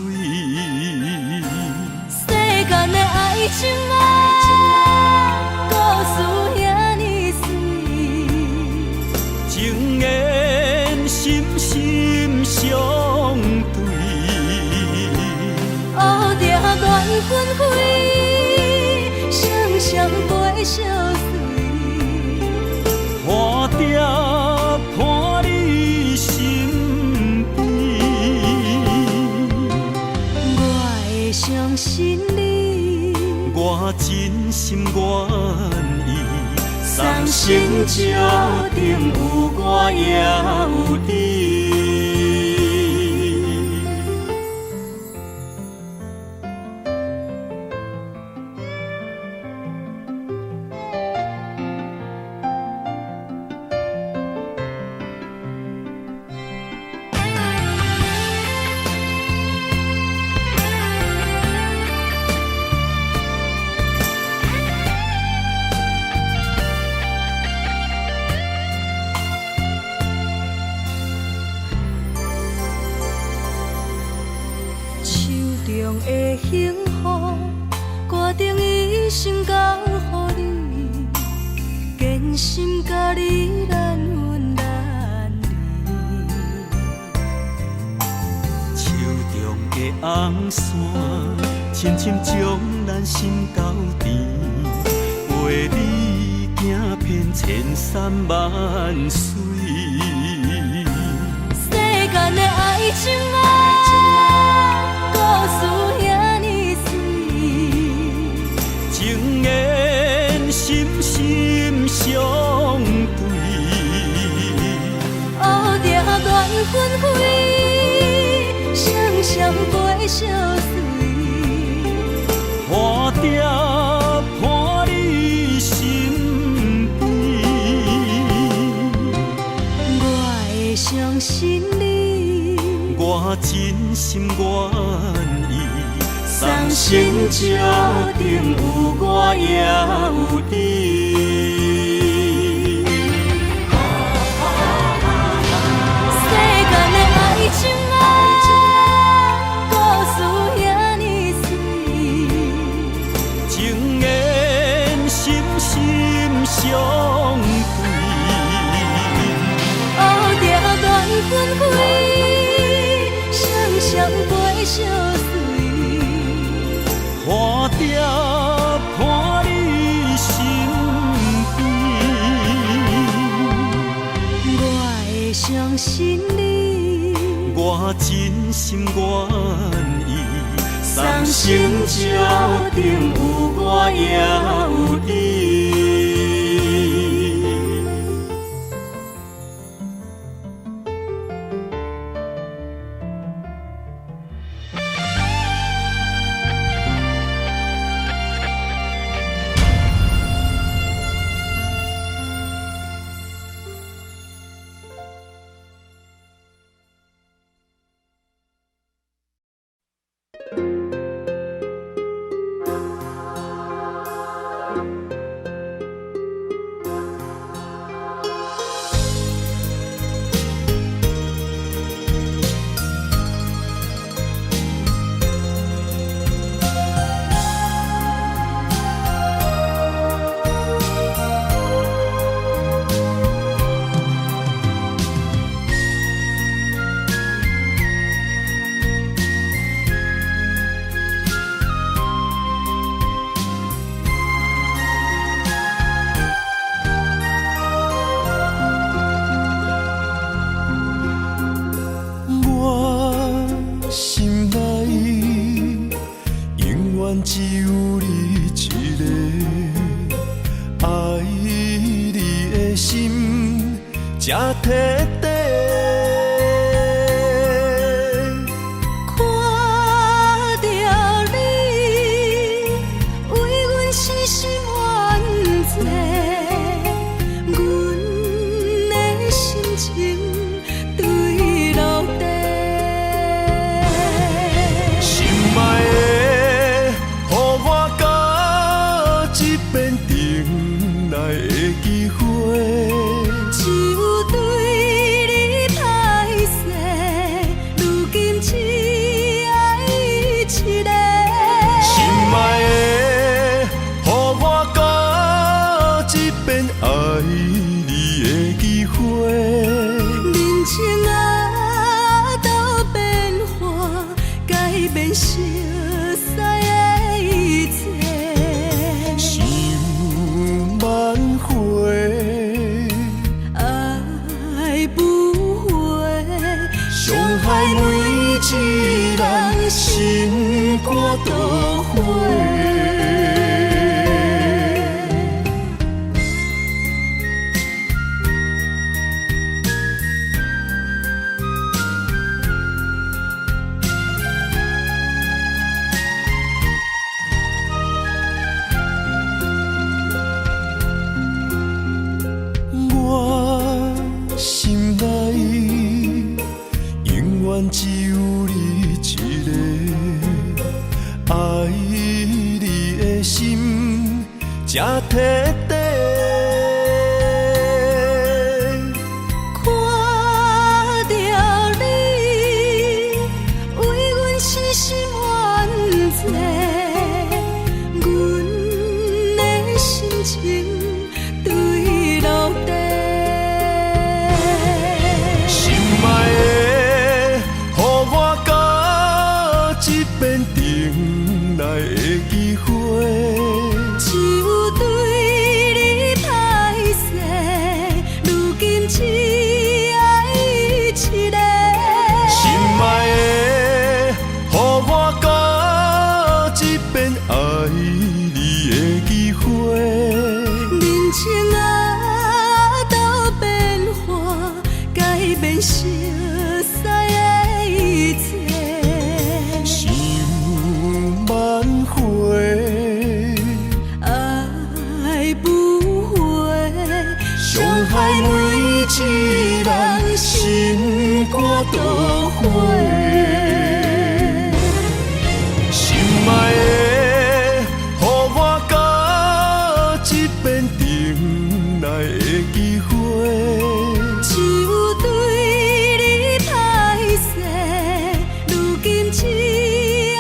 世間的愛情啊，故事遐爾媠，情緣心心相對。烏蝶乱纷飞，双双飞相随。花蝶伴你身边，我会相信你，我真心願意，送生注定有我也有你。的幸福，決定一生交予你，堅心佮你難分難離。手中的紅線，深深將咱心交纏，陪你行遍千山萬水。世間的愛情啊，故事遐爾媠，情緣心心相對。烏蝶亂紛飛，雙雙飛相隨。花蝶伴你身邊，我會相信你，我真心願意，送生石頂有我也有你。世間的愛情啊，故事遐爾媠，情緣心心相對。烏蝶亂紛飛，雙雙飛相隨。花蝶伴你身邊，我會相信你，我真心願意，送生石頂有我也有你。我心內永遠只有你一个，愛你的心這徹底。看著你為阮死心願做，阮的心情對落地。心愛的，予我甲這遍轉來的機會。只有對你歹勢，如今只愛一个。心愛的，予我甲這遍愛你的機會。人情啊，都變化，改變熟似的一切。想挽回，愛不回，傷害每一人心肝都火。我心內永遠只有你一個，愛你的心這徹底。看著你為阮死心願阮的心情對落地。心愛的，予我加一遍轉來的機會。只有對你歹勢，如今只愛一个。心愛的，予我加一遍愛你的機會。人情啊，都變化，改變熟似的一切。想萬回，愛不回，傷害每一人心肝都火。心愛的，予我加一遍轉來的機會。只有對你歹勢，如今只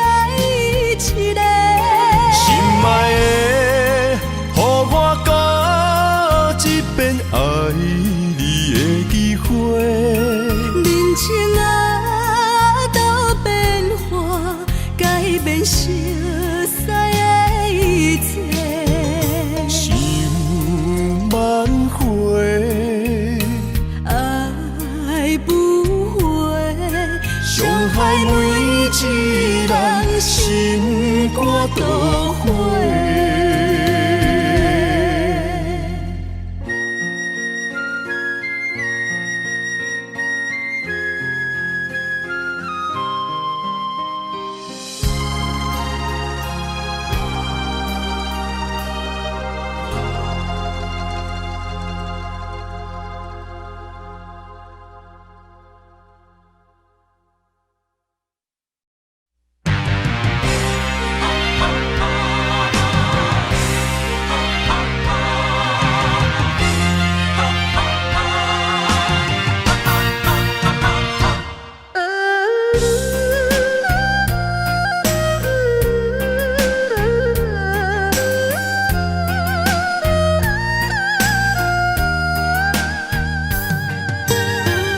愛一個。心愛的，予我加一遍愛你的機會。人情啊，都變化，改變熟似的一切。想萬回，愛不回，傷害每一人心肝都火。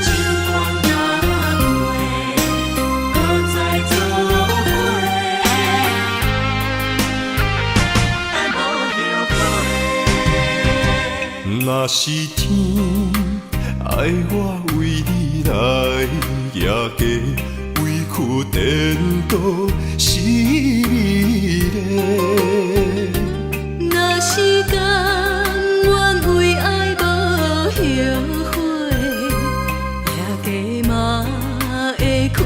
情关若过，搁再做伙，爱无后悔。若是天愛我為你來舉家，委屈顛倒是美麗。若是甘願為愛無後悔，举家嘛會開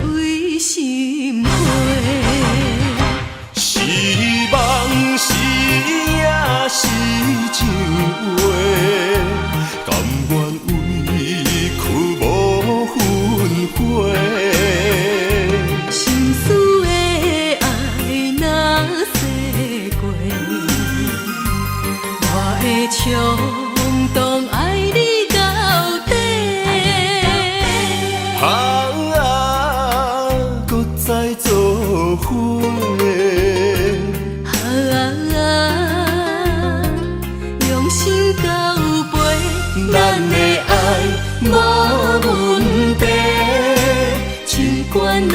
心花。是夢是影是情話，甘願委屈無分回。心事的愛若說過，我會衝動愛你到底。啊，閣再做伙。啊，用心交陪，咱的愛無問題，情關若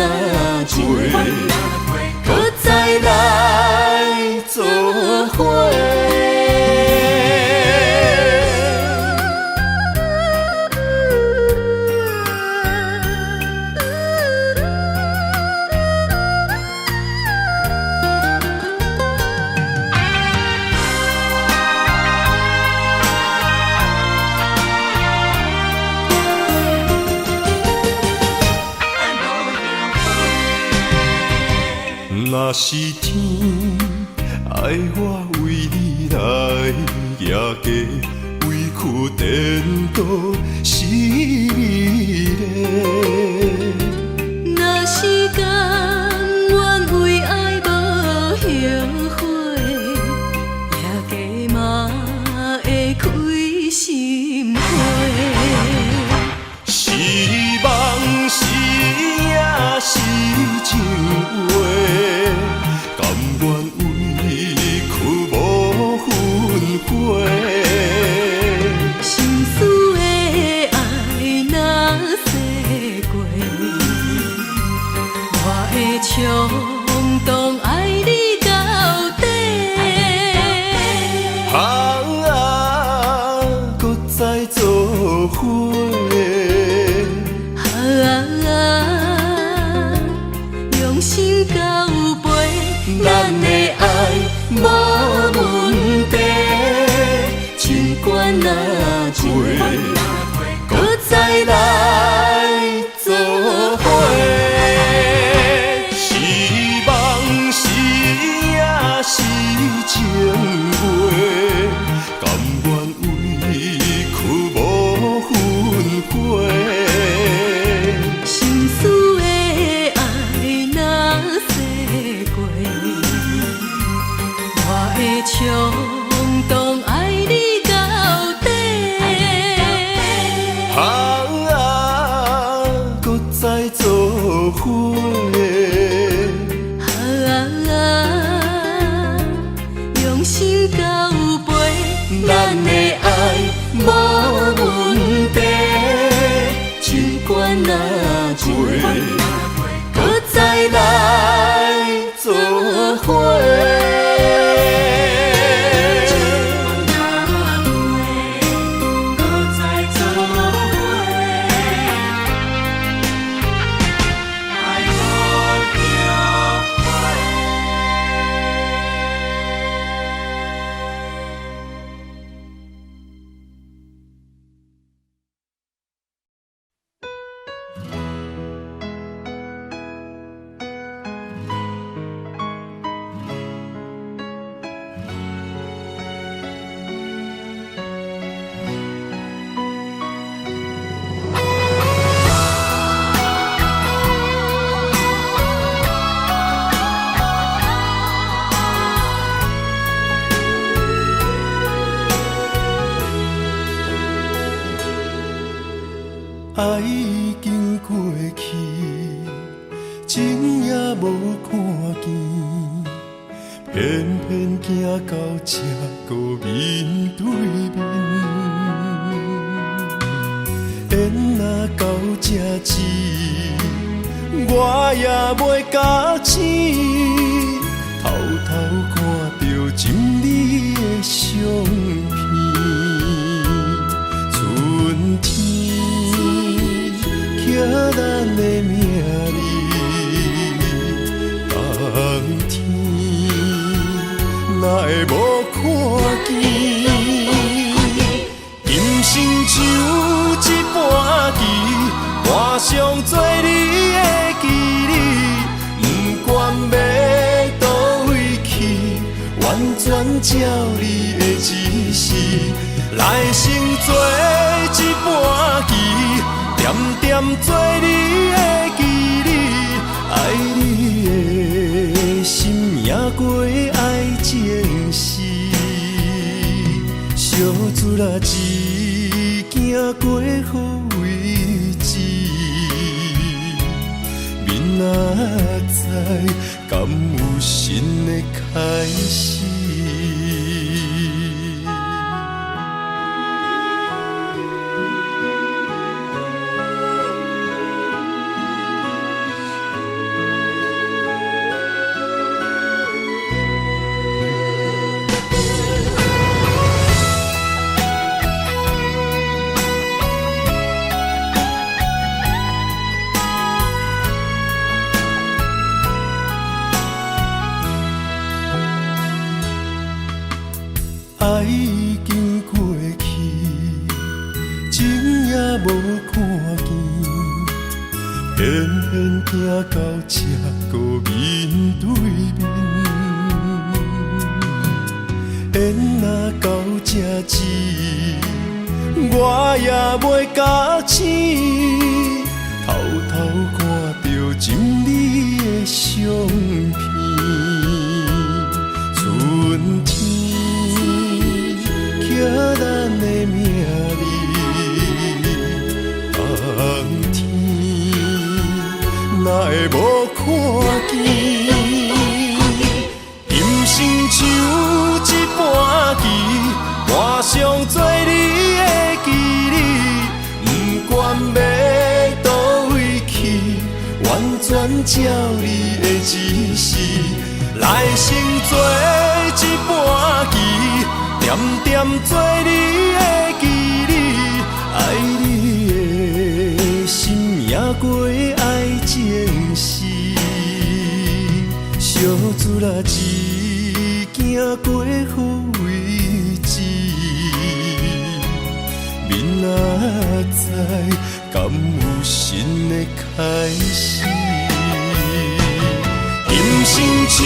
過，閣再來做伙。若是天愛我為你來舉家，委屈顛倒是美麗。若是甘願為愛無後悔，举家嘛會開心花。是夢是影是情話，甘衝動愛你到底。啊，閣再做伙。啊，用心交陪，咱的愛無問題，情懸若過，閣再來做伙。是夢是影是情話，甘願委屈無分回。心事的愛若說過，我會衝動愛你到底。啊，閣再做伙。啊，用心交陪，咱的愛無問題，情懸若過，閣再來做伙。情懸若過，閣再做伙。愛無後悔。愛已經過去，情也無看見，偏偏行到這閣面對面。緣若到這止，我也袂咬醒，偷偷看著情你的相片，春天刻咱的名字，冬天哪會無看見？今生像一盤棋，盤上做你的棋子，不管欲佗位去，完全照你的指示，來生做一盤棋，點點做你的棋子，愛你的心贏過愛情時，相處啦只行過好位置，明仔載敢有新的開始？愛已經過去，情也無看見，偏偏行到這閣面對面。緣若到這止，我也袂咬醒，偷偷看著情你的相片，春天刻咱的名字，冬天哪會無看見？今生像一盤棋，盤上做你的棋子，不管欲佗位去，完全全照你的指示，來成做一盤棋，點點做你的棋子，愛你的心贏過愛情時，惜自啦只驚過分為止，明仔載敢有新的開始？今生像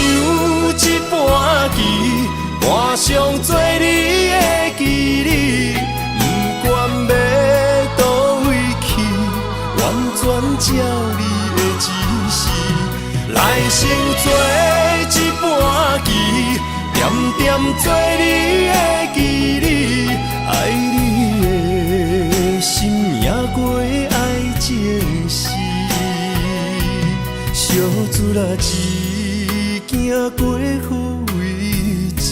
一盤棋，盤上做你的棋子，不管欲佗位去，完全照你的指示，來成做一盤棋，點點做你的棋子，愛你的心贏過愛情時，惜自啦只驚過分為止，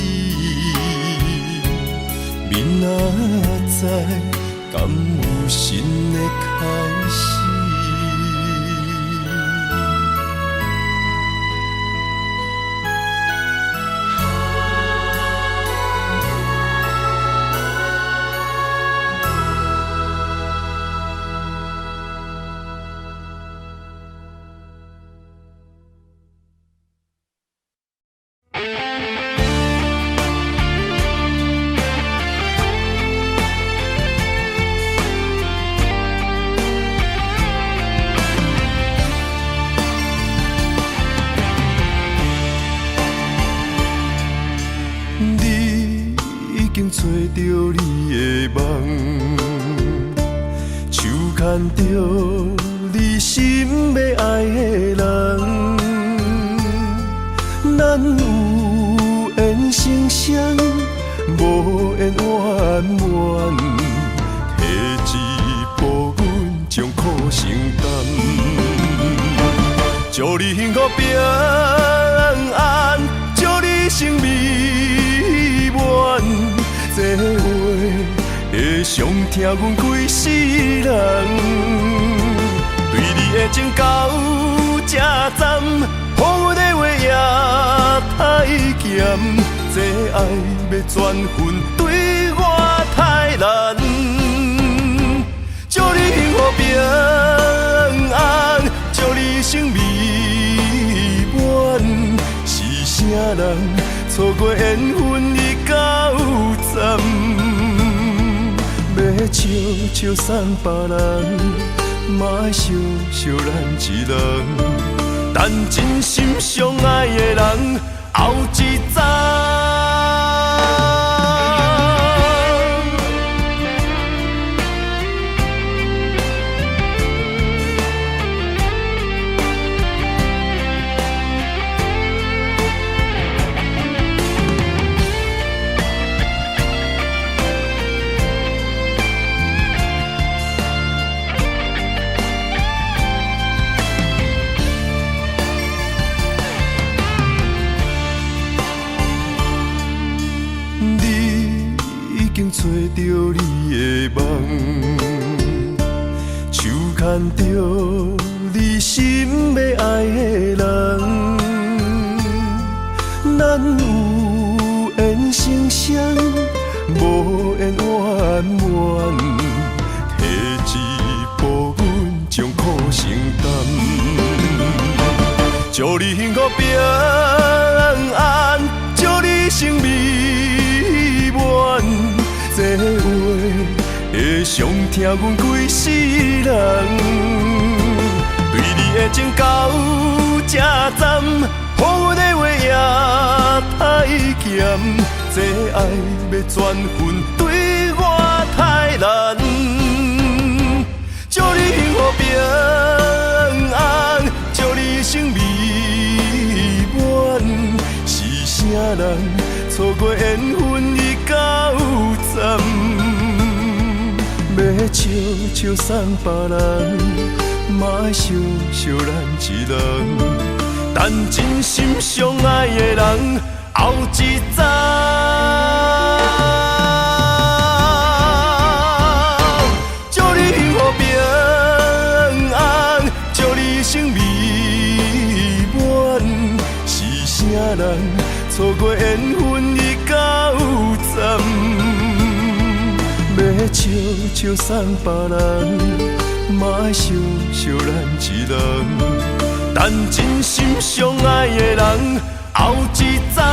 明仔載敢有新的開始？你已經揣著你的夢，手牽著你心欲愛的人，咱有緣成雙，無緣圓滿，退一步阮將苦承擔，祝你幸福平安，祝你生美滿。這話會傷疼阮規世人，對你的情到這站，予阮的話也太鹹，這愛欲轉分對我太難。祝你幸福平安，祝你生美滿。是啥人錯過緣分已到站？欲笑笑送別人，嘛愛惜惜咱一人。等真心相愛的人後一站。你已經揣著你的夢，手牽著你心欲愛的人，咱有緣成雙，無緣圓滿，退一步阮將苦承擔。祝你幸福平安，祝你生美滿。這話會傷疼阮規世人，對你的情到這站，予阮的話也太鹹，這愛欲轉分對我太難。祝你幸福平安，祝你生美滿。是啥人錯過緣分已到站？欲笑笑送別人，嘛愛惜惜咱一人。等真心相愛的人後一站。祝你幸福平安，祝你生美人？錯過緣分已夠慘，欲笑笑送別人，嘛愛惜惜咱一人。等真心相愛的人，後一站。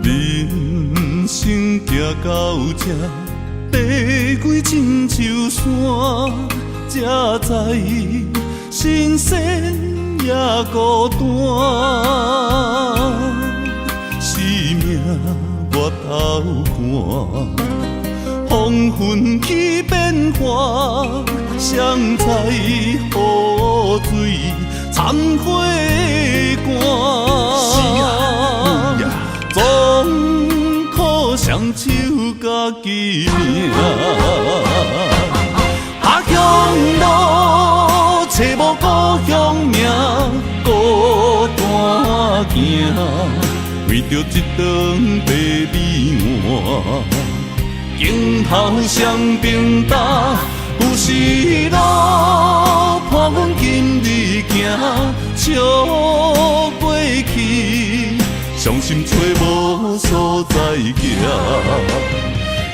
人生行到這，地位親像山，才知神仙也孤單。生命外头看，風雲起變化，誰知雨水摻花乾。總苦雙手家己命，下鄉路揣無故鄉名，孤單行，為著一頓白米碗，鏡頭雙平擔，有時路伴阮今日行，笑過去。傷心揣無所在行，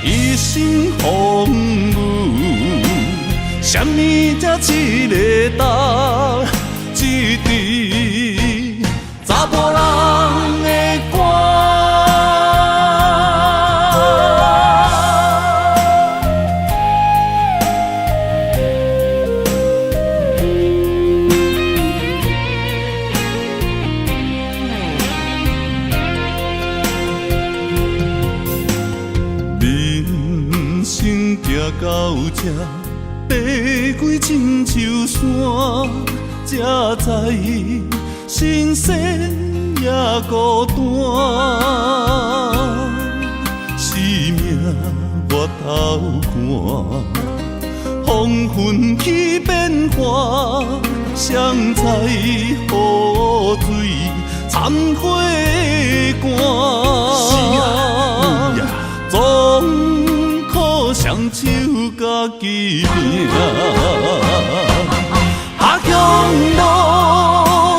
一生風雨，啥物才一個担，一支查埔人的歌。人生行到這，地位親像山，才知神仙也孤單。生命外頭看，風雲起變化，誰知雨水摻花乾。總苦雙手家己命，下鄉路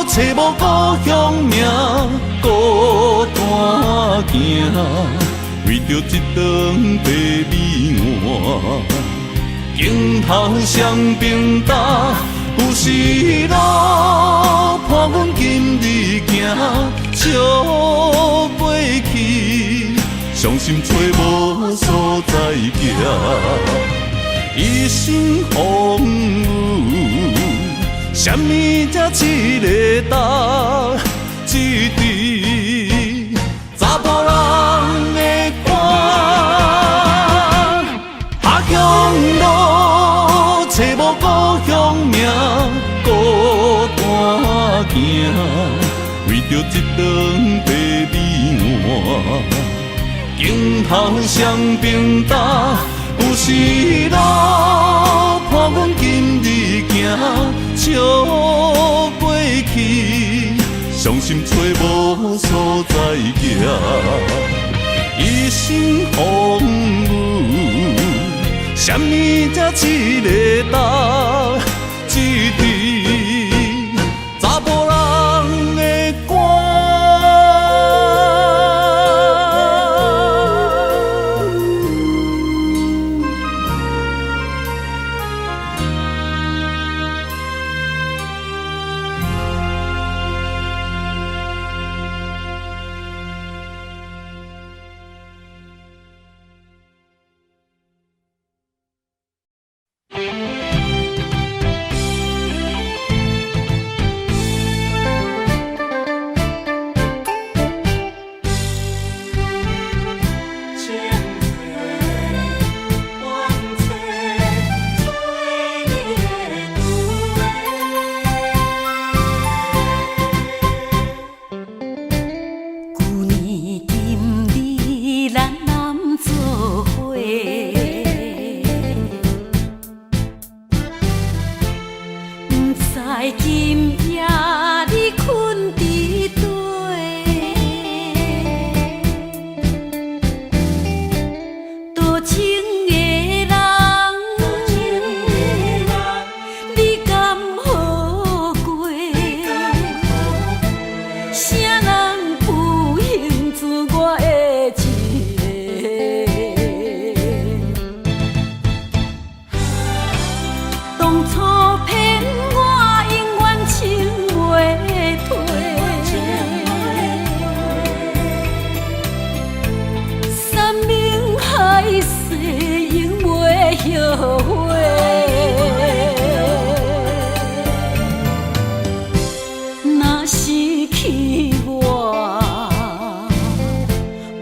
揣無故鄉名，孤單行，為著一頓白米碗，鏡頭雙平擔，有時路伴阮今日行，笑過去。傷心揣無所在行，一生風雨，啥物才一個担，一支查埔人的歌。下鄉路揣無故鄉名，孤單行，為著一頓白米碗。鏡頭雙平擔，有時路伴阮今日行，笑過去，傷心揣無所在行，一生風雨，啥物才一個担，一支查埔人的歌。情的人，你甘好過？啥人不幸做我的一个？當初騙我，永遠情袂退。山盟海誓永袂後悔。若是去我，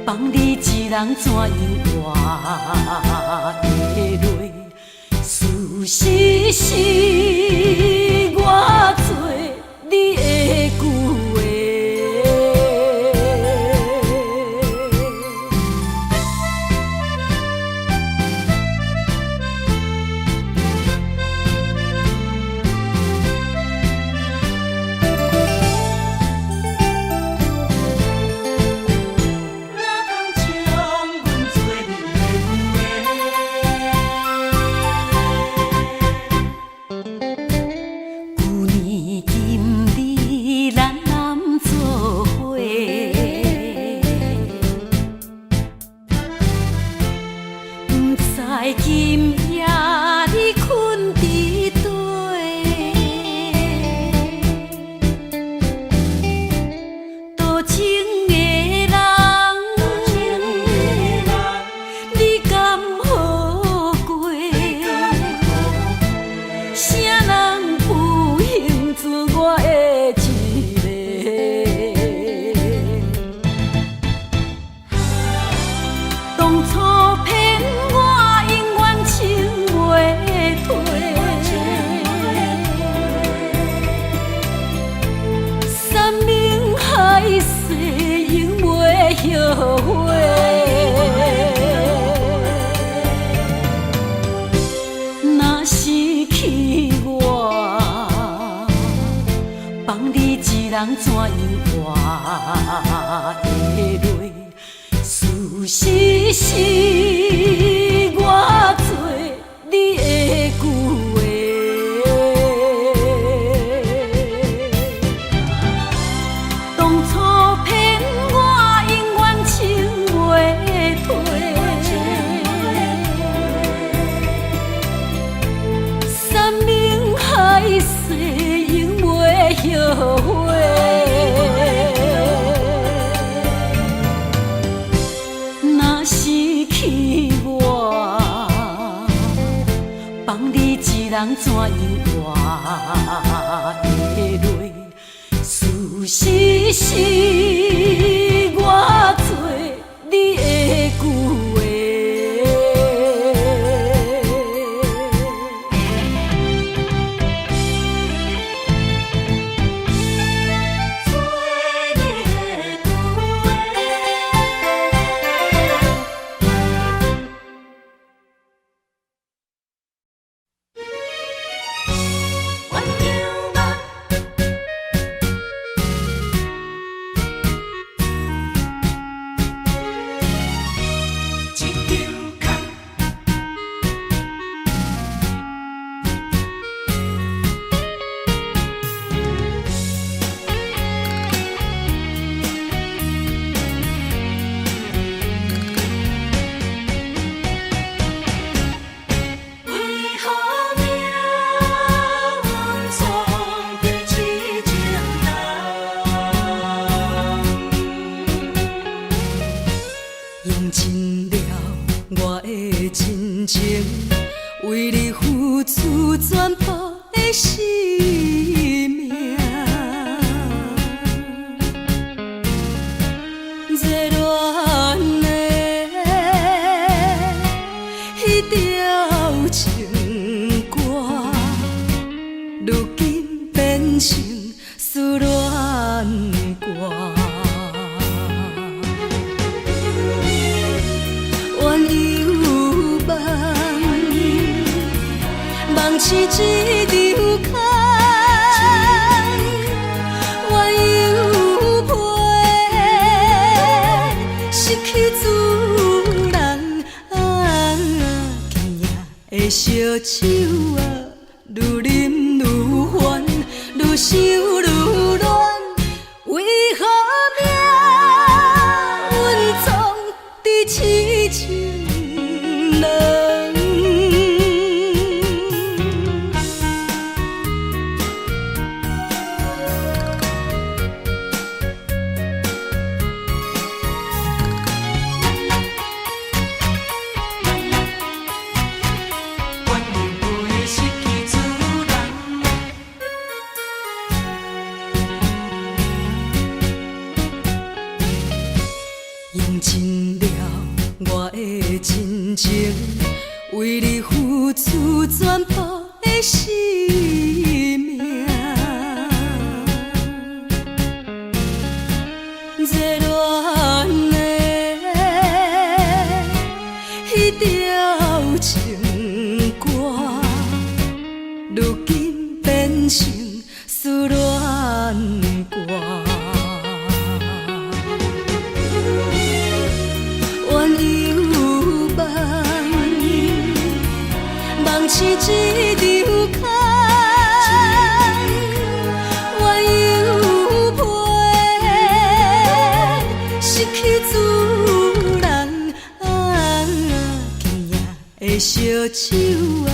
放你一人怎樣活會落？事實是我做你的句話。哪通將阮做你的舊年今日咱男做伙，不知今夜你睏佇佗。多情的人，你甘好過？啥人不幸做我的一個？當初騙我，永遠情袂退。山盟海誓永袂後悔。若是去我，放你一人怎樣活會落？事實是我做你的句話。當初騙我，永遠情袂退。山盟海誓永袂後悔。若是去我，放你一人怎樣活會落？事實是我做你的句話。鸳鸯夢。一張空。為何命運創對痴情人？用盡了我的真情，為你付出全部的生命。熱戀的彼條情歌，如今變成思戀歌。鸳鸯夢，夢醒一場空，鸳鸯陪，失去主人。的燒酒啊，愈啉愈煩，愈想愈戀。為何命運總佇痴情人？用盡了我的真情，為你付出全部的生命。熱戀的彼條情歌，如今變成思戀歌。鸳鸯夢，夢醒一場空。鸳鸯陪，失去主人。啊，今夜的燒酒啊，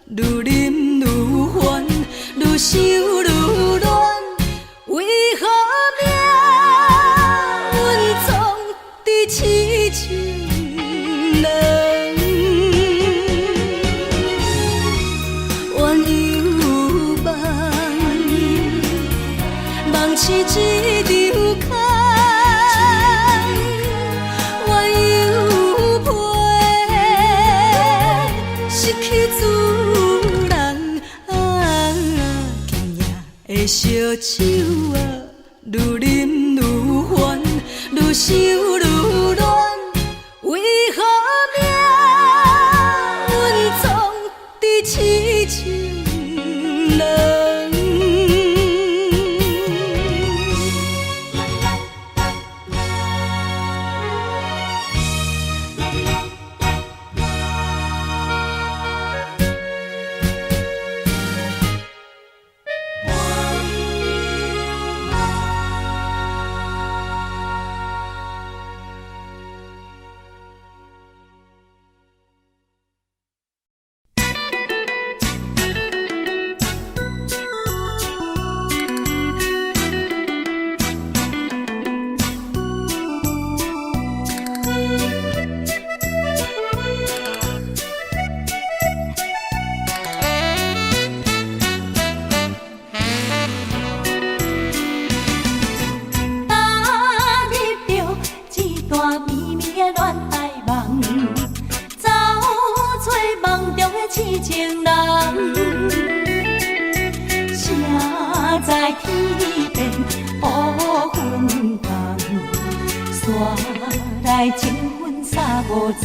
愈啉愈煩，愈想愈戀。為何命運總佇痴情人？鸳鸯夢，夢醒一場空。鸳鸯陪，失去主人。啊，今夜的燒酒啊，愈啉愈煩，愈想愈戀。為何命運總佇痴情人？踏入著這段绵綿的戀愛夢，走找夢中的痴情人。誰知天變烏雲重，煞來情分三五層。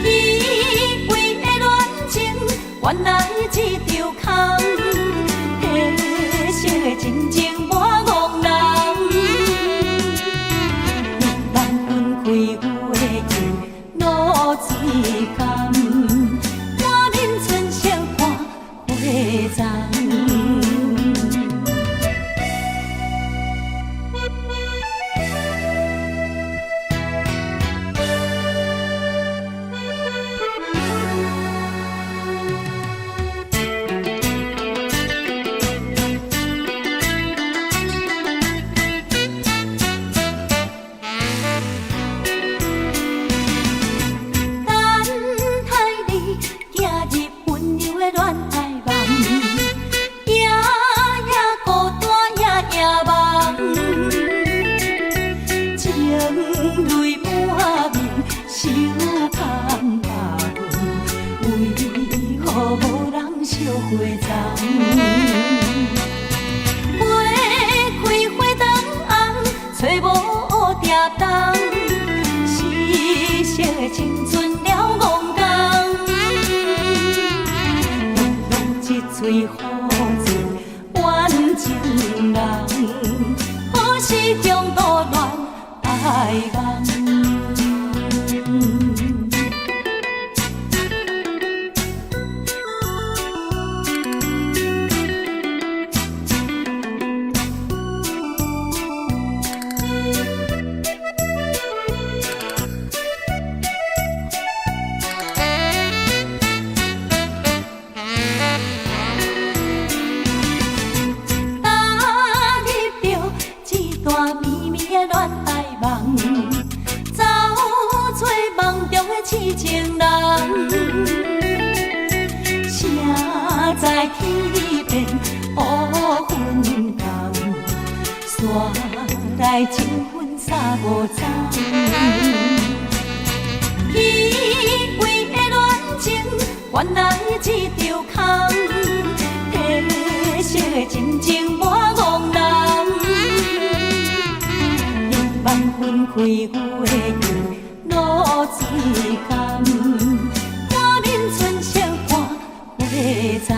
以為的戀情，原來這場空。黑色的真情無戇人，一人分開有的又落水干，滿面春色看花残。等待你走入溫柔的戀愛夢，夜夜孤單夜夜夢，情淚滿面受空放，為何無人相陪同？花開花當紅，找無蝶冬，失色的青春了戇工，濃濃一喙苦水冤情人，何時中度戀愛夢？無鬃。虚伪的恋情，原來這場空，褪色的真情無戇人。一萬分開有的用露水干，滿面春色看花殘。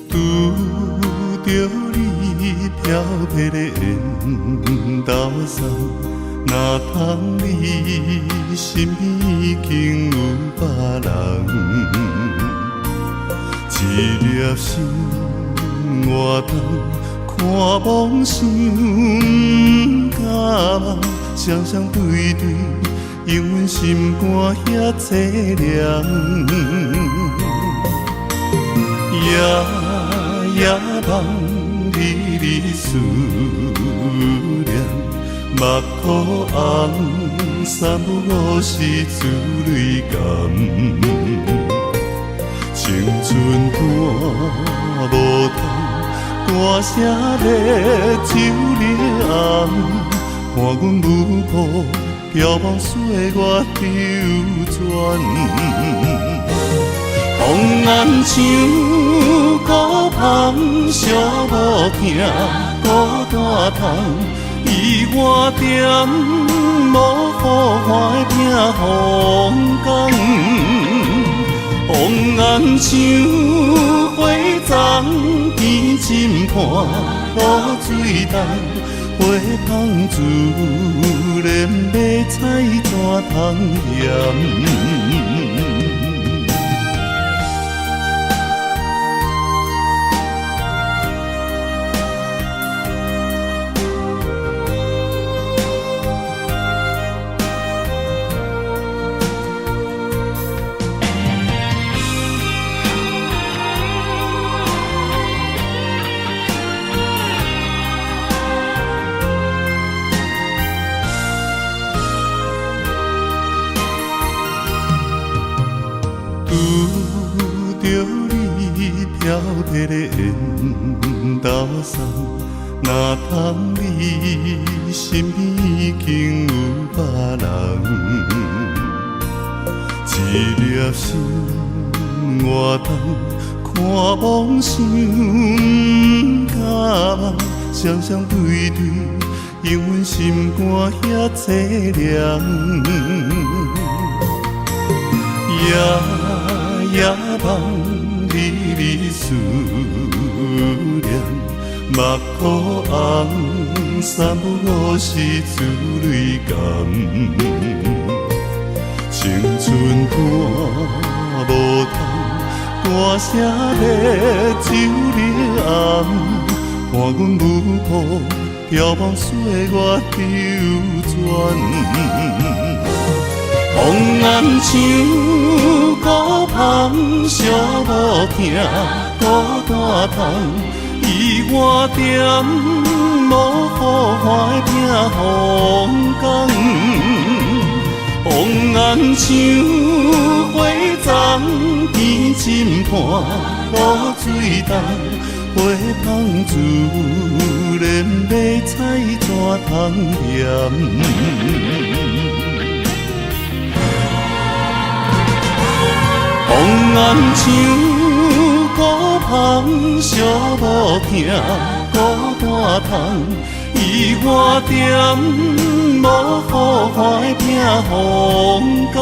拄著你飘飘的缘投送，哪通你身边已经有别人？一粒心活动，看梦想不敢梦，双双对对，永阮心肝遐凄凉。夜夜梦你你思念，目眶红，三不五时珠泪干。青春伴无通，歌声咧酒咧红，伴阮舞步飘茫岁月流转。红红像孤芳，寂寞疼，孤单痛，伊我踮无好看的屏风间。红红像花丛，甜浸伴露水重，花香自然欲采怎通嫌？拄著你飘飘的缘投送，哪通你身边已经有别人？一粒心活动，看梦想不敢梦，双双对对，永阮心肝遐凄凉。夜夜梦你你思念，目眶红，三不五时珠泪干。青春伴无通，歌声咧酒咧红，伴阮舞步飘茫岁月流转。红红像孤芳，寂寞疼，孤单痛，伊我踮无好看的屏风间。红红像花丛，甜浸伴露水重，花香自然欲采怎通嫌？红红像孤芳，寂寞疼，孤单痛，伊我踮无好看的屏风间。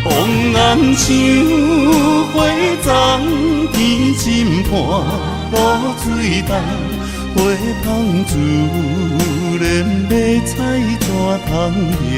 红红像花丛，甜浸伴露水重，花花芳自然欲采怎通嫌？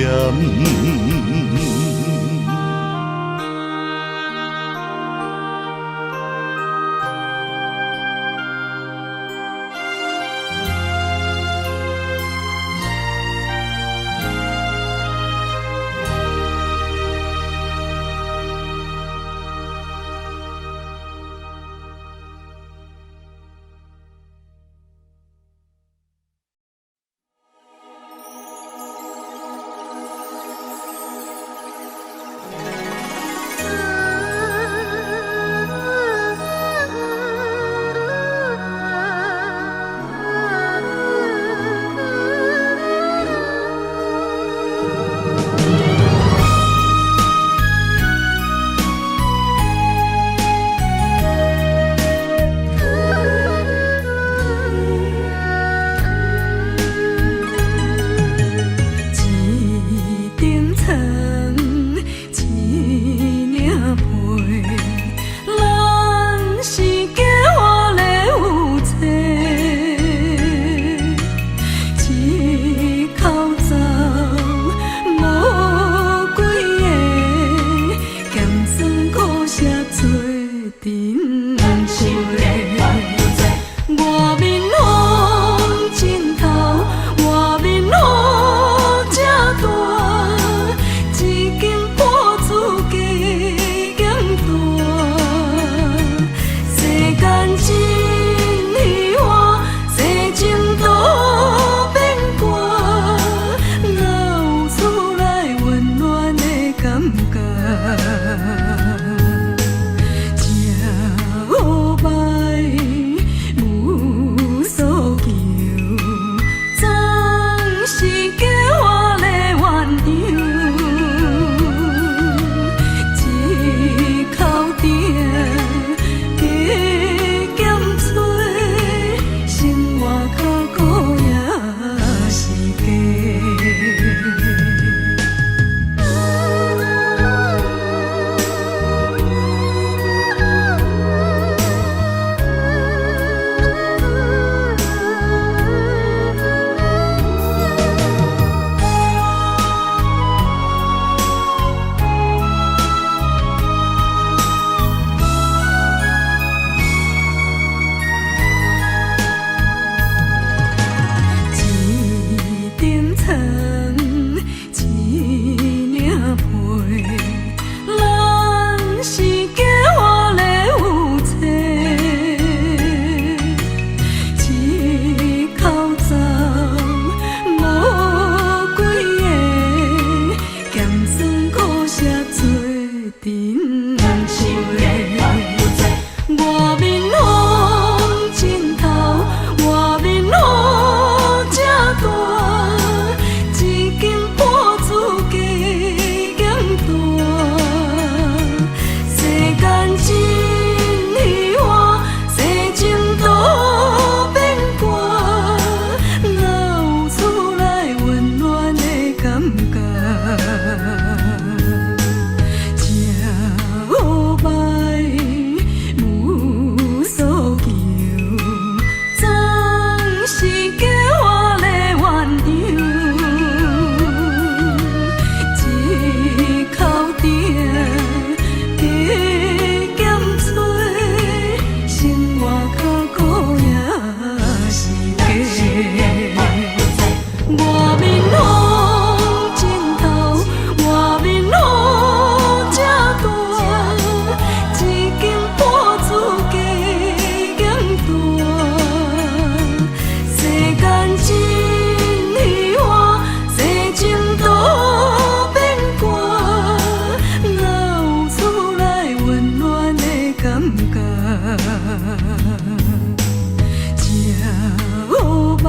這歹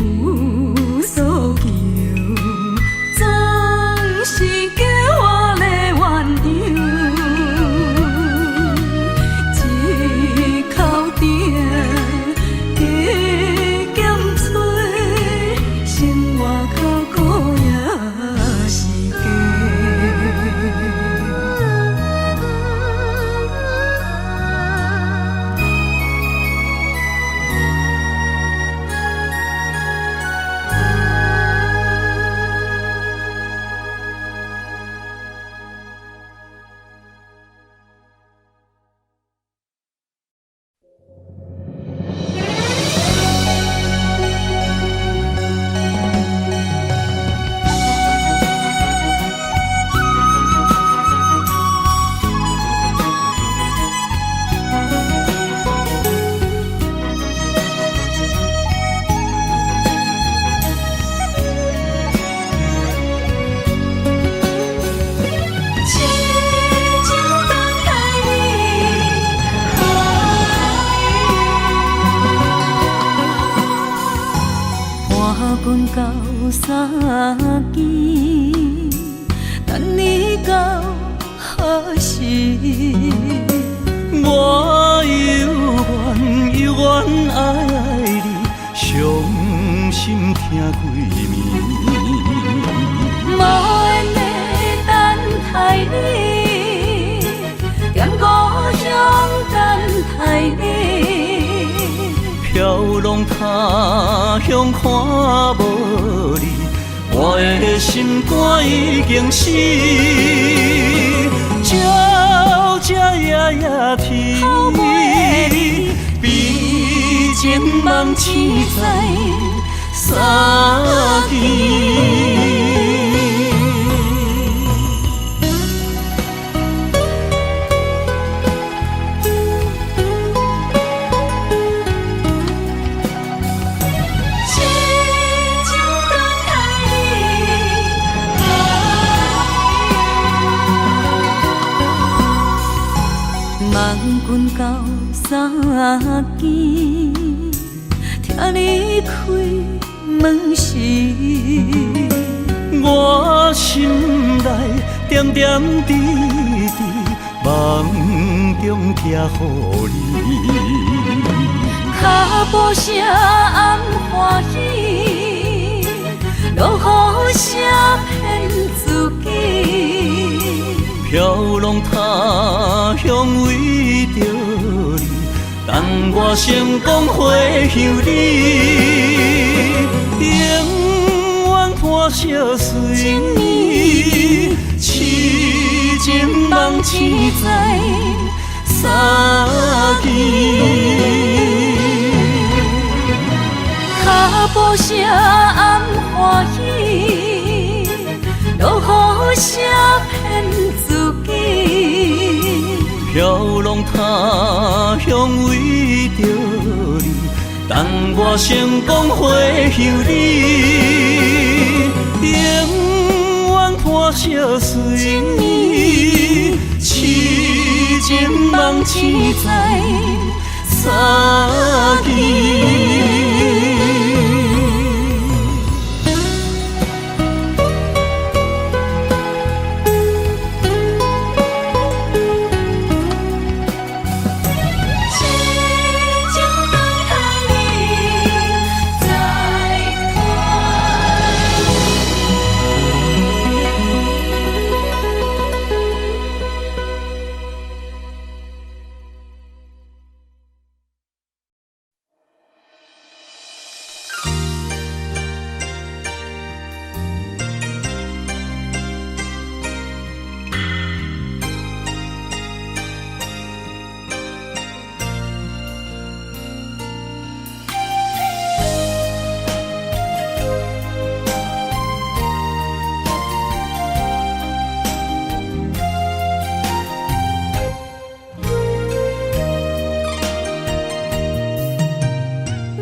無困到三更，等你到何時？我猶原猶原愛你，傷心聽規暝。無緣的等待你，踮故鄉等待你。飄浪他鄉看無你，我的心肝已經死。照這夜夜天，悲情夢醒在三更。痴情等待你。梦困到三更，聽你開門時，我心內點點滴滴，夢中聽予你。跤步聲暗歡喜，落雨聲騙自己。飄浪他鄉為著你，等我成功回向你，永遠伴相隨。痴情夢醒在三更。跤步聲暗歡喜，落雨聲騙自己。飄浪他鄉為著你，等我成功回向你，永遠伴相隨。痴情夢醒在三更。痴情等待你再团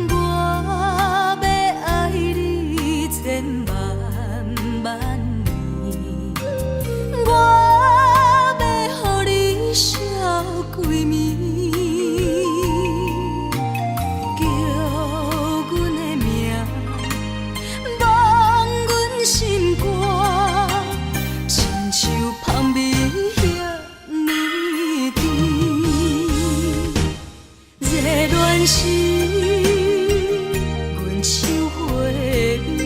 我欲愛你千萬萬年，我欲予你笑規暝，叫阮的名，梦阮心肝，親像蜂蜜遐呢甜。熱戀時，阮手回味，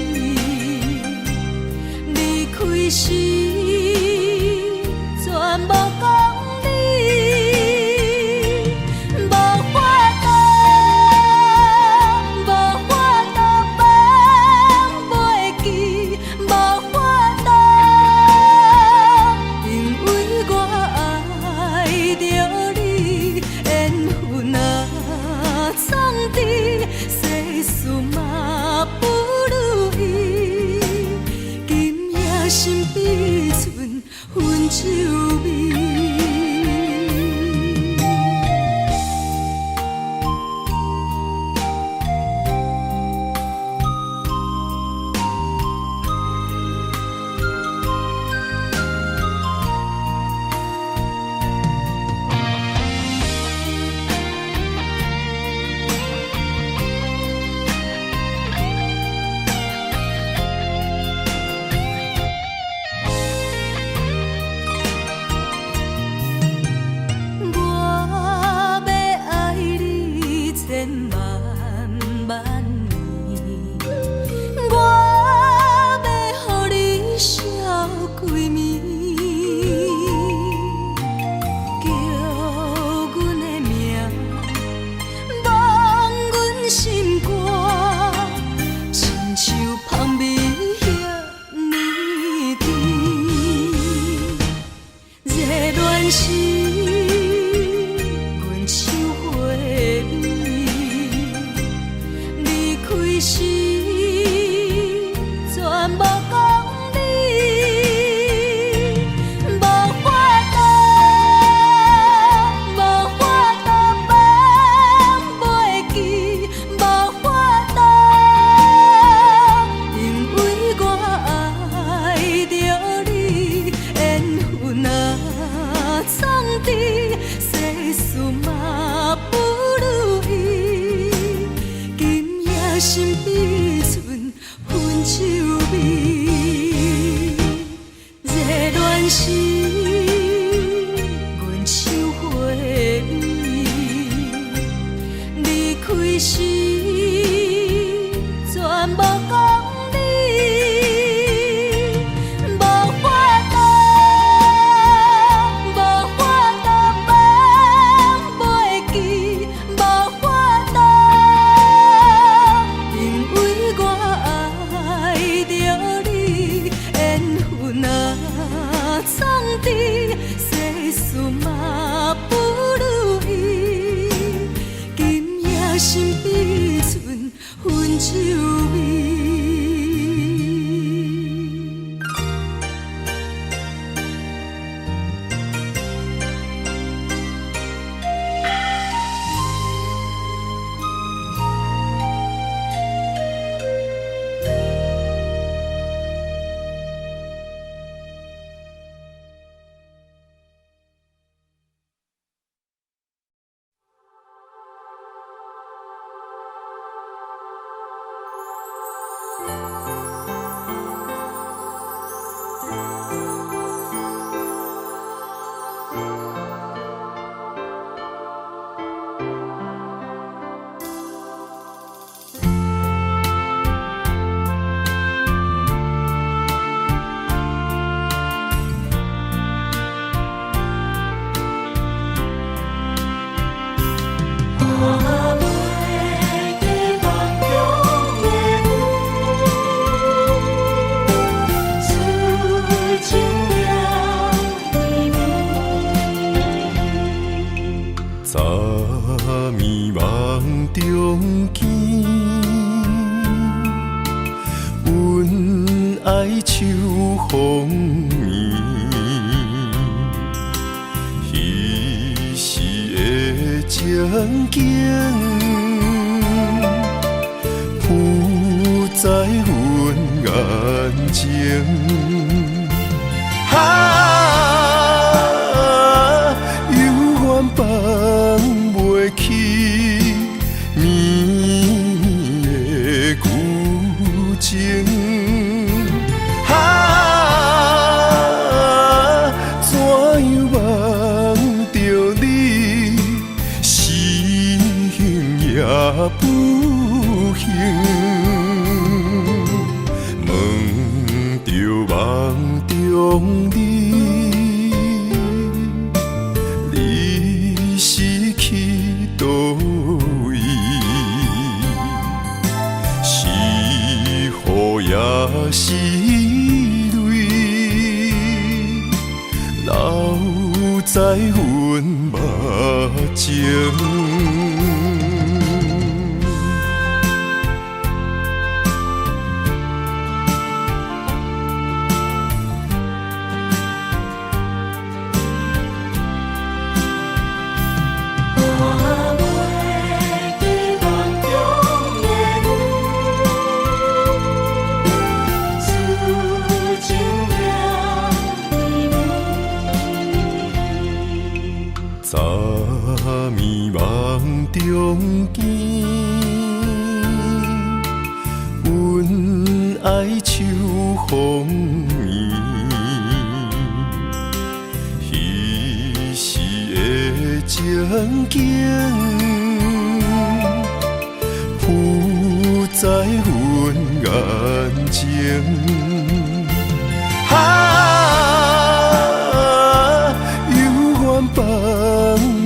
阮愛秋風暝，彼時的情景，浮在阮眼前。啊，猶原放袂去綿綿的舊情。啊，怎樣夢著你，是幸也不幸。夢著夢中你，你是去佗位？是雨也是淚，留在阮目前。昨暝夢中見，阮愛秋風暝，彼時的情景，浮在阮眼前。啊，猶原放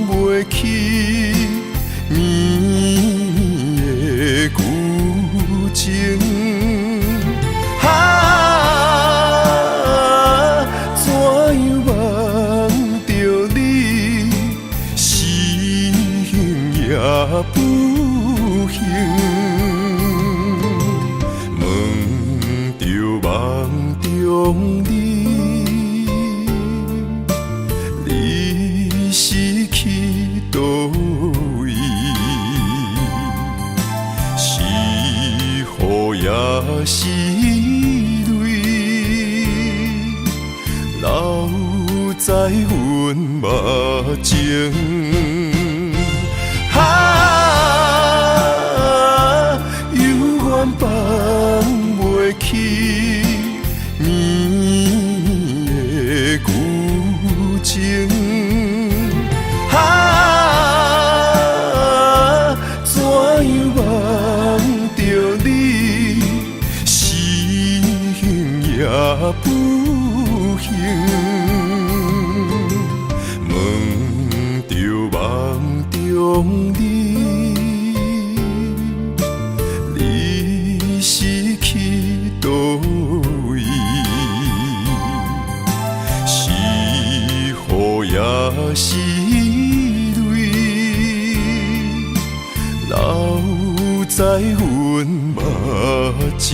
袂去綿綿的舊情。啊，怎樣夢著你，是幸也不幸。夢著夢中你，你是去佗位？是雨也是淚，留在阮目前。啊，猶原放袂去綿綿的舊情。啊，怎樣夢著你，是幸也不幸。夢著夢中你，你是去佗位？是雨也是淚，留在阮目前。